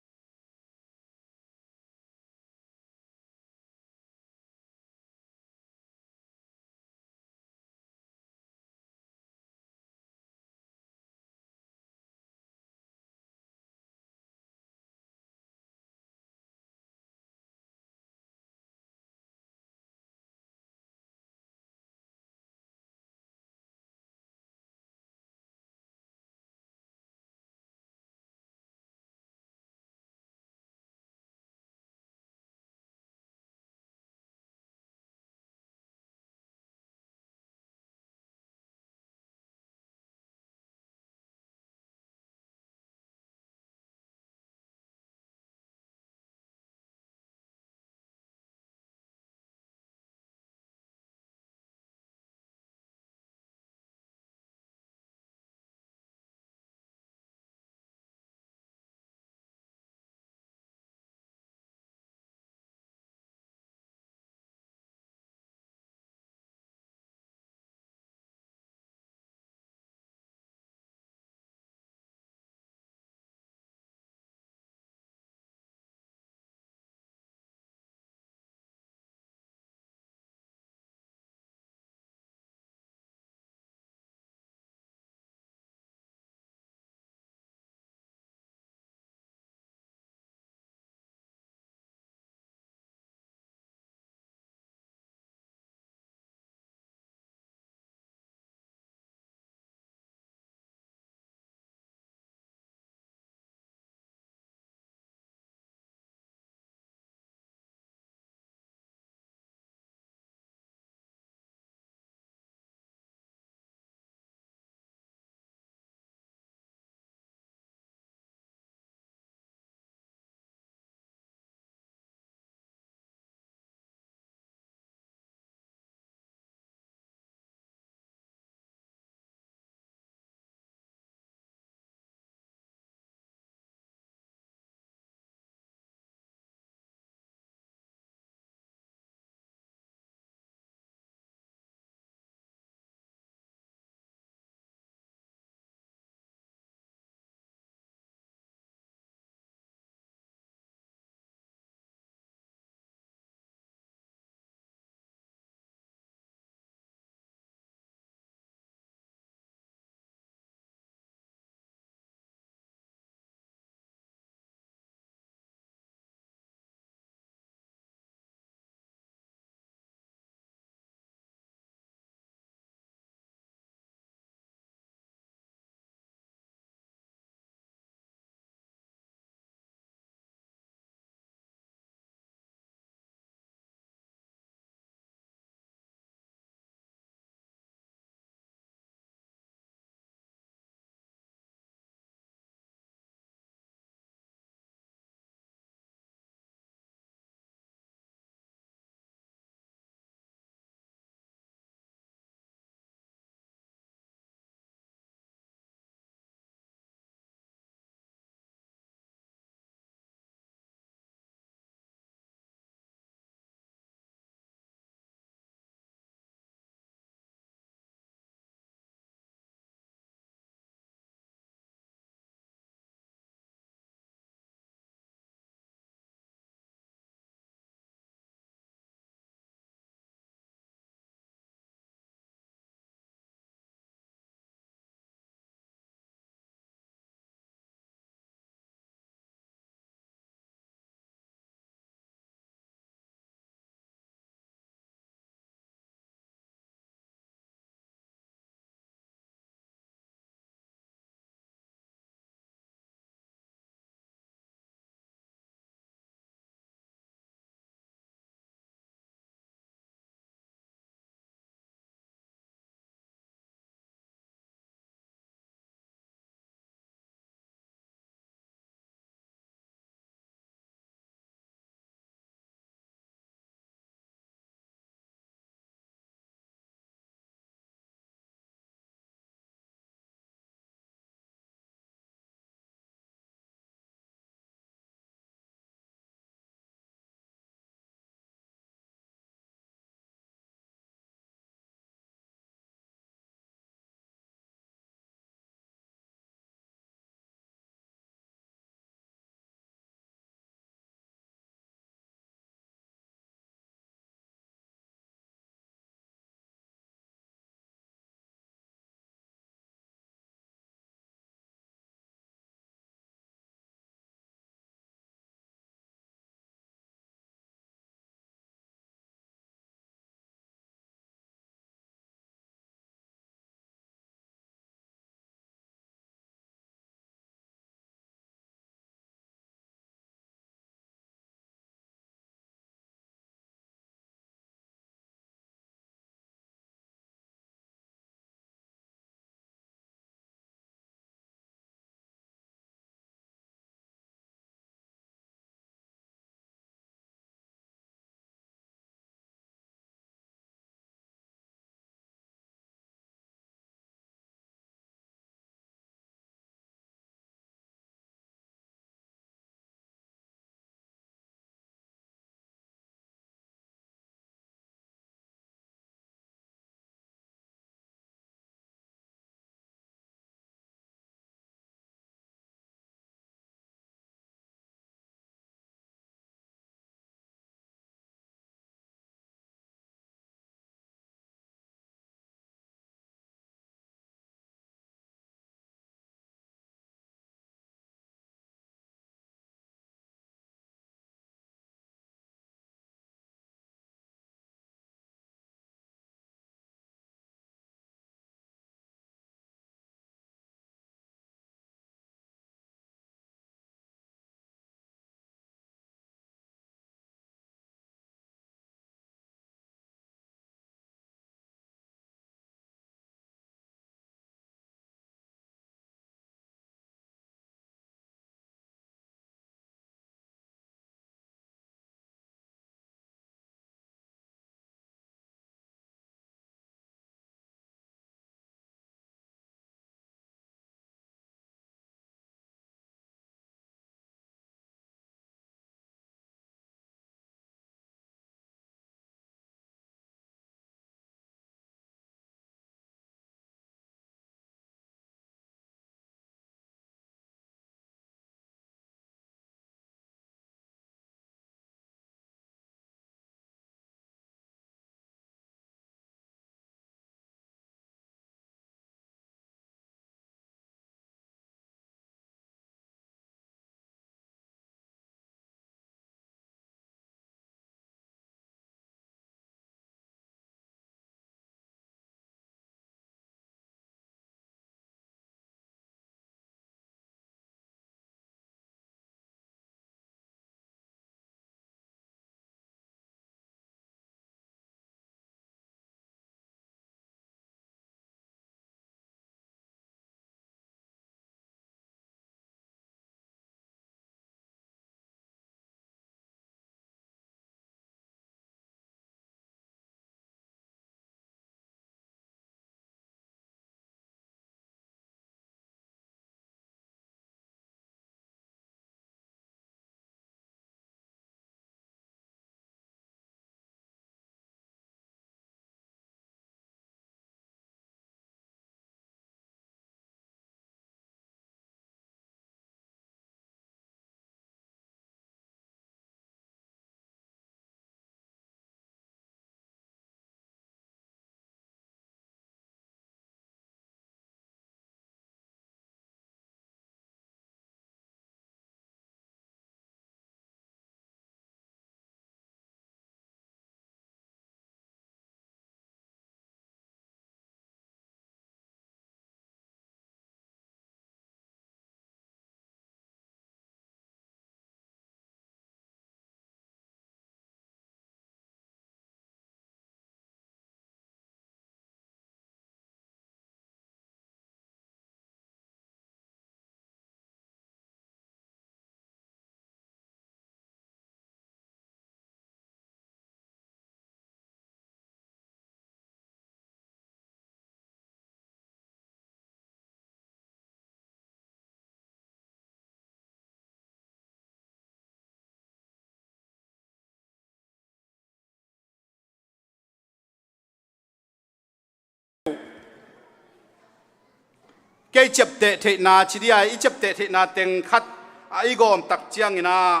Kei ciapteh theihna ci dia, i ciapteh theihna teng khat a i gawm tak ciangin ah,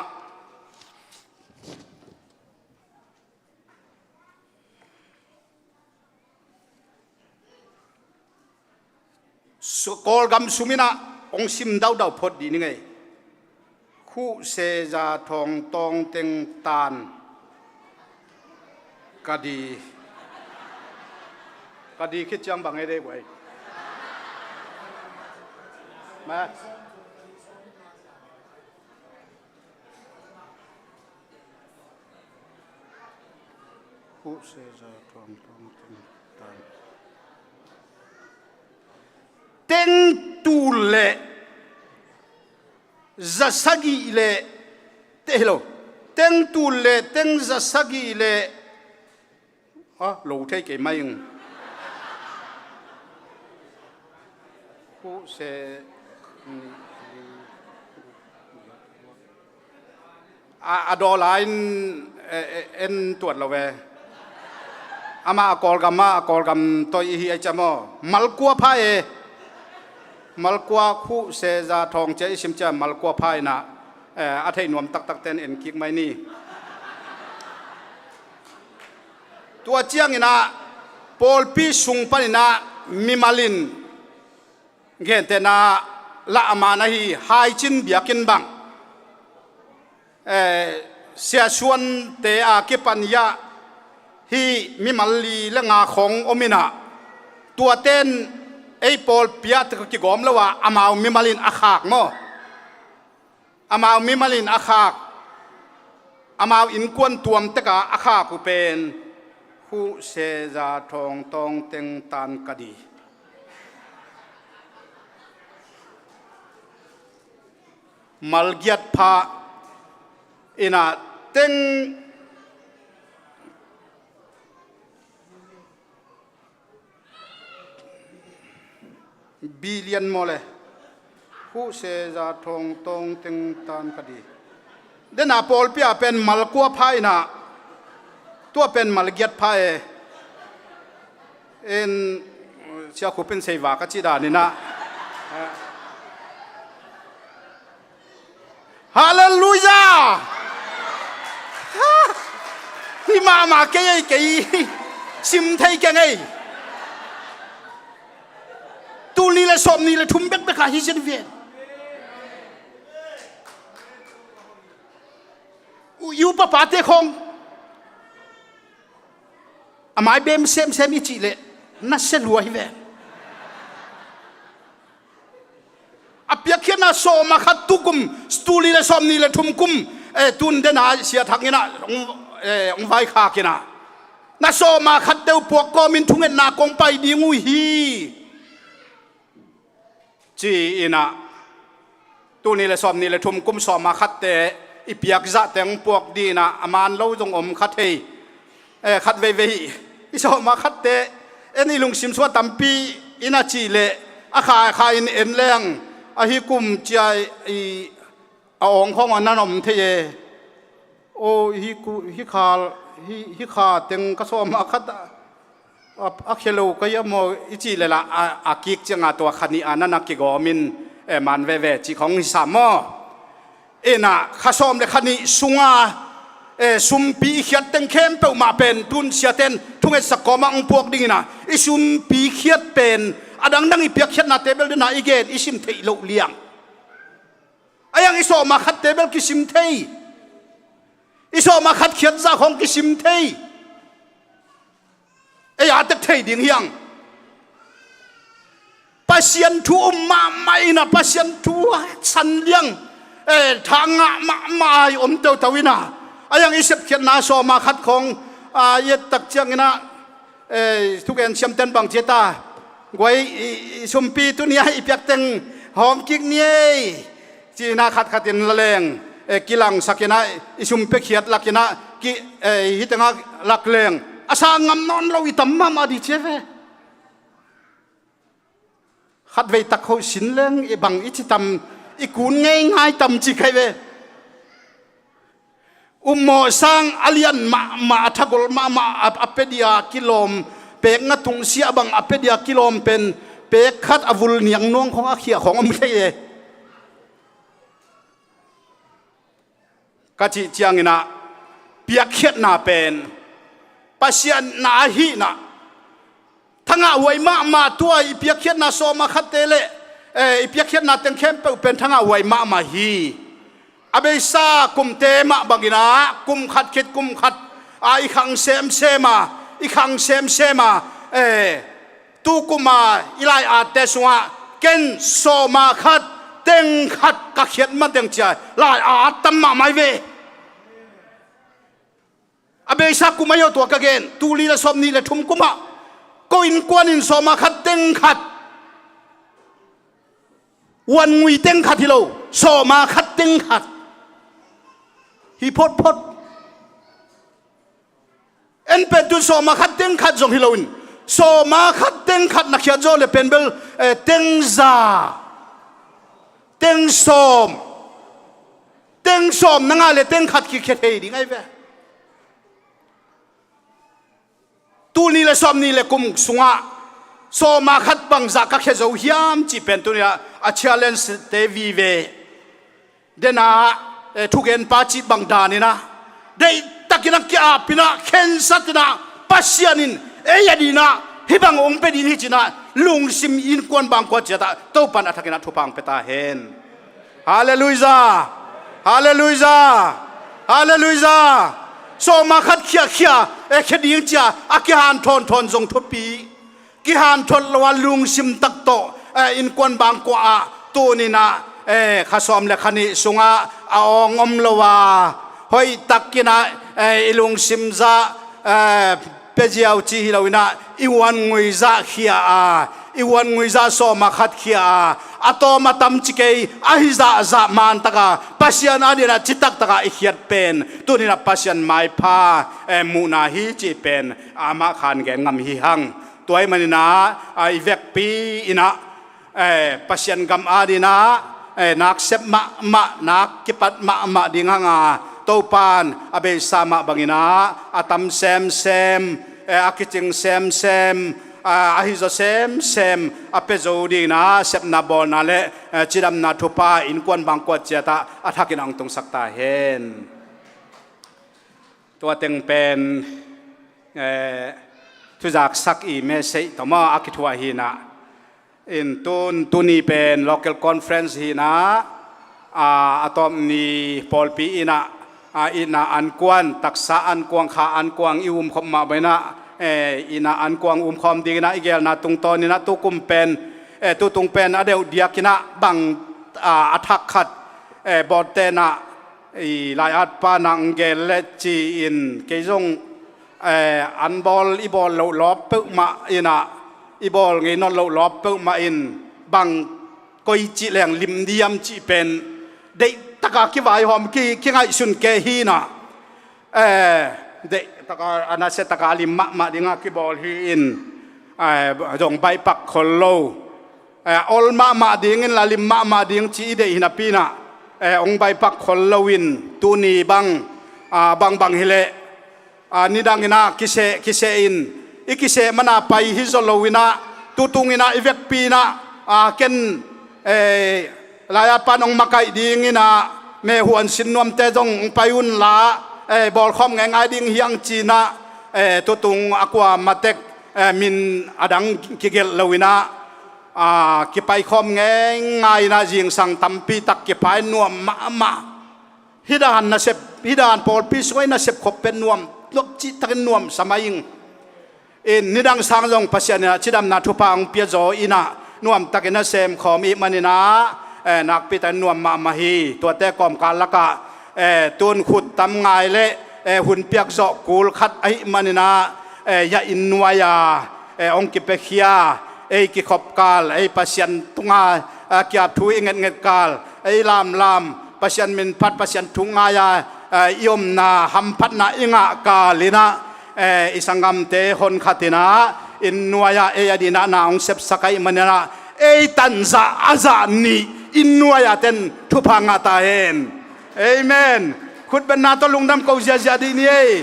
su-, Kawlgam sum in ah hong sim daudau phot dih ni ngei. Khuhse za thawng tawng teng tan ka di. Ka di khit ciang bang e dei guai. Ma. Khuhse za thawng tawng teng tan. Teng tul le za sagih le, te hi lo. Teng tul le teng za sagih le, a, lo thei kei mai ing. Khuhse, a, a daw lai in, e, e, en tuat lo ve. Amah a Kawlgam ah, a Kawlgam toi i hi ai cia maw. Malkua pha e. Malkua khuhse za thawng cia i sim cia Malkua pha in ah, e, a theih nuam taktak ten en kik mai ni. Tua ciangin ah pawlpi sung panin ah mimal in gentehna lah a man ahi Haicin biakinn bang, eh, Sia Suante a kipan ah hih mimal li le nga khawng om in ah, tuate in ei pawlpi ah tawh kigawm lo a, amau mimal in a khak maw. Amau mimal in a khak, amau innkuan tuam tek a a khak uh pen Khuhse za thawng tawng teng tan ka di. Malgiat pha in ah teng billion maw le. Khuhse za thawng tawng teng tan ka di. Dena pawlpi ah pen Malkua pha in ah, tua pen Malgiat pha e. En, Sia Khup in sei vak a cih dan in ah. Halleluiah! Hi mahmah kei ei, kei sim thei keng ei. Tul nih le sawm nih le thum bekbek ah hi zen ven. U, i upa pate khawng a mai bem semsem i cih leh na sia lua hi ven. A piakkhiatna sawm a khat tukum, tul nih le sawm nih le thum kum, eh, tun dena Sia Thang in ah hong, eh, hong vaikhak in ah, na sawm a khat deuh puak kawmin thungetna kong pai ding uh hi, ci in ah, tul nih le sawm nih le thum kum sawm a khatte i piak zah teng puak ding in ah, a man lo zong om kha thei. Eh, khat veivei i sawm a khatte en, i lungsim sua tampi in a cih leh a kha, kha in en leng, ahi kum cia i a awng khawng a nan om thei e. Aw, hi ku, hi kha, hi, hi kha teng ka sawm a khat a, a, a khia lo ka hia maw i cih leh lah, a, a kik ciangah tua kha nih a nan a kigawm in, eh, man veve cih khawng hi sam maw. In ah kha sawm le kha nih sunga, eh, sumpi i khiat teng khempeuh mah pen tun siate in thungetsak kawmah hong puak ding in ah, i sumpi khiat pen a dangdang i piakkhiatnate bel dena i gen i sim theih loh liang. A iang i sawm a khatte bel kisim thei. I sawm a khat khiat zah khawng kisim thei. Ei a tek thei ding hiang. Pasian thu um mahmah in ah, Pasian thu san liang, eh, tha ngah mahmah a i om toto in ah, a iang i sepkhiatna sawm a khat khawng, ah, i et tak ciangin ah, eh, thugen siamten bang ci ta, guai, i, i sumpi tuni a i piak teng hawm kik ni ei. Ci-in ah khatkhat in la leng, eh, kilangsak in ah, i sum piakhiat lak in ah, ki, eh, hih tengah lak leng a sa ngam nawn lo i tam mahmah dih ci ve. Khatvei tak ho sin leng i bang i ci tam, i kun ngeingai tam ci kei ve. Ummawh sang a lian mahmah, a thagol mahmah, a, a pia dih a kilawm, pek nga tungsiah bang a pia dih a kilawm pen Pek khat a vul niang nuang khong a khiah khong om thei e. Ka cih ciangin ah piakkhiatna pen Pasian na ahihna thangah huai mahmah, tua i piakkhiatna sawma khatte le, eh, i piakkhiatna teng khempeuh pen thangah huai mahmah hi. A beisa kumte mah bangin ah kum khat khit kum khat a i khang semsem a, i khang semsem a, eh, tu kum a i lai-atte sungah ken sawma khat teng khat ka khiat mateng cia lai-at tam mahmah hi ve. A beisa kum ahi lo tua ka gen, tul nih le sawm nih le thum kum ah ko innkuan in sawma khat teng khat, huan ngui teng khat hi lo, sawma khat teng khat hi photphot. En pen tu sawma khat teng khat zong hi loin, sawma khat teng khat na khiat zaw le pen bel, eh, teng za, teng sawm, teng sawm na ngah le teng khat kikhia thei ding ahi ve. Tul nih le sawm nih le kum sungah sawma khat bangzah ka khia zo hiam cih pen tuni-ah a challenge te vive. Dena, eh, thugenpa cih bang danin ah deihtakin ah ki-apin ah khensat in ah Pasian in ei a dingin ah hih bang hong pia ding hi ci-in ah lungsim innkuan bangkua ciat ah Topan a thakin ah thupha hong pia ta hen. Halleluiah! Halleluiah! Halleluiah! Sawma khat khiakhia, eh, khia ding cia a kihanthawn thawn zong thupi. Kihanthawn lo a lungsim tak tawh, eh, innkuan bangkua ah tuni-in ah, eh, kha sawm le kha nih sungah a awng om lo a, hoihtakin ah, eh, i lungsim zah, eh, pia ziau ci hi loin ah i huan ngui zah khia a, i huan ngui zah sawma khat khia a, a tawm a tam ci kei, ahi zahzah mantak a Pasian a dingin ah citak tak a i khiat pen tuni-in ah Pasian maipha, eh, muhna hi cih pen amah khan gen ngam hi hang. Tua ahih manin ah, ah, i vekpi in ah, eh, Pasian gam a dingin ah, eh, nak sep mahmah, nak kipat mahmah ding hang a, Topan a beisa mah bangin ah a tam semsem, eh, a kicing semsem, ah, ahi zaw semsem a pia zo dingin ah sepna bawlna le, eh, cidamna thupha innkuan bangkua ciat ah a thakin ah hong tungsak ta hen. Tua teng pen, eh, thuzaksak i message tawh maw a kithuah hi-in ah. In tun, tuni pen local conference hi-in ah, a, a tawpni pawlpi in ah, a, itna ankuang, taksa ankuang, kha ankuang i umkhop mah bangin ah, eh, itna ankuang umkhawm dingin ah i geelna tungtawnin ah tukum pen, eh, tutung pen a deuh diakin ah bang, a, a thak khat, eh, bawlte'n ah i lai-atpa nang gel le ci-in kei zong, eh, an bawl i bawl loh lawp peuhmah in ah, i bawl ngei nawn loh lawp peuhmah in bang koi cih leng lim diam cih pen deihtak a kivaihawm ki, kingaihsun kei hi-in ah, eh, deihtak a, a nasia tak a lim mahmah ding a kibawl hi-in, eh, zong baihpak khol lo. Eh, ol mahmah dingin la lim mahmah ding ci i deih hi napi-in ah, eh, hong baihpak khol loin tuni bang, ah, bangbang hileh, ah, nidangin ah kiseh, kiseh in, i kiseh man a pai hi zaw loin ah, tutungin ah i vekpi-in ah, ah, ken, eh, lai-atpa'n hong makaih dingin ah, mehuan sin nuamte zong hong pai unla, eh, bawlkhawm ngeingai ding hi hang ci-in ah, eh, tutung a kuamah tek, eh, min a dang kigelh loin ah, a, kipaikhawm ngeingai in ah zingsang tampi tak kipai nuam mahmah. Hih dan nasep, hih dan pawlpi sungah i nasep khop pen nuam, nuam cihtakin nuamsa mah ing. In nidang sang zong Pasian in ah cidamna thupha hong pia zaw in ah nuamtakin a semkhawm i hih manin ah, eh, nakpi takin nuam mahmah hi. Tuate kawmkal lakah, eh, tun khut tam ngai le, eh, hun piak zawh kul khat ahih manin ah, eh, ya inn nuai-a, eh, hong kipiakhia, ei kikhop kal, ei Pasian tunga, eh, kiap thu i ngetnget kal, ei lamlam, Pasian min phat, Pasian thu ngai-a, eh, i omna hamphatna i ngah kal in ah, eh, i sanggamte honkhat in ah inn nuai-ah ei a dingin ah na hong sepsak ahih manin ah ei tan zah a zah nih inn nuai-a ten thupha ngah ta hen. Amen. Khutbetna tawh lungdam ko ziahziah dih ni ei.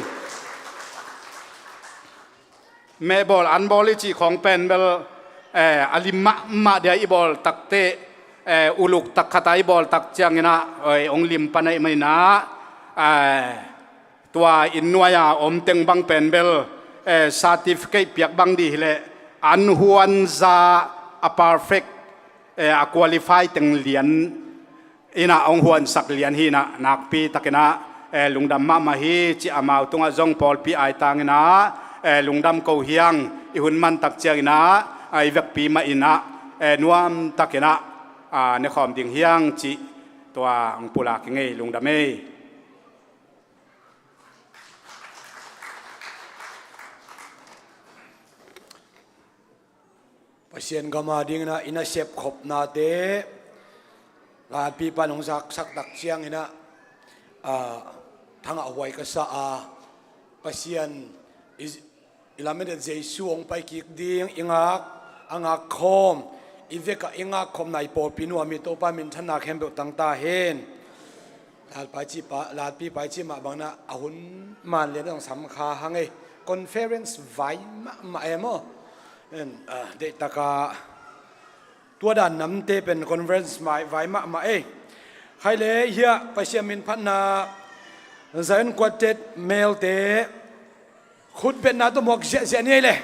Mehbawl anbawl i cih khawng pen bel Eh, a lim mahmah dia i bawl takteh, eh, uluk tak khata i bawl tak cianginah, oi, hong lim pan ahih maninah, eh, tua inn nuai-a om teng bang pen bel, eh, certificate piak bang dih hileh an huanza a perfect, eh, a qualify teng lian inah hong huansak lian hi inah nakpi takinah, eh, lungdam mahmah hi ci amau tungah zong pawlpi aitanginah, eh, lungdam ko hiang i hun man tak cianginah, ah, i vekpi mah inah, eh, nuam takinah, ah, nekhawm ding hiang cih tua hong pulak hi ngei, lungdam ei. Pasian gam a dinginah i nasep khopnate Lapipa in hong zaksak tak cianginah, ah, thangah huai ka sa a, Pasian i, i lamet Jesu hong pai kik ding i ngak, a ngak khawm, i vekah i ngak khawmna i pawlpi nuam hi, Topa minthanna khempeuh tang ta hen. Lalpa i cih pa, Lalpipa i cih mah banginah a hun man lian zong sam kha hang ei. Conference vai mahmah em aw. En, ah, deihtakah tua dan namte pen conference vai, vai mahmah ei. Khai le hiah Pasian min phatna Zion Quartet melte khutbetna tawh muak ziahziah ni ei le.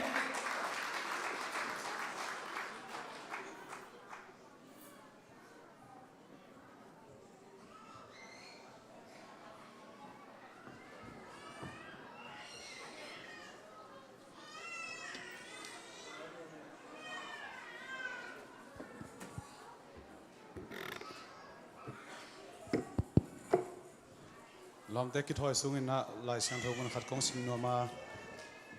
Lawmte kithawi sungin ah Lai Siangtho mun khat kong sim nuam a,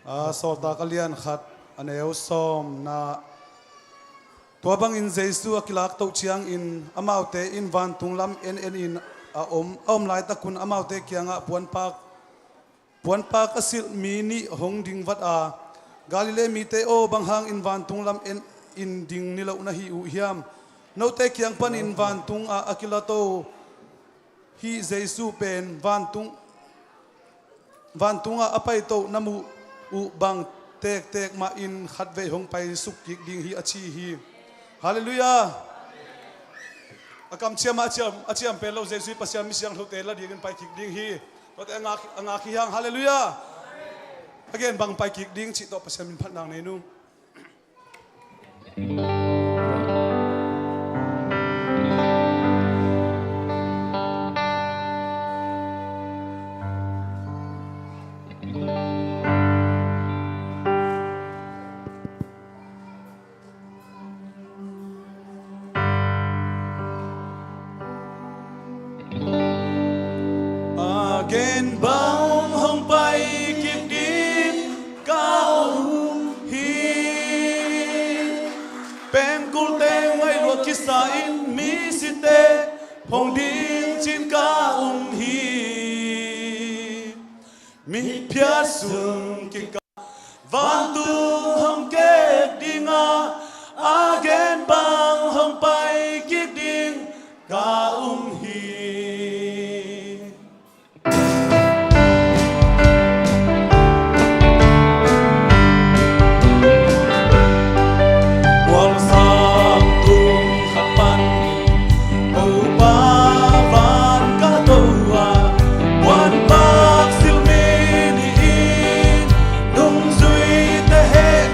a, Sawltak a lian khat a neu sawmna. Tua bangin Jesu a kilak toh ciangin amaute in vantung lam en en in a om, a om laitakun amaute kiangah puanpak, puanpak a silh mi nih hong ding vat a, Galilee mite aw, bang hangin vantung lam en in ding niloh na hi uh hiam? Note kiang panin vantung ah a kilato hih Jesu pen vantung, vantungah a paito na muh uh bang tektek mah in khatvei hong paisuk kik ding hi, a ci hi. Halleluiah. A kamciam ah a ciam, a ciam pen lo Jesu i Pasian mi siangthote la dingin pai kik ding hi. Tuate a ngak, a ngak hi hang. Halleluiah. A gen bang pai kik ding cih tawh Pasian min phatna nei nung. A gen bang hong pai kik ding ka um hi. Pengkulte ngaih lua kisa in misite phong ding cin ka um hi. Miphiat sung kik ka vantung hong kek ding a, a gen bang hong pai kik ding ka um hi. Mualsang tung khat pan Topa van ka to a, puanpak silh mi nih in nungzuite heh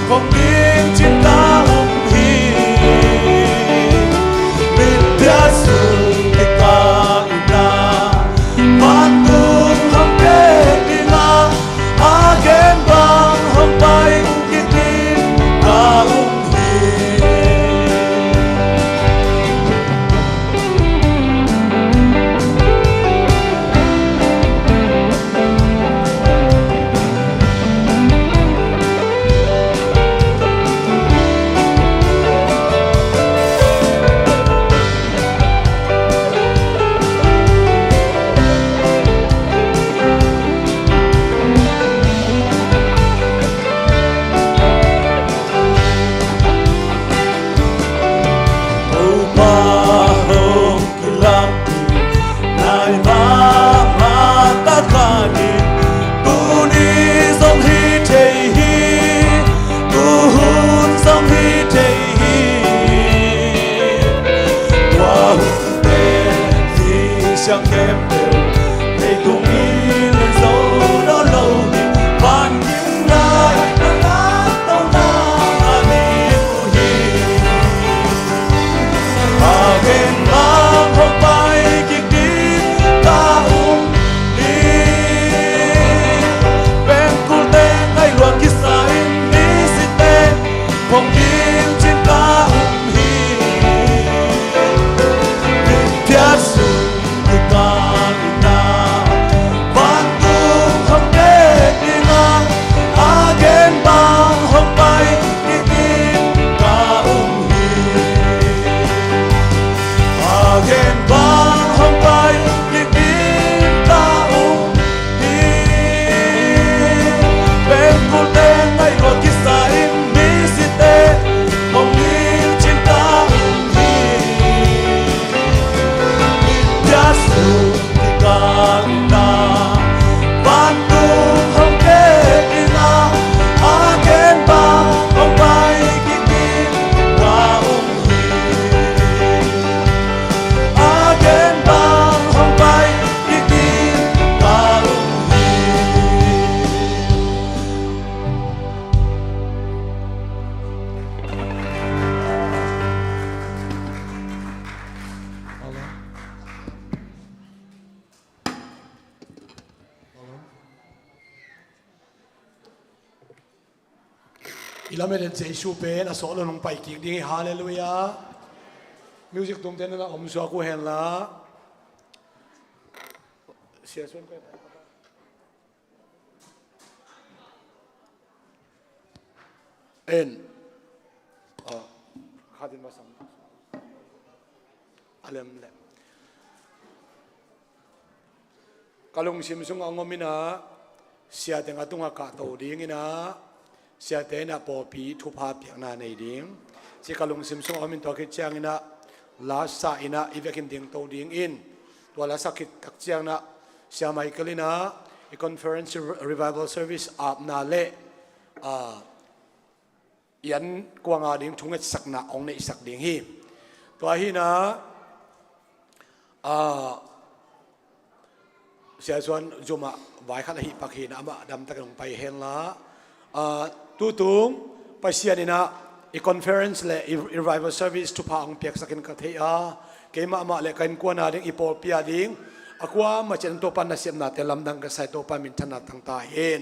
Kong ding cin ka um hi. Mitphiat sung kikal in ah, vantung hong pek ding ah, a gen bang hong pai kik ding ka um hi. Topa hong kilangpi nai mahmah tak a ni, tuni zong hi thei hi, tuhun zong hi thei hi. Tua hunte hi siang khempeuh leitung in zo nawn lo hi. Van kim lai a ngaktohna a ni uh hi. A gen bang hong pai kik ding ka um hi. Pengkulte ngaihluat kisa in, misite hong ding cin ka um hi. Mitphiat sung kikal in ah, vantung hong pek ding ah, a gen bang hong pai kik ding ka um hi. A gen bang hong pai kik ding ka um hi. Pengkulte ngaihluat kisa in, misite hong ding cin ka um hi. Mitphiat sung kikal in ah, vantung hong pek ding ah, a gen bang hong pai kik ding ka um hi. A gen bang hong pai kik ding ka um hi. I lamet in Jesu pen a sawh lo nong pai kik ding hi. Halleluiah. Music tumte na om suak uh hen la. Sia suan ko. En. Ah, khatin masang. A lem lem. Ka lungsim sungah hong om in ah, siate nga tungah kahto ding in ah, siate in ah pawlpi thupha piakna nei ding ci ka lungsim sungah om in, tua khit ciangin ah lasa in ah i vekin dingto ding in, tua lasa khit tak ciangin ah Sia Michael in ah i conference revival service apna le, ah, i an kuang a ding thungetsakna hong neihsak ding hi. Tua hi in ah, ah, Sia Suan zumah vai khat ahi pak hi in ah, amah damtakin hong pai hen la. Ah, tutung Pasian in ah i conference le i, i revival service thupha hong piaksakin ka thei a, keimah mah le ka innkuan a ding, i pawlpi a ding a kuamah ciat Topa nasepnate lamdang ka sa hi. Topa minthanna tang ta hen.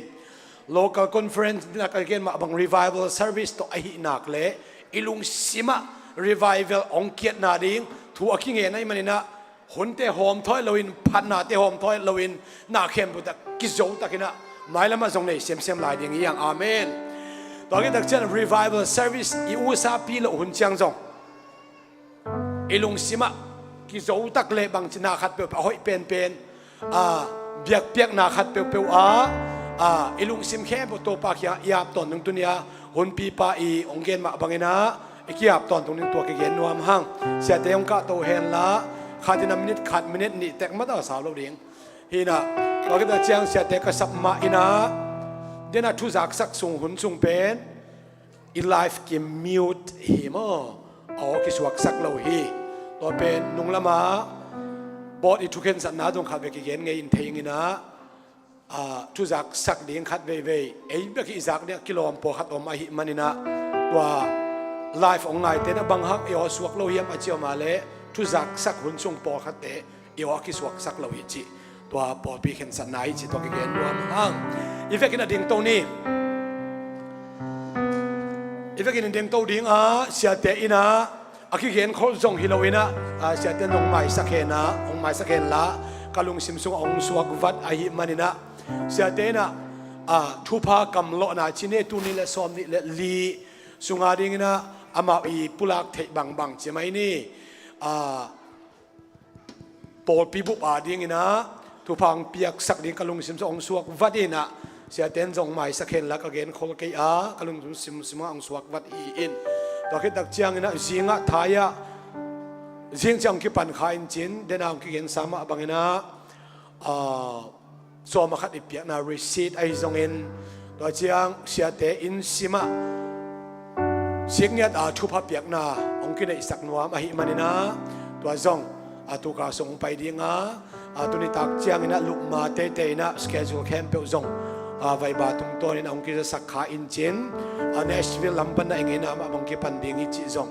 Local conference in ah ka gen mah bang revival service tawh ahih nak le i lungsim ah revival hong kiatna ding thu a kingen ahih manin ah, hunte hawmthawi loin, phatnate hawmthawi loin, na khempeuh tak kizo takin ah mailam ah zong nei semsem lai ding hi hang. Amen. Tua khit tak ciang revival service i usapi loh hun ciang zong i lungsim ah kizo tak le bangci na khat peuhpeuh a hoih penpen, a, biakpiakna khat peuhpeuh ah, a, i lungsim khempeuh Topa kiangah i ap tawntung tuni-a hunpipa i hong gen mah bangin ah i ki-ap tawntung ding, tua kigen nuam hang. Siate hong kahto hen la, khatin ah minute khat, minute nih tek mah ta sau lo ding hi in ah, tua khit tak ciang siate ka sap mah in ah, den a thu zaksak sung hun sung pen i live ki mute hi maw? Aw, kisuaksak lo hi. Tua pen nunglam ah board i thukhensatna zong khat vei kigen ngei in thei ing in ah, ah, thuzaksak ding khat veivei ei bek i zak ding a kilawm pawlkhat om ahih manin ah, tua live hong ngaite in ah bang hang ei aw suak lo hiam a ci om a leh, thuzaksak hun sung pawlkhatte i aw a kisuaksak lo hi cih tua pawlpi khensatna hi cih tua kigen nuam hang. I vekin a dingto ni. I vekin a dingto ding a, siate in ah a kigenkholh zong hi lo in ah, a, siate in hong maisak hen a, hong maisak hen la, ka lungsim sungah hong suak vat ahih manin ah, siate in ah, a, thupha kamlawhna ci ni, tul nih le sawm nih le li sunga ding in ah amau i pulak theih bangbang ci mai ni. A, pawlpi bup a ding in ah thupha hong piaksak ding ka lungsim sungah hong suak vat in ah, siate in zong maisak hen la ka genkhol kei a, ka lungsim sungah hong suak vat hi in. Tua khit tak ciangin ah zingah thai ah, zing ciang hong kipan kha in cin, den a hong kigensa mah bangin ah, ah, sawm a khat i piakna receipt ahi zongin, tua ciang siate inn sim ah sik ngiat a thupha piakna hong kineihsak nuam ahih manin ah, tua zong, a, tu ka sung hong pai ding a, a, tuni tak ciangin ah lupma teitei in ah schedule khempeuh zong, a, vaiba tungtawnin a hong kizasak kha in cin, a, Nashville lam pan ah i ngeina mah bang kipan ding hi cih zong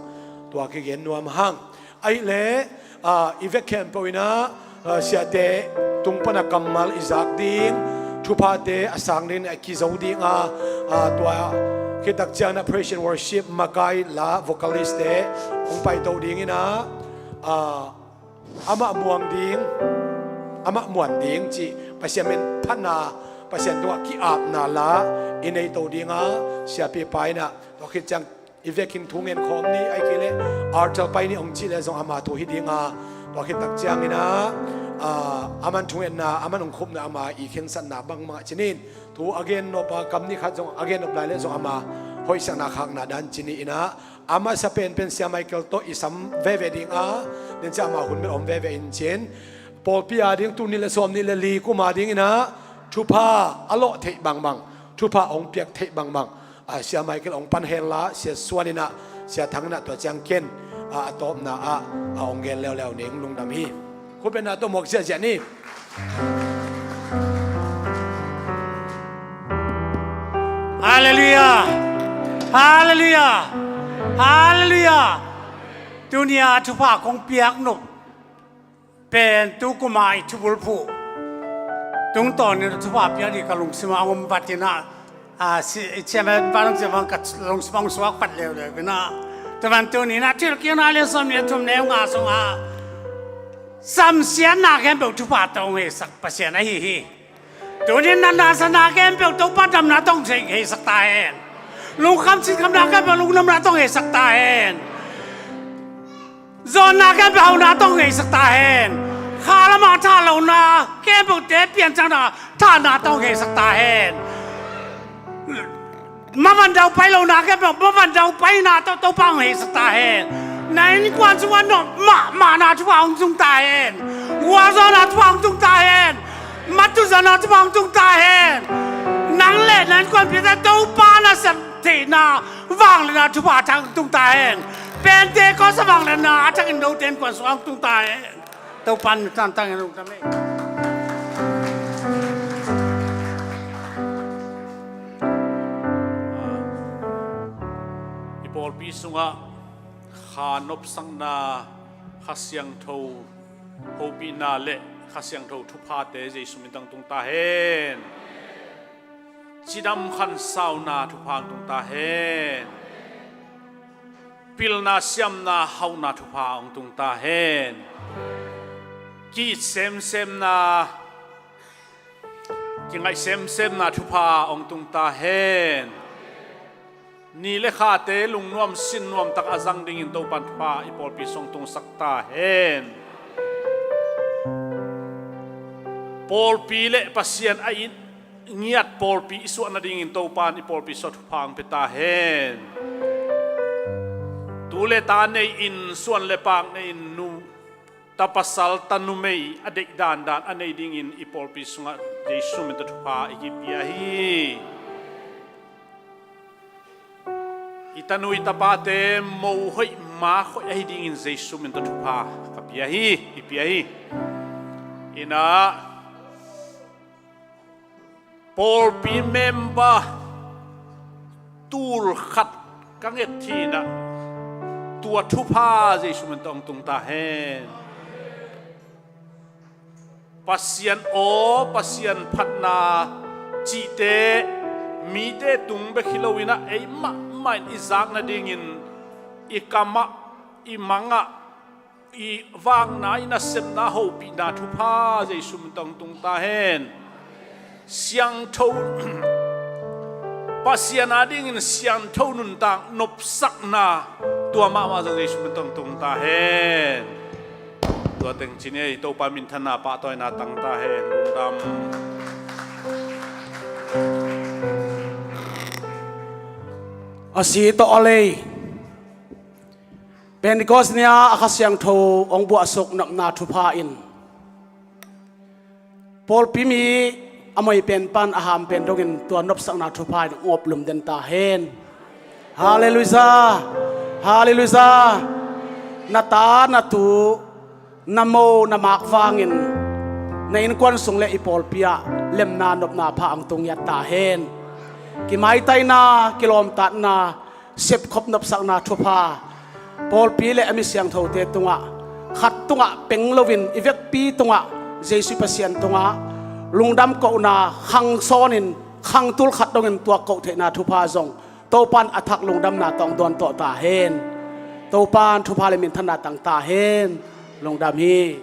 tua kigen nuam hang. Ahih leh, a, i vek khempeuh in ah, a, siate tung pan a kammal i zak ding, thuphate a sang ding a kizo ding a, a, tua khit tak ciangin ah praise and worship makai la vocalist te hong paito ding in ah, a, amah muang ding, amah muan ding cih Pasian min phatna, Pasian tungah ki-apna la i neito ding a, siapipa in ah tua khit ciang i vekin thu ngen khawm ni, ahih kei leh altar pai ni hong cih leh zong ama thu hi ding a, tua khit tak ciangin ah, a, aman thungetna, aman hong khupna, ama i khensatna bangmah ci ni in, thu a gen nop a kam nih khat zong a gen nop lai leh zong ama hoihsakna khakna dan ci ni in ah, a masa penpen Sia Michael tawh i sam veve ding a, den ciang ama hun bel om veve in cin, pawlpi a ding tul nih le sawm nih le li kum a ding in ah thupha a lawh theih bangbang, thupha hong piak theih bangbang, a, Sia Michael hong pan hen la, Sia Suan in ah, Sia Thang in ah tua ciang ken, a, a tawpna ah, a, hong gen leuleu ning, lungdam hi. Khutbetna tawh muak ziahziah ni. Halleluiah! Halleluiah! Halleluiah! Tuni a thupha kong piak nop pen tu kum a i thubulphuh tungtawnin thupha piak ding ka lungsim ah a om vat in ah, a, si, i ciamen pa lungsim ah ka lungsim ah hong suak vat leuleu in ah, tua bantuk ni in ah Thuhilhkikna a lian sawm nih le thum, neu nga sungah samsiatna khempeuh thupha tawh hong heisak Pasian ahi hi. Tuni in natna sahna khempeuh Topa damna tawh hong heisak ta hen. Lungkham sinkhamna khempeuh lungdamna tawh hong heisak ta hen. Zawnna khempeuh hauna tawh hong heisak ta hen. Kha lamah thahlona khempeuhte piancakna thahna tawh hong heisak ta hen. Mavan daupai lona khempeuh mavan daupaina tawh Topa hong heisak ta hen. Na innkuan sungah nop mahmahna thupha hong tung ta hen. Gualzawhna thupha hong tung ta hen. Matuhzawhna thupha hong tung ta hen. Nang le na innkuanpiate Topa nasep theihna vangliatna thupha a thak hong tung ta hen. Pentecost a vangliatna a thakin note innkuan sungah hong tung ta hen. Topa min tangtang in lungdam hi. I pawlpi sungah Kha nopsakna, Kha Siangtho hopihna le Kha Siangtho thuphate Jesu min tawh hong tung ta hen. Cidam khansauna thupha hong tung ta hen. Pilna siamna hauhna thupha hong tung ta hen. Ki-it semsemna, kingaih semsemna thupha hong tung ta hen. Ni le khate lungnuam sinnuam tak a zang dingin Topan thupha i pawlpi sung tungsak ta hen. Pawlpi le Pasian a it ngiat pawlpi i suah nadingin Topan i pawlpi sung thupha hong pia ta hen. Tu le ta nei-in, suan le paak nei-in, nu, ta pasal, ta numei a deih dandan a nei dingin i pawlpi sungah Jesu min tawh thupha i kipia hi. I tanu i tapate mo hoih ma hoih ahi dingin Jesu min tawh thupha ka pia hi, i pia hi. Inah Pawlpi member tul khat ka nget hi-in ah, tua thupha Jesu min tawh hong tung ta hen. Pasian aw, Pasian phatna cihte mite tung bek hi lo-in ah, ei mahmah in i zak nadingin i kam ah, i mang ah, i vakna, i nasepna, hopihna thupha Jesu min tawh hong tung ta hen. Siangtho, Pasian adingin siangtho nuntak nopsakna, tua mahmah zong Jesu min tawh hong tung ta hen. Tua teng ci ni ei, Topa minthanna, pahtawina tang ta hen. Lungdam. A si tawh a lei, Pentecost ni-a a Kha Siangtho hong buahsuk nopna thupha in, pawlpi mi a moi pen pan a ham pen dongin tua nopsakna thupha in hong oplum den ta hen. Halleluiah. Halleluiah. Na ta, na tu, na mo, na mak vangin na innkuan sung le i pawlpi ah lemna nopna pha hong tung ngiat ta hen. Kimaitaina, kilawmtatna, sepkhop nopsakna thupha pawlpi le a mi siangthote tungah, khat tungah peng loin i vekpi tungah, Jesu Pasian tungah lungdam kohna, khang sawnin, khang tul khat dongin tua koh theihna thupha zong Topan a thak lungdamna tawh hong dawn tawh ta hen. Topan thupha le minthanna tang ta hen. Lungdam hi.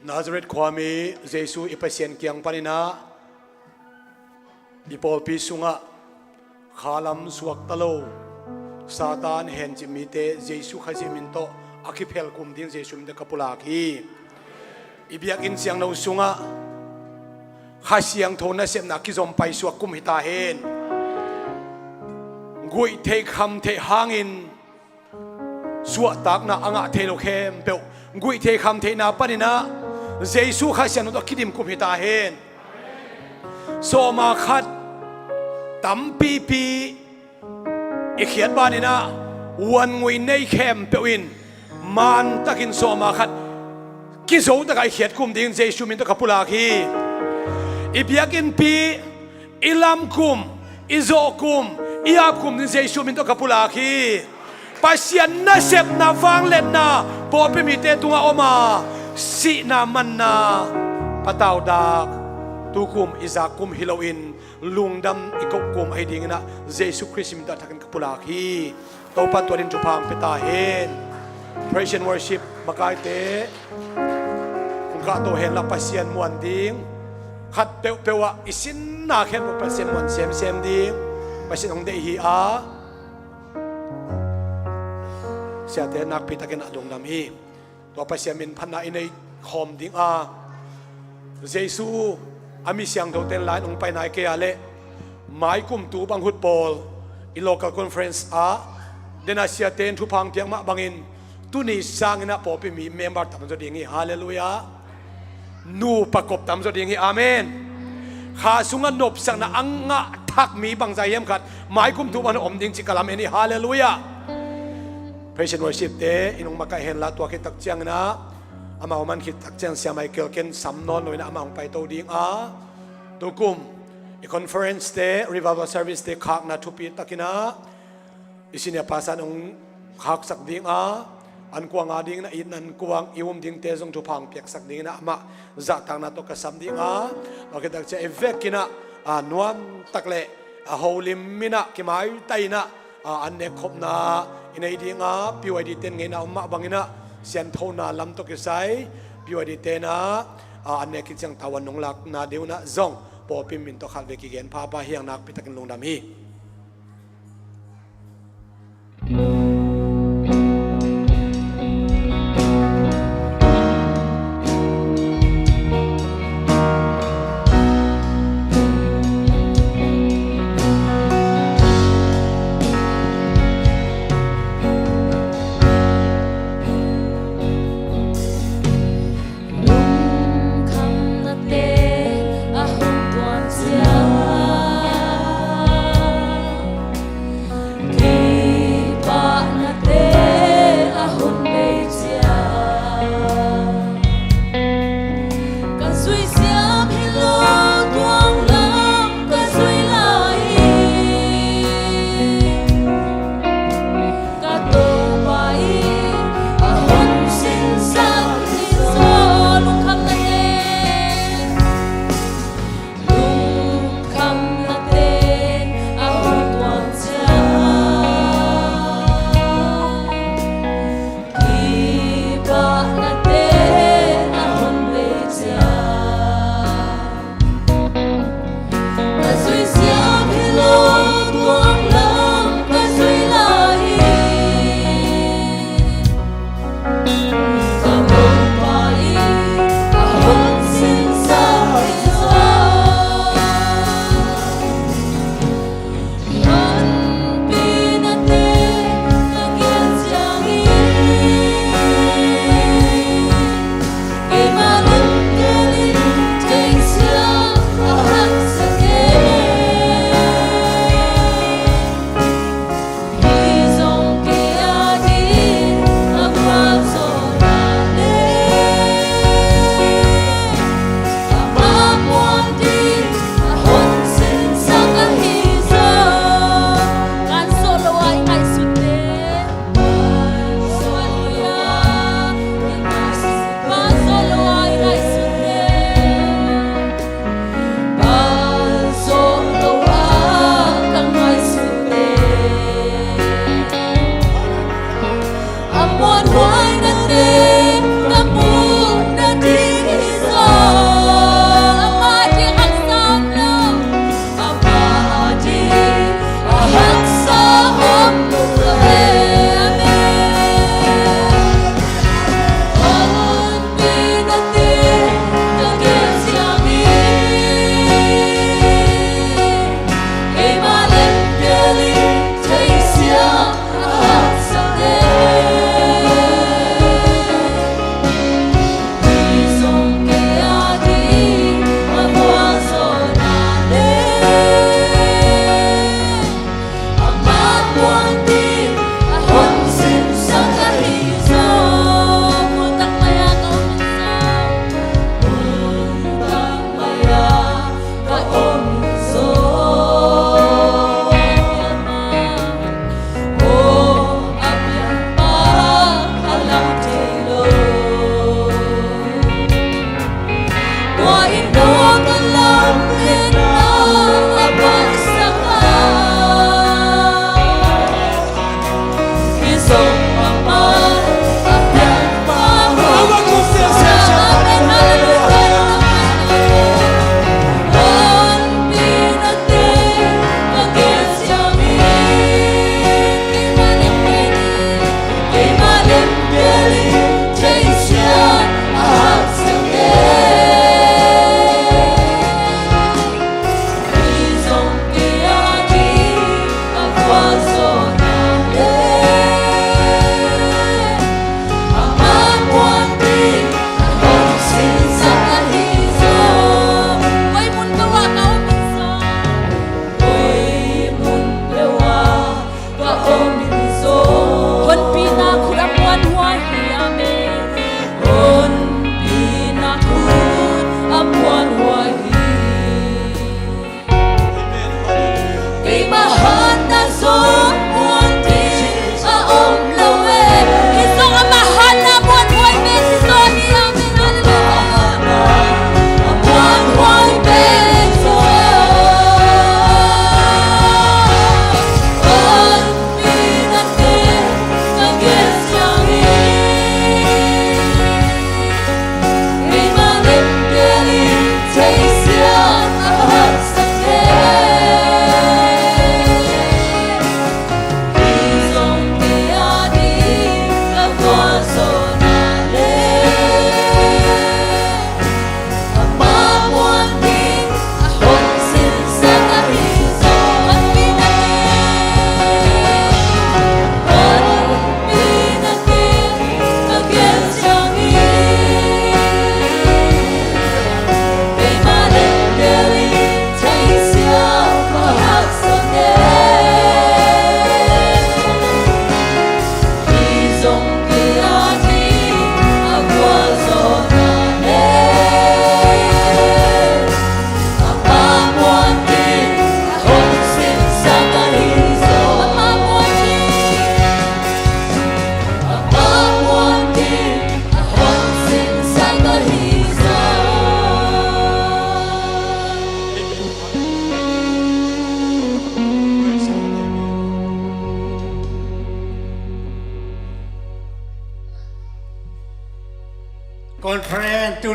Nazareth khuami Jesu i Pasian kiang panin ah, i pawlpi sungah khalam suakta lo, Satan hencip mite Jesu Khazih min tawh a kiphel kum ding Jesu min tawh ka pulak hi. I biakinn siangtho sungah Kha Siangtho nasepna kizom paisuak kum hi ta hen. Guih theih kham theih hangin suahtakna a ngah thei lo khempeuh guih thei kham theihna panin ah Jesu Khazih siangtho tawh kidim kum hi ta hen. Sawma khat tampipi i khiat banin ah, uan ngui nei khempeuh in mantakin sawma khat kizo takah i khiat kum ding Jesu min tawh ka pulak hi. I biakinnpi, i lam kum, i zawh kum, i ap kum ding Jesu min tawh ka pulak hi. Pasian nasepna, vangliatna pawlpi mite tungah om a, sihna manna pataudak, tukum i zak kum hi loin lungdam i koh kum ahi dingin ah Jesu Khrist min tawh a thakin ka pulak hi. Topan tua dingin thupha hong pia ta hen. Praise and worship makaite, hong kahto henla Pasian muan ding. Khat peuhpeuh ah i sinna khempeuh Pasian muan semsem ding Pasian hong deih hi a, siate nakpi takin a lungdam hi. Tua Pasian min phatna i nei khawm ding a, Jesu a mi siangthote lai-in hong pai nai kei a leh, mai kum tu bang hut pawl i local conference ah, den a siate in thupha hong piak mah bangin, tuni sangin ah pawlpi mi member tamzaw ding hi. Halleluiah. Nupa kop tamzaw ding hi. Amen. Kha sungah nopsakna a ngah thak mi bangzah hiam khat mai kum tu bang hut om ding ci ka lamen hi. Halleluiah. Praise and worship te in hong makaih henla, tua khit tak ciangin ah, amau man khit tak ciang Sia Michael ken sam nawn loin ah amah hong paito ding a, tukum i conference te, revival service te khakna thupi takin ah i senior pastor in hong khaksak ding a, ankuang adingin ah i ankuang i um dingte zong thupha hong piaksak dingin ah amah zahtakna tawh ka sam ding a, tua khit tak ciang i vekin ah, a, nuamtak le a holim in ah kimaita in ah, a, an nek khopna i nei ding a, P Y D ten ngeina om mah bangin ah sianthona lam tawh kisai P Y D ten ah, a, an nek khit ciang tawan nong lakna ding un ah zong pawlpi min tawh khatvei kigen phapha hi hang. Nakpi takin lungdam hi. Lungkhamnate a hong tuan ciang,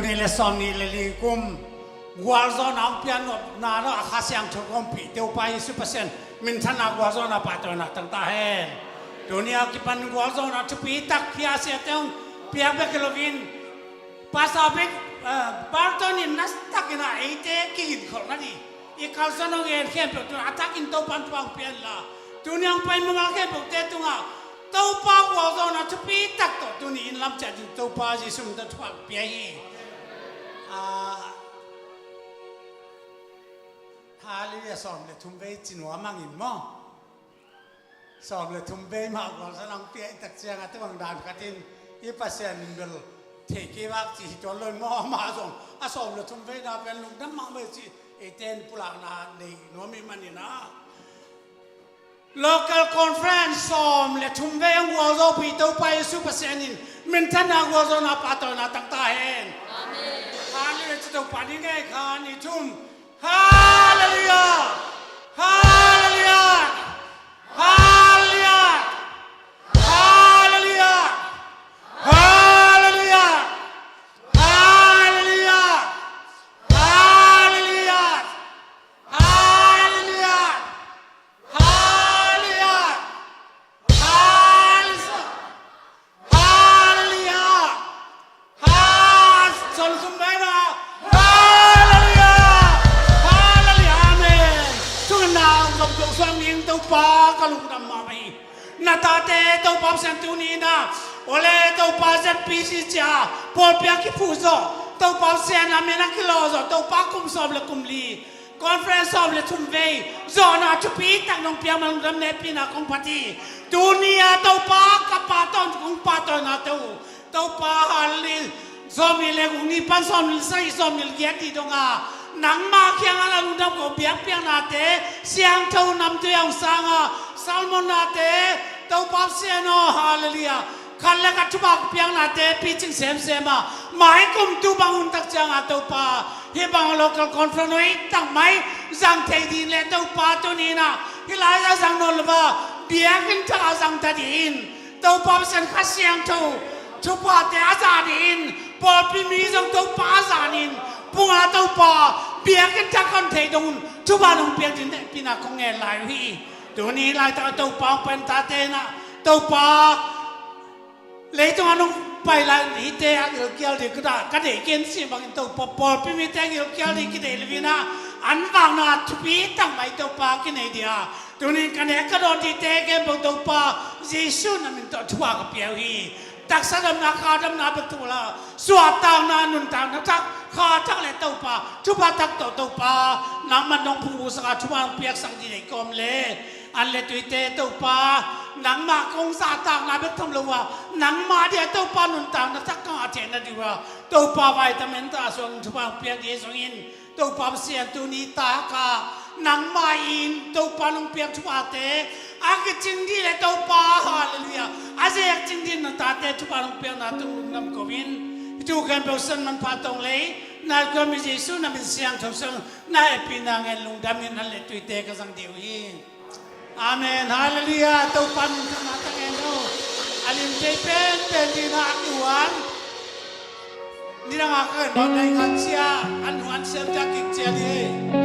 Ni le sawm ni le li kum gualzawhna hong piak nopna tawh a Kha Siangtho kong pih Topa Jesu Pasian minthanna gualzawhna pahtawina tang ta hen. Tuni a kipan gualzawhna thupi tak hi a, siate hong piak bek hi loin Pastor Bek, eh, Barton in nasa takin a eite kigin khol na di. I kalsuan hong en khempeuh tungah a takin Topa in thupha hong pia inla, tuni hong pai mumal khempeuhte tungah Topa gualzawhna thupi tak tawh tuni in lam ciat ding Topa Jesu min tawh thupha hong pia hi. Ah, Hallelujah, sawm le thum vei ci nuam hang in maw. Sawm le thum vei mah gualzawhna hong pia i tak ciangah tua bang dan khatin i Pasian min bel thei kei vak ci hi tuan lo in maw, amah zong a sawm le thum veina pen lungdam mahmah ci, eite in pulakna nei nuam i hih manin ah. Local conference sawm le thum vei hong gualzawhpih Topa Jesu Pasian in minthanna gualzawhna pahtawina tang ta hen. Amen. Hallelujah ci Topa ni ngei kha ni thum. Hallelujah! Hallelujah! Hallelujah! Hallelujah! Hallelujah! Hallelujah! Hallelujah! Hallelujah! Hallelujah! Hallelujah! Amen. Thungetna zong zong suang ning Topa ka lungdam mahmah hi. Na tate Topa Pasian tuni in ah, ole Topa Z P C cia pawlpi a kiphuh zawh, Topa Pasian a min a kilawh zawh, Topa kum sawm le kum li conference sawm le thum vei zawhna thupi tak nong piak ma lungdam nehpihna kong phat hi. Tuni a Topa ka pa tawh kong pahtawina tawh Topa hallelujah, sawmnih le guk ni pan sawmnih le sagih, sawmnih le giat ni dong a nangmah kiangah la lungdam ko biakpiaknate siangtho namtui a hong sang a Salmon nate Topa Pasian aw, hallelujah. Khat le khat thupha piaknate picing semsem a mai kum tu bang hun tak ciangah Topa hih bang local conference hoih tak mai zang thei ding le Topa tuni in ah hih lai a zang nawn lo a biakinn thak a zang ta ding in Topa Pasian Kha Siangtho thuphate a za ding in pawlpi mi zong Topa a za ding in pung a Topa biakinn thak hon thei dong un thupha nong piak ding nehpihna kong ngen lai uh hi. Tuni laitak a Topa hong pai tate in ah Topa leitung a nong pai lai hite a gilkial ding ka deih ken si bangin Topa pawlpi mite a gilkial ding kideih lo in ah an vakna thupi tak mai Topa kinei ding a tuni in ka nek ka dawn dingte khempeuh Topa Jesu na min tawh thupha ka pia uh hi. Taksa damna, kha damna bek tawh la suahtakna, nuntakna thak, kha thak le Topa thupha thak tawh Topa nangman nong phungvuhsak a thupha nong piaksak ding nei kawm le an le tuite Topa nangmah kong zahtakna bek tham lo a nangmah dia Topa nuntakna thak ka ngah theihna ding uh a Topa vitamin ta suang thupha nong piak ding zongin Topa Pasian tuni taka nangmah in Topa nong piak thuphate a kicing ding le Topa hallelujah a zek cing ding na tate thupha nong piakna tung lungdam ko in hi thu khempeuh san manpha tong lei na kua mi Jesu na min siangtho sang na hehpihna ngen lungdam in an le tuite ka zang ding uh hi. Amen. Hallelujah. Topa min thang a ta ngen lo. A lim tei pen pen ding a kihuan. Nidang a ka ngai ngai ngan cia an huan siam ta kik cia ding.